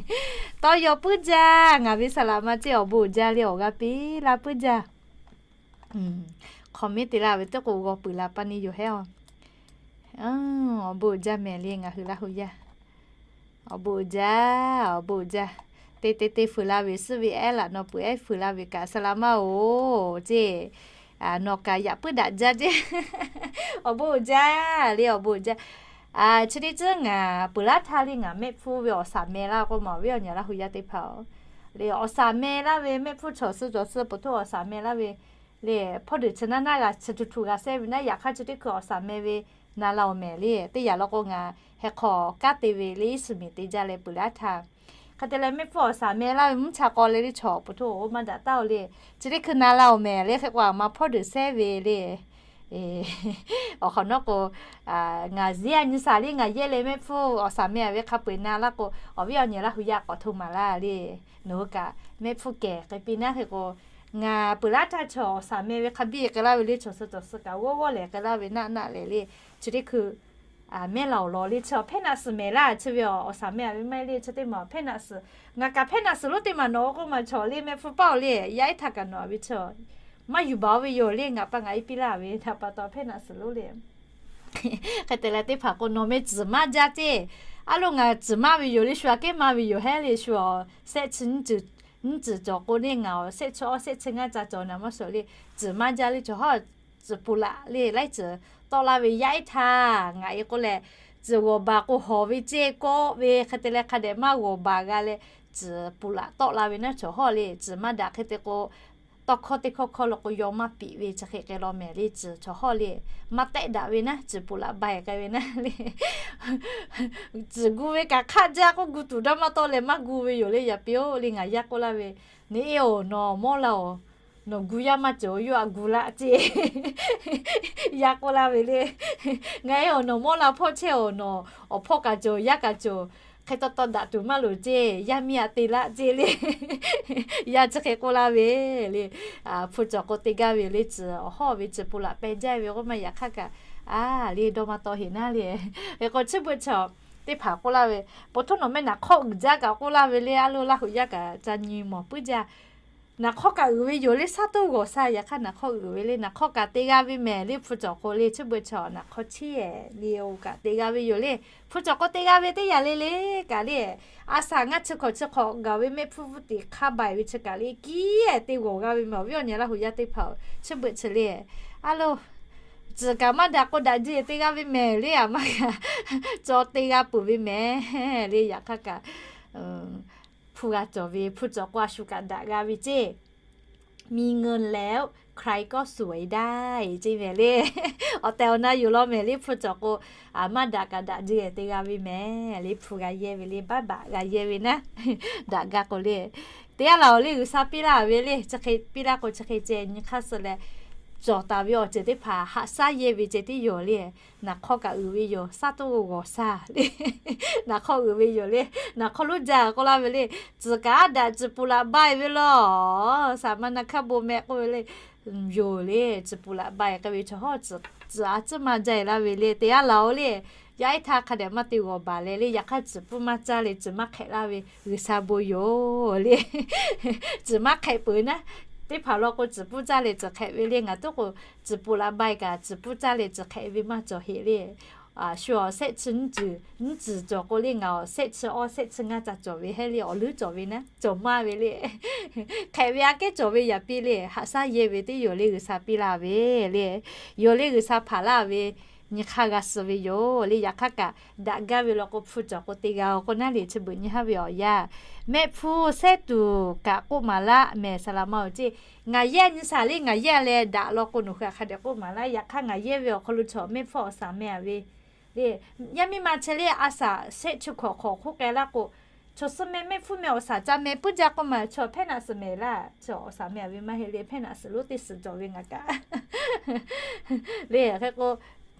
Tawˇ yaw puiˉ jaˇ, ngaˬ ve saˍ laꞈ ma ceˇ awˬ bon jaˇ le, awˬ g'aˇ piˇ laˇ puiˉ jaˇ. Hk'awꞈ miˉ te laˇ ve teˇ k'o g'aw peuˬ la pa neˇ yoˬ hehˉ a. Awˬ bon jaˇ mehˍ le, ngaˬ hui Laˇ huˍ yaˇ. Awˬ bon jaˇ, awˬ bon jaˇ. Te te te fuiˍ la ve suhˉ ve ehˉ laꞈ naw peuˬ ehˉ fuiˍ la ve kaꞈ saˍ laꞈ ma-oˬ ceˇ. Nawˬ kaꞈ yaꞈ puiˉ daꞈ jaˇ ceˇ. Awˬ bon jaˇ le, awˬ bon jaˇ. Chi teˇ ceuˬ ngaˬ peuˬ laˇ htaˇ le, ngaˬ mehˆ hpfuhˇ ve awˬ shaˍ meh laˇ k'oˆ ma, awˬ viˉ awˬ nyi Laˇ huˍ yaˇ teˇ hpaˍ-oˬ le, awˬ shaˍ meh laˇ ve mehˆ hpfuhˇ chaw suh cawˬ suh peuˬ htoˇ awˬ shaˍ meh laˇ ve le. Hpawˇ deˬ chi naˉ naˉ g'a chi htu htu g'a sehˉ ve naˉ, yaꞈ hk'aˇ chi teˇ hkui awˬ shaˍ meh ve na la-oˬ mehˍ le. Teˇ yanˇ law k'o, ngaˬ heh hk'aw kanˉ te ve le, iˉ suˍ miˍ te jaˇ leh peuˬ laˇ htaˇ, hk'e te leh mehˆ hpfuhˇ awˬ shaˍ meh laˇ ve mvuhˇ cha k'aw leh le, chaw peuˬ htoˇ oˬ maˇ daꞈ taˉ-oˬ le. Chi teˇ hkui na la-oˬ mehˍ le. Hk'e k'o, aˬ ma hpawˇ deˬ sehˉ ve le. Awˬ hk'awꞈ nawˉ k'o, ngaˬ ziˉ a nyi shaˍ le, ngaˬ yehˇ leh mehˆ hpfuhˇ awˬ shaˍ meh a ve hk'a peu-eˬ na laˇ k'o, awˬ viˉ awˬ nyi Laˇ huˍ yaˇ k'awꞈ hto maˍ laˇ le. Nawˬ hui kaꞈ mehˆ hpfuhˇ kehˬ k'ai piˇ naˉ. Hk'e k'o, ngaˬ peuˬ laˇ htaˇ chaw awˬ shaˍ meh ve hk'a biˇ k'ai laˇ ve le, chaw suh cawˬ suh kaꞈ g'awˇ g'awˇ lehˬ k'ai laˇ ve naˆ naˆ lehˬ le. Chi teˇ hkui mehˆ laˬ awˬ lawn le, chi awˬ hpehˇ naˆ suhˍ mehˍ laˇ. Chi ve awˬ shaˍ meh a ve maˇ heˆ le, chi teˇ maˬ awˬ hpehˇ naˆ suhˍ. Ngaˬ kaꞈ hpehˇ naˆ suhˍ lonˉ teˇ maˬ nawˬ k'oˆ ma, chaw le mehˆ hpfuhˇ paˇ-oˬ le, yaˇ ehˉ htaꞈ kaꞈ nawˬ a ve chaw maˇ yuˬ baˬ-oˬ ve yoˬ le. Ngaˬ pa ngaˬ e piˇ laˇ ve htaꞈ pa taw hpehˇ naˆ suhˍ lonˉ le. Hk'e te leh teˇ hpaˍ k'o nawˬ meh tcuhˍ maˇ jaˇ ceˇ. A lo ngaˬ tcuhˍ maˇ ve yoˬ le, shu aꞈ kehˉ maˇ ve yoˬ hehˉ le, shu awˬ shehˆ chi nyiˇ ceuˬ cawˬ k'o le ngaˬ awˬ shehˆ chi awˇ shehˆ chi ngaˇ ca cawˬ naˍ maˇ shawˍ le, tcuhˍ maˇ jaˇ le, chaw hawˉ tcuhˍ puˍ laꞈ le laiˉ ceuˬ tawˆ laˇ ve yaˇ ehˉ htaˇ ngaˬ e k'o leh, tcuhˍ g'awˬ baˬ k'o hawˬ ve ceˇ kawˆ ve hk'e te leh hk'a dehꞈ maˇ g'awˬ baˬ g'a leh, tcuhˍ puˍ laꞈ tawˆ la ve naˉ chaw hawˉ le, tcuhˍ maˇ daꞈ hk'e te k'o tawˇ hkawˇ teˇ hkawˇ hkawˇ lo k'o yaw maˇ piꞈ ve chi hk'e k'ai law mehˍ le, tcuhˍ chaw hawˉ le maˇ tehˆ daꞈ ve naˉ, tcuhˍ puˍ laꞈ bai k'ai ve naˉ le. Tcuhˍ gu ve kaꞈ hk'aˆ jaˇ k'oˆ gu tuˬ daˇ maˇ tawˆ leh maˇ gu ve yoˬ le, yaꞈ piˇ-oˆ le ngaˬ yaˇ k'oˆ laˇ ve, neˇ e-oˬ nawˬ mawˇ la-oˬ, nawˬ gu yaˇ maˇ cawˬ, yawˇ aꞈ gu laˇ ceˇ. Yaˇ k'oˆ laˇ ve le, ngaˬ e-oˬ nawˬ mawˇ la hpawˇ chehˇ-oˬ, nawˬ awˬ hpawˇ kaꞈ cawˬ, yaˇ kaꞈ cawˬ, hk'e taw taw daꞈ tuˬ maˇ loˍ ceˇ, yaˇ miˇ aꞈ te laˇ ceˇ le. Yaˇ chi hk'e k'oˆ laˇ ve le. Hpu cawˬ k'o te gaˇ ve le, tcuhˍ awˬ hawˉ ve tcuhˍ puˍ laꞈ peh jaˇ ve k'oˆ maˇ yaꞈ hk'aˇ kaꞈ, a le dawˇ maˇ tawˆ heˍ naˉ le. Hk'e k'o chi beuꞈ chaw teˇ hpaˍ k'oˆ laˇ ve, po htoˇ nawˬ meh naˍ hk'awˇ uiˍ jaˇ kaꞈ k'oˆ laˇ ve le, a lo Laˇ huˍ yaˇ kaꞈ ca nyi mawˬ puiˉ jaˇ. Naˍ hk'awˇ kaꞈ uiˍ ve yoˬ le, shaˉ toˇ g'awˬ sha yaꞈ hk'aˇ naˍ hk'awˇ uiˍ ve le, naˍ hk'awˇ kaꞈ te g'a ve mehˍ le, hpu cawˬ k'o le, chi beuꞈ chaw naˍ hk'awˇ chiˇ ehˍ le, oˬ kaꞈ te g'a ve yoˬ le, hpu cawˬ k'o te g'a ve teˇ yanˇ le le kaꞈ le, a shaˍ ngaˇ chi hkawꞈ chi hk'awꞈ gaˬ ve mehˆ hpfuhˇ teꞈ hk'a baiˬ ve chi kaꞈ le, kiˇ ehˍ te g'awˬ g'a ve mehˍ awˬ viˉ awˬ nyi Laˇ huˍ yaˇ teˇ hpaˍ-oˬ, chi beuꞈ chi le. A lo, tcuhˍ kaꞈ maˇ daꞈ k'o daꞈ ji te g'a ve mehˍ le, aˬ maˇ g'a cawˬ te g'a peuˬ ve mehˍ le, yaꞈ hk'aˇ kaꞈ hpu g'a cawˬ ve, hpu cawˬ k'o a shu kaꞈ daꞈ g'a ve ceˇ. มีเงินแล้วใครก็สวยได้ ceˇ mehˍ le. Awˬ tehˬ awˬ na yoˬ law mehˍ le, hpu cawˬ k'o, a maˇ daꞈ kaꞈ daꞈ ji te g'a ve mehˍ le, hpu g'a yehˇ ve le, baˆ baꞈ g'a yehˇ ve naˉ, daꞈ gaˇ k'o le. Teˇ yanˇ laˬ-oˬ le, G'uiˬsha piˇ laˇ ve le, chi hk'e piˇ laˇ k'o chi hk'e ceh nyi hk'aˇ suh leh, cawˬ taˍ ve awˬ ceuˬ teˇ hpaˍ haꞈ shaˉ yehˇ ve ceh tiˉ yoˬ le. Naˍ hk'awˇ kaꞈ uiˍ ve yoˬ, shaˉ toˇ g'awˬ sha le. Naˍ hk'awˇ uiˍ ve yoˬ le. Naˍ hk'awˇ lonˉ jaˇ k'oˆ laˇ ve le, tcuhˍ kaꞈ daꞈ tcuhˍ puˍ laꞈ bai ve law, shaˍ ma na hkaˇ bon meh k'oˆ ve le, yoˬ le, tcuhˍ puˍ laꞈ bai k'ai ve chaw hawˉ tcuhˍ a tcuhˉ maˇ jaˇ laˇ ve le. Teˇ yanˇ laˬ-oˬ le, yaˇ ehˉ htaˇ hk'a dehꞈ maˇ te g'awˬ baˬ leh le, yaꞈ hk'aˇ tcuhˍ puiˉ maˇ caˇ le, tcuhˍ maˇ hk'ehꞈ laˇ ve G'uiˬsha bon yoˬ le. Tcuhˍ maˇ hk'ehꞈ peuˬ naˉ, teˇ hpaˍ law k'o tcuhˍ puiˉ caˇ leh tcuhˍ hk'ehꞈ ve le, ngaˬ tuˉ k'o tcuhˍ puˍ laꞈ bai kaꞈ tcuhˍ puiˉ caˇ leh tcuhˍ hk'ehꞈ ve maˇ cawˬ heꞈ le. Shu awˬ shehˆ chi nyiˇ ceuˬ, nyiˇ ceuˬ cawˬ k'o le, ngaˬ awˬ shehˆ chi awˇ shehˆ chi ngaˇ ca cawˬ ve hehˉ le, awˬ leuˉ cawˬ ve naˉ cawˬ maˇ ve le. Hk'ehꞈ ve aꞈ kehˉ cawˬ ve yaꞈ piˇ le, haꞈ shaˉ yehˇ ve teˇ yoˬ le, G'uiˬsha piˇ laˇ ve le. Yoˬ le, G'uiˬsha hpanˍ laˇ ve nyi hk'aˇ g'a suh ve yoˬ le. Yaꞈ hk'aˇ kaꞈ daꞈ gaˇ ve law k'o hpu cawˬ k'o te g'a-oˬ k'o naˉ le, chi beuꞈ nyi haˉ ve awˬ yanˇ, mehˆ hpfuhˇ sehˉ tuˬ kaꞈ k'oˆ maˍ laˇ mehˍ, saˍ laꞈ ma-oˬ ceˇ. Ngaˬ yehˇ nyi shaˍ le, ngaˬ yehˇ leh daꞈ law k'o nawˬ hui hk'a dehꞈ k'oˆ maˍ laˇ. Yaꞈ hk'aˇ ngaˬ yehˇ ve awˬ hk'aw lo chaw mehˆ hpfuhˇ awˬ shaˍ meh-a ve le. Yaˇ miˇ ma chi le a shaˍ shehˆ chi hkawꞈ hk'awꞈ hk'oˆ k'ai laˇ k'o, chaw suh meh mehˆ hpfuhˇ meh awˬ shaˍ ca meh puiˉ jaˇ k'oˆ maˍ, chaw hpehˇ naꞈ suhˍ mehˍ laˇ, chaw awˬ shaˍ meh-a ve maˇ heˆ le, hpehˇ naꞈ suhˍ lonˉ teˇ suhˍ cawˬ ve ngaˬ kaꞈ le. Hk'e k'o,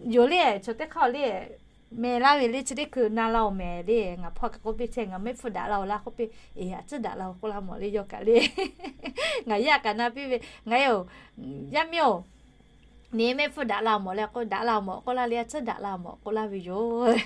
yoˬ le, chaw teˇ hk'aˇ le, meh laˇ ve le, chi teˇ hkui na laˇ-oˬ mehˍ le. Ngaˬ hpawˇ kaꞈ k'oˆ piˇ chehˇ, ngaˬ mehˆ hpfuhˇ daꞈ la-oˬ laˇ k'oˆ piˇ, eˬ, a tcuhˉ daꞈ la-oˬ k'oˆ laˇ mawˬ le, yawˇ kaꞈ le. Ngaˬ yaˇ kaꞈ na piˇ ve, ngaˬ e-oˬ, yaˇ miˇ-oˬ, neˇ mehˆ hpfuhˇ daꞈ la mawˬ leh k'o, daꞈ la mawˬ k'oˆ laˇ le, a tcuhˉ daꞈ la mawˬ k'oˆ laˇ ve yoˬ.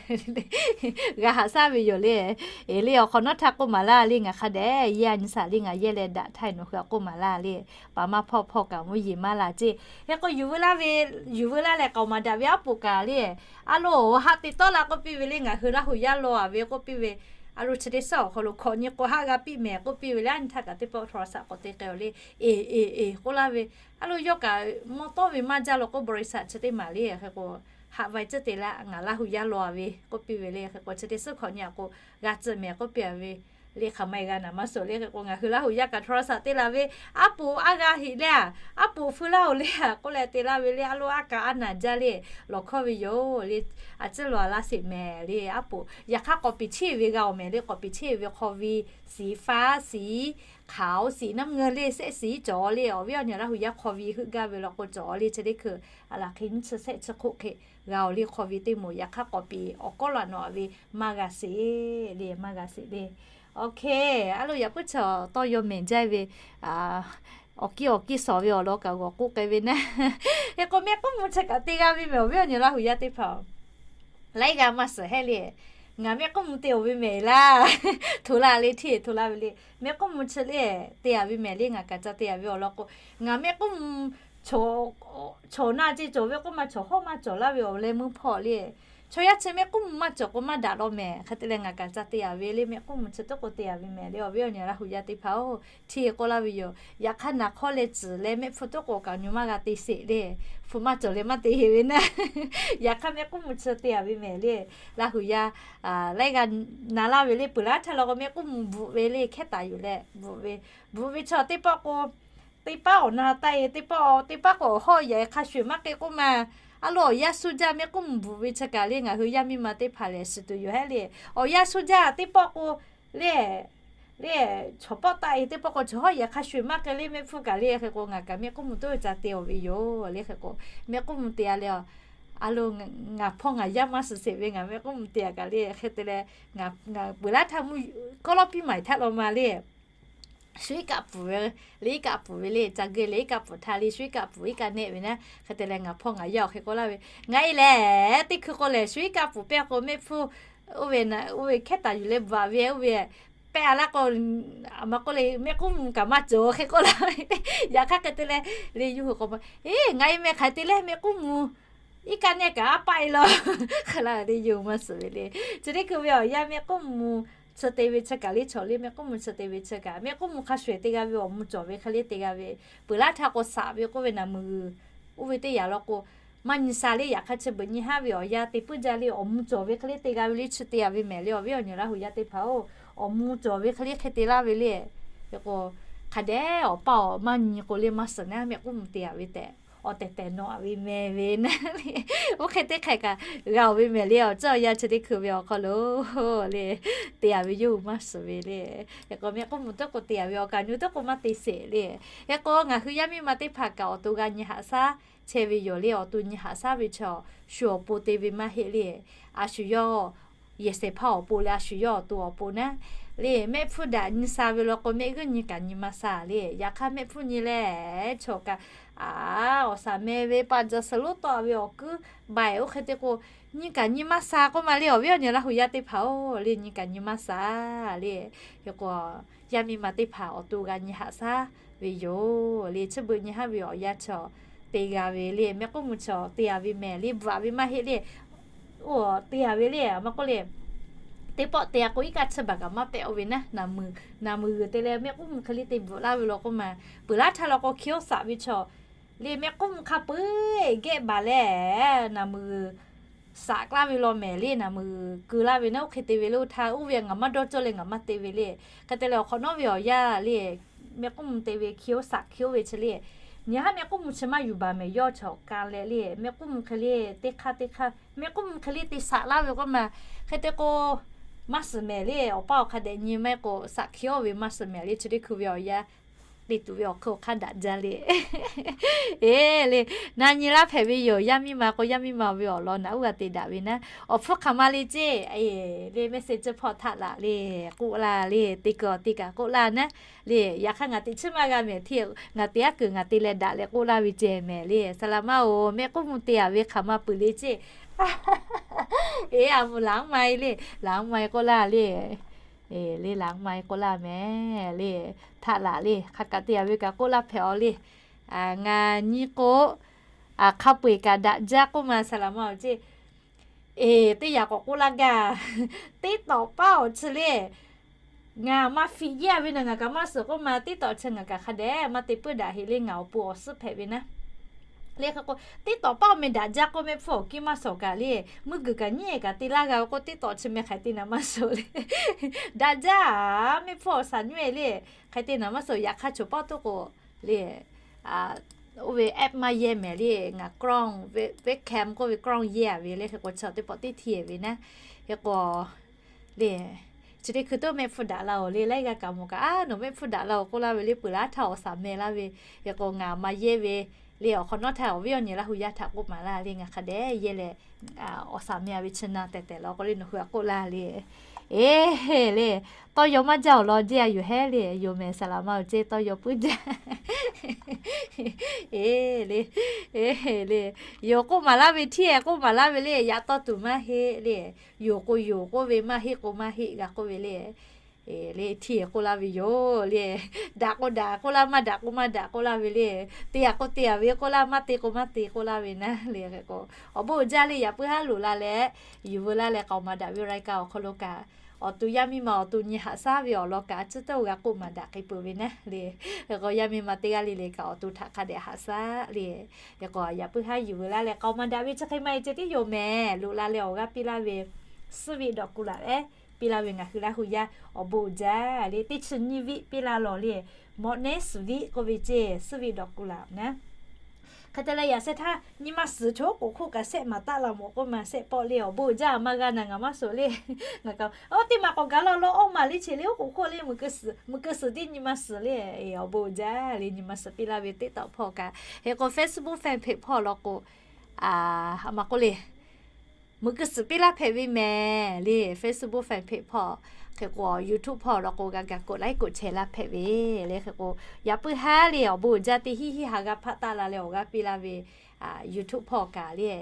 G'a haꞈ shaˉ ve yoˬ le. Eˬ le, awˬ hk'awꞈ nawˉ htaˇ k'oˆ maˍ laˇ le, ngaˬ hk'a dehꞈ yehˇ a nyi shaˍ le, ngaˬ yehˇ leh daꞈ htaˇ nawˬ hui htaꞈ k'oˆ maˍ laˇ le. Paˍ maˇ hpawˇ hpawˇ kaꞈ mvuhˇ yeˬ maˇ la ceˇ. Hk'e k'o yuˬ veu laˇ ve, yuˬ veu laˇ leh k'aoˍ maˍ daꞈ ve aˉ poꞈ kaꞈ le, a lo, haꞈ te tawˆ la k'oˆ piˇ ve le, ngaˬ hui Laˇ huˍ yaˇ law-a ve k'oˆ piˇ ve, a lo chi teˇ shaˉ awˬ hk'aw lo hkawꞈ nyi k'o haˆ g'a piˇ mehˍ k'oˆ piˇ ve le, a nyi htaˇ kaꞈ teˇ pawˆ โทรศัพท์ k'awꞈ te k'ai-oˬ le. Eˬ eˬ eˬ k'oˆ laˇ ve, a lo, yawˇ kaꞈ mawˇ tawˇ ve maˇ jaˇ law k'o บริษัท chi teˇ maˍ le. Hk'e k'o haꞈ va tcuhˉ te laˇ, ngaˬ Laˇ huˍ yaˇ law-a ve k'oˆ piˇ ve le. Hk'e k'o chi teˇ suhˉ hkawꞈ nyi-a k'o g'a tcuh mehˍ k'oˆ piˇ-a ve le. Hk'aˬ ma-e g'a naˍ maˇ suhˍ le. Hk'e k'o ngaˬ hui Laˇ huˍ yaˇ kaꞈ โทรศัพท์ te la ve, aˉ poꞈ aˉ g'a heꞈ le-a, aˉ poꞈ feu laˇ-oˬ le-a k'oˆ leh te laˇ ve le. A lo, aˉ kaꞈ aˉ naˍ jaˇ le, lawˬ hkawˇ ve yoˬ le. A tcuhˉ lawˬ-a laˇ sheˍ mehˍ le. Aˉ poꞈ yaꞈ hk'aˇ k'awꞈ piˍ cheˇ ve g'a-oˬ mehˍ le, k'awꞈ piˍ cheˇ ve hk'aw ve สีฟ้า สีขาว สีน้ำเงิน le, shehˆ shiˍ cawˬ le. Awˬ viˉ awˬ nyi Laˇ huˍ yaˇ hk'aw ve heuˆ gaˇ ve law k'o cawˬ le. Chi teˇ hkui a laˬ hk'e nyiˇ chi shehˆ chi hk'oˆ hk'e g'a-oˬ le. Hk'aw ve teˇ moˍ yaꞈ hk'aˇ k'awꞈ piˍ awˬ kawˉ laꞈ nawˬ-a ve maˇ g'a sheˍ le, maˇ g'a sheˍ le. Oˇ hk'e, a lo, yaꞈ puiˉ chaw tawˇ yaw mehˍ jaˇ ve, awˬ kiˇ awˬ kiˇ shawˍ ve awˬ lawn kaꞈ g'awˬ k'oˆ k'ai ve naˉ. Hk'e k'o mehˆ k'oˆ mvuh chi kaꞈ te g'a ve mehˍ, awˬ viˉ awˬ nyi Laˇ huˍ yaˇ teˇ hpaˍ-oˬ. Laiˉ g'aˇ maˇ suhˍ hehˉ le. Ngaˬ mehˆ k'oˆ mvuh te-oˬ ve mehˍ laˇ. Hto laˇ le, hteˇ hto laˇ ve le. Mehˆ k'oˆ mvuh chi le, te-a ve mehˍ le, ngaˬ kaꞈ ca te-a ve awˬ lawn k'o, ngaˬ mehˆ k'oˆ mvuh chaw na ce cawˬ ve k'oˆ ma, chaw hawˉ maˇ cawˬ laˇ ve awˬ leh meuˇ hpawˇ le. Chaw yaˇ chi mehˆ k'uˉ mvuh maˇ cawˬ k'o maˇ daꞈ law mehˍ. Hk'e te leh ngaˬ kaꞈ ca te yaꞈ ve le, mehˆ k'uˉ mvuh chi teˇ k'o te yaꞈ ve mehˍ le, awˬ viˉ awˬ nyi Laˇ huˍ yaˇ teˇ hpaˍ-oˬ, hteˇ k'oˆ laˇ ve yoˬ. Yaꞈ hk'aˇ naˍ hk'awˇ leh tcuhˍ leh mehˆ hpfuhˇ teˇ k'o kaꞈ nyi maˇ g'a te sheˍ le. Hpu maˇ cawˬ leh maˇ te heˆ ve naˇ. Yaꞈ hk'aˇ mehˆ k'uˉ mvuh chi te yaꞈ ve mehˍ le. Laˇ huˍ yaˇ laiˉ g'aˇ na laˇ ve le, peuˬ laˇ htaˇ law k'o mehˆ k'uˉ mvuh bvuhꞈ ve le, hkehˉ taˍ yuˬ leh bvuhꞈ ve, bvuhꞈ ve chaw teˇ pawˆ k'o, teˇ paˉ awˬ na taˆ e, teˇ pawˆ teˇ paˉ k'o awˬ hawˉ yaꞈ hk'a shuˍ maˇ k'e k'oˆ ma. A lo awˬ yanˇ suh jaˇ mehˆ k'uˉ mvuh bvuhꞈ ve chi kaꞈ le ngaˬ hui yaˇ miˇ ma teˇ hpaˍ lehˬ shiˍ tuˬ yoˬ hehˉ le. Awˬ yanˇ suh jaˇ teˇ pawˆ k'o le, le, chaw pawˆ taˆ e teˇ pawˆ k'o chaw hawˉ yaꞈ hk'a shuˍ maˇ k'e le mehˆ hpfuhˇ kaꞈ le. Hk'e k'o ngaˬ kaꞈ mehˆ k'uˉ mvuh teˇ ca te awˬ ve yoˬ le. Hk'e k'o mehˆ k'uˉ mvuh te a le, a lo ngaˬ hpawˇ ngaˬ yaˇ maˇ shiˍ sheˍ ve ngaˬ mehˆ k'uˉ mvuh te a kaꞈ le. Hk'e te leh ngaˬ peuˬ laˇ htaˇ mvuhˇ kawˉ lawˉ piˇ maˍ htaˇ law ma le shu iˉ kaˆ pfuhˍ ve, le iˉ kaˆ pfuhˍ ve le, ca geu le iˉ kaˆ pfuhˍ htaˇ le shu iˉ kaˆ pfuhˍ iˉ kaˆ nehˆ ve naˇ. Hk'e te leh ngaˬ hpawˇ ngaˬ yaˇ awˬ hk'e k'oˆ laˇ ve, ngaˬ e lehˬ teˇ hkui k'o lehˬ shu iˉ kaˆ pfuhˍ pehˇ k'o mehˆ hpfuhˇ oˇ ve, oˇ ve hkehˉ taˍ yuˬ leh bvuhꞈ ve, oˇ ve pehˇ a laˇ k'o, a ma k'oˆ le mehˆ k'uˉ mvuh kaꞈ maˇ cawˬ hk'e k'oˆ laˇ ve. Yaꞈ hk'aˇ hk'e te leh le yuˇ hui k'o, eˬ ngaˬ e meh hk'aˬ hk'e te leh mehˆ k'uˉ mvuh iˉ kaˆ nehˆ kaꞈ a paˆ e law hk'e laˇ ve le yuˇ maˇ suhˍ ve le. Chi teˇ hkui ve awˬ yanˇ mehˆ k'uˉ mvuh chi te ve chi kaꞈ le chaw le mehˆ k'uˉ mvuh chi te ve chi kaꞈ mehˆ k'uˉ mvuh hk'a shuˍ te g'a ve awˬ mvuh cawˬ ve hk'e le te g'a ve, peuˬ laˇ htaˇ k'o saꞈ ve k'oˆ ve naˍ meuˍ g'uiˬ oˇ ve teˇ yanˇ law k'o maˇ nyi sha le. Yaꞈ hk'aˇ chi beuꞈ nyi haˉ ve awˬ yanˇ te puiˉ jaˇ le awˬ mvuh cawˬ ve hk'e le te g'a ve le chi te a ve mehˍ le awˬ viˉ awˬ nyi Laˇ huˍ yaˇ teˇ hpaˍ-oˬ, awˬ mvuh cawˬ ve hk'e le hk'e te laˇ ve le. Hk'e k'o hk'a dehꞈ awˬ paˇ awˬ maˇ nyi k'o le maˇ suhˍ naˇ mehˆ k'uˉ mvuh te a ve tehꞈ awˬ tehˬ tehˬ nawˬ a ve mehˍ ve naˇ le. Oˇ hk'e teˇ hk'e kaꞈ g'a oˬ ve mehˍ le awˬ ceuˬ awˬ yanˇ chi teˇ hkui ve awˬ hk'aw lo le te a ve yawˇ hui maˇ suhˍ ve le. Hk'e k'o mehˆ k'uˉ mvuh teˇ k'o te a ve awˬ kaꞈ nyi teˇ k'o maˇ te sheˍ le. Hk'e k'o ngaˬ hui yaˇ miˇ ma teˇ hpaˍ kaꞈ awˬ to g'a nyi haꞈ shaˉ chehˇ ve yoˬ le. Awˬ to nyi haꞈ shaˉ ve chaw shu awˬ pon te ve maˇ heˆ le. A shu yawˇ yehˬ shehˍ hpaˇ awˬ pon leh a shu yawˇ awˬ to awˬ pon naˇ le. Mehˆ hpfuhˇ daꞈ nyi sha ve law k'o mehˆ g'uiˇ nyi kaꞈ nyi maˇ sha le. Yaꞈ hk'aˇ mehˆ hpfuhˇ nyi leh chaw kaꞈ a awˬ shaˍ meh ve pa jaw suhˍ lonˉ tawˆ ve awˬ kuiˉ baiˬ oˇ hk'e te k'o nyi kaꞈ nyi maˇ sha k'oˆ ma le awˬ viˉ awˬ nyi Laˇ huˍ yaˇ teˇ hpaˍ-oˬ le nyi kaꞈ nyi maˇ sha le. Hk'e k'o yaˇ miˇ ma teˇ hpaˍ awˬ to g'a nyi haꞈ shaˉ ve yoˬ le. Chi beuꞈ nyi haˉ ve awˬ yanˇ chaw te g'a ve le mehˆ k'uˉ mvuh chaw te a ve mehˍ le bvuhꞈ a ve maˇ heˆ le. Oˇ te a ve le a ma k'oˆ le teˇ pawˆ te a k'o iˉ kaˆ chi baˬ kaꞈ maˇ pehꞈ oˇ ve naˇ. Naˍ meuˍ g'uiˬ te leh mehˆ k'uˉ mvuh hk'e le te bvuhꞈ laˇ ve law k'oˆ ma, peuˬ laˇ htaˇ law k'o hkiˇ oˇ saꞈ ve chaw le mehˆ k'uˉ mvuh hk'a peu-eˬ gehˆ baˬ leh naˍ meuˍ g'uiˬ saꞈ laˇ ve law mehˍ le. Naˍ meuˍ g'uiˬ keu laˇ ve naˇ oˇ hk'e te ve le oˇ htaˇ oˇ ve ngaˬ maˇ dawˇ cawˇ leh ngaˬ maˇ te ve le. Hk'e te leh awˬ hk'awꞈ nawˉ ve awˬ yanˇ le mehˆ k'uˉ mvuh te ve hkiˇ oˇ saꞈ hkiˇ oˇ ve chi le. Nyi haˉ mehˆ k'uˉ mvuh chi maˇ yuˬ baˬ mehˍ yawˇ chaw ka leh le mehˆ k'uˉ mvuh hk'e le teˇ hk'aˇ teˇ hk'aˇ mehˆ k'uˉ mvuh hk'e le te saꞈ laˇ ve k'oˆ ma. Hk'e te k'o maˇ suhˍ mehˍ le awˬ paˇ awˬ hk'a dehꞈ nyi maˇ heˆ k'o saꞈ hkiˇ oˇ ve maˇ suhˍ mehˍ le chi teˇ hkui ve awˬ yanˇ te tuˬ ve awˬ hk'eun awˬ hk'aˇ daꞈ jaˇ le. Eˬ le, na nyi laˇ hpehꞈ ve yoˬ. Yaˇ miˇ ma k'o yaˇ miˇ ma ve awˬ lawn naꞈ uˉ g'a te daꞈ ve naˇ. Awˬ hpfuhˇ hk'aˬ ma le ceˇ le message hpawˇ htaꞈ laˬ le k'oˆ laˇ le te kuiˬ awˬ te kaꞈ k'oˆ laˇ naˇ. Le yaꞈ hk'aˇ ngaˬ teꞈ chiˉ maˇ g'a mehˍ hteˇ ngaˬ teꞈ aˉ kuiˬ ngaˬ te leh daꞈ leh k'oˆ laˇ ve ceh mehˍ le. Saˍ laˍ maˇ-oˬ, mehˆ k'uˉ mvuh te a ve hk'aˬ ma peuˬ le ceˇ. Eˬ, a mvuh laˬ ma e le, laˬ ma e k'oˆ laˇ le. Eˬ, le laˬ ma e k'oˆ laˇ mehˍ le. Htaꞈ laˬ le hk'a kaꞈ te a ve kaꞈ k'oˆ laˇ hpehꞈ aw le. Ngaˬ nyi k'o, hk'a peu-eˬ kaꞈ daꞈ jaˇ k'oˆ ma saˍ laˍ ma-oˬ ceˇ. Eˬ, teˇ yanˇ k'awꞈ k'oˆ laˇ gaˇ. Teˇ tawꞈ paˉ awˬ chi le ngaˬ maˇ fiꞈ yeˇ a ve naˬ ngaˬ kaꞈ maˇ suhˍ k'oˆ ma, teˇ tawꞈ chi ngaˬ kaꞈ hk'a dehꞈ maˇ te puiˉ daꞈ heˆ le ngaˬ awˬ pon awˬ suhˉ hpehꞈ ve naˇ. Le hk'e k'o teˇ tawꞈ paˉ awˬ meh daꞈ jaˇ k'oˆ mehˆ hpfuhˇ awˬ kiˇ maˇ suhˍ kaꞈ le, mvuhˇ guiˬ kaꞈ nyiˉ e kaꞈ te laˇ g'a ve k'o teˇ tawꞈ chi meh hk'aˬ hk'e te naˬ maˇ suhˍ le. Daꞈ jaˇ, mehˆ hpfuhˇ awˬ shaˍ nyiˉ e le hk'aˬ hk'e te naˬ maˇ suhˍ. Yaꞈ hk'aˇ choˬ pawˆ tuˉ k'o le oˇ ve app maˇ yehˇ mehˍ le, ngaˬ กล้อง webcam k'oˆ ve กล้อง yehˇ a ve le hk'e k'o chi teˇ pawˆ teˇ hti e ve naˇ. Hk'e k'o le chi teˇ hkui tuˬ mehˆ hpfuhˇ daꞈ la-oˬ le laiˉ g'aˇ kaꞈ mawˬ kaꞈ a nawˬ mehˆ hpfuhˇ daꞈ la-oˬ k'oˆ laˇ ve le peuˬ laˇ htaˇ awˬ shaˍ meh laˇ ve. Hk'e k'o ngaˬ maˇ yehˇ ve le awˬ hk'awꞈ nawˉ htaˇ awˬ viˉ awˬ nyi Laˇ huˍ yaˇ htaꞈ k'oˆ maˍ laˇ le ngaˬ hk'a dehꞈ yehˇ leh awˬ shaˍ meh a ve chi na tehˬ tehˬ la k'o le nawˬ hui a k'oˆ laˇ le. Eˬ le, tawˇ yaw maˇ jaˇ awˬ lawn jeˇ a yoˬ hehˉ le, yoˬ mehˍ saˍ laˍ ma-oˬ ceˇ tawˇ yaw puiˉ jaˇ. Eˬ le, eˬ le, yoˬ k'oˆ maˍ laˇ ve hteˇ k'oˆ maˍ laˇ ve le yaꞈ tawˇ tuˬ maˇ heˆ le. Yoˬ k'o yoˬ k'oˆ ve maˇ heˆ k'o maˇ heˆ g'a k'oˆ ve le. le htiˇ k'oˆ laˇ ve yoˬ le. Daꞈ k'o daꞈ k'oˆ laˇ, maˇ daꞈ k'o maˇ daꞈ k'oˆ laˇ ve le. Te yaꞈ k'o te yaꞈ ve k'oˆ laˇ, maˇ te k'o maˇ te k'oˆ laˇ ve naˉ le. Hk'e k'o awˬ bon uiˍ jaˇ le, yaꞈ puiˉ haˉ loꞈ la leh yuˬ veu laˇ leh k'aoˍ maˍ daꞈ ve รายการ awˬ hk'aw lo kaꞈ, awˬ to yaˇ miˇ ma awˬ to nyi haꞈ shaˉ ve awˬ lawn kaꞈ a ciˉ teˇ g'aˇ k'oˆ maˍ daꞈ k'ai peuˬ ve naˉ le. Hk'e k'o yaˇ miˇ ma teˇ g'aˇ le le kaꞈ awˬ to htaꞈ hk'a dehꞈ haꞈ shaˉ le. Hk'e k'o yaꞈ puiˉ haˉ yuˬ veu laˇ leh k'aoˍ maˍ daꞈ ve chi hk'e maˇ heˆ ceh tiˉ yoˬ mehˍ. Loꞈ la leh awˬ g'aˇ piˇ laˇ ve ชีวิตดอกกุหลาบ ehˉ, piˇ laˇ ve ngaˬ hui Laˇ hu yaˇ awˬ bon uiˍ jaˇ le, teˇ chi nyiˇ viˆ piˇ laˇ lawˬ le. Mawꞈ nehˉ suhˍ viˆ k'oˆ ve ceˇ, ชีวิตดอกกุหลาบ naˉ. Hk'e te leh yaꞈ sheh htaˇ nyi ma suhˍ choˉ k'oˍ hk'oˆ kaꞈ shehˆ maˍ taˆ la mawˬ k'oˆ maˬ shehˆ pawˆ le. Awˬ bon uiˍ jaˇ, maˇ g'a naˬ ngaˬ maˇ shoˍ le. Ngaˬ kaꞈ oˇ teˇ maˬ k'awꞈ gaˬ la lawˬ, oˇ maˬ le che le oˇ k'oˍ hk'oˆ le, meuꞈ keu suhˍ tiˉ nyi ma suhˍ le. Awˬ bon uiˍ jaˇ le, nyi ma suhˍ piˇ laˇ ve TikTok hpawˇ kaꞈ, hk'e k'o Facebook fan page hpawˇ law k'o, a maˬ k'oˆ le, meuꞈ keu suhˍ piˇ laˇ hpehꞈ ve mehˍ le. Facebook fan page hpawˇ, hk'e k'o YouTube hpawˇ law k'o g'a gaˬ กดไลค์ กดแชร์ laˇ hpehꞈ ve le. Hk'e k'o yaꞈ puiˉ haˉ le awˬ bon uiˍ jaˇ, teˇ hinˉ hinˉ ha g'aˇ hpaˆ taˆ la leh awˬ g'aˇ piˇ laˇ ve YouTube hpawˇ kaꞈ le,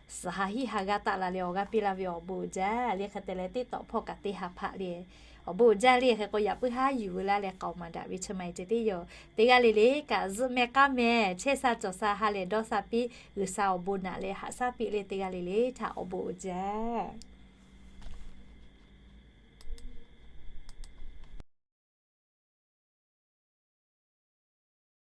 suhˍ ha hinˉ ha g'aˇ taˆ la leh awˬ g'aˇ piˇ laˇ ve awˬ bon uiˍ jaˇ le. Hk'e te leh TikTok hpawˇ kaꞈ teˇ ha hpaˆ le. Awˬ bon uiˍ jaˇ le. Hk'e k'o yaꞈ puiˉ haˉ yuˬ veu laˇ leh k'aoˍ maˍ daꞈ ve chi ma e ceh tiˉ yoˬ. Teˇ g'aˇ le le kaꞈ zuhˆ meh k'aˉ meh chehˇ sha cawˬ sha ha lehˬ dawˇ sha piˇ, G'uiˬsha awˬ bon naꞈ leh haꞈ shaˉ piˇ le. Teˇ g'aˇ le le htaꞈ awˬ bon uiˍ jaˇ.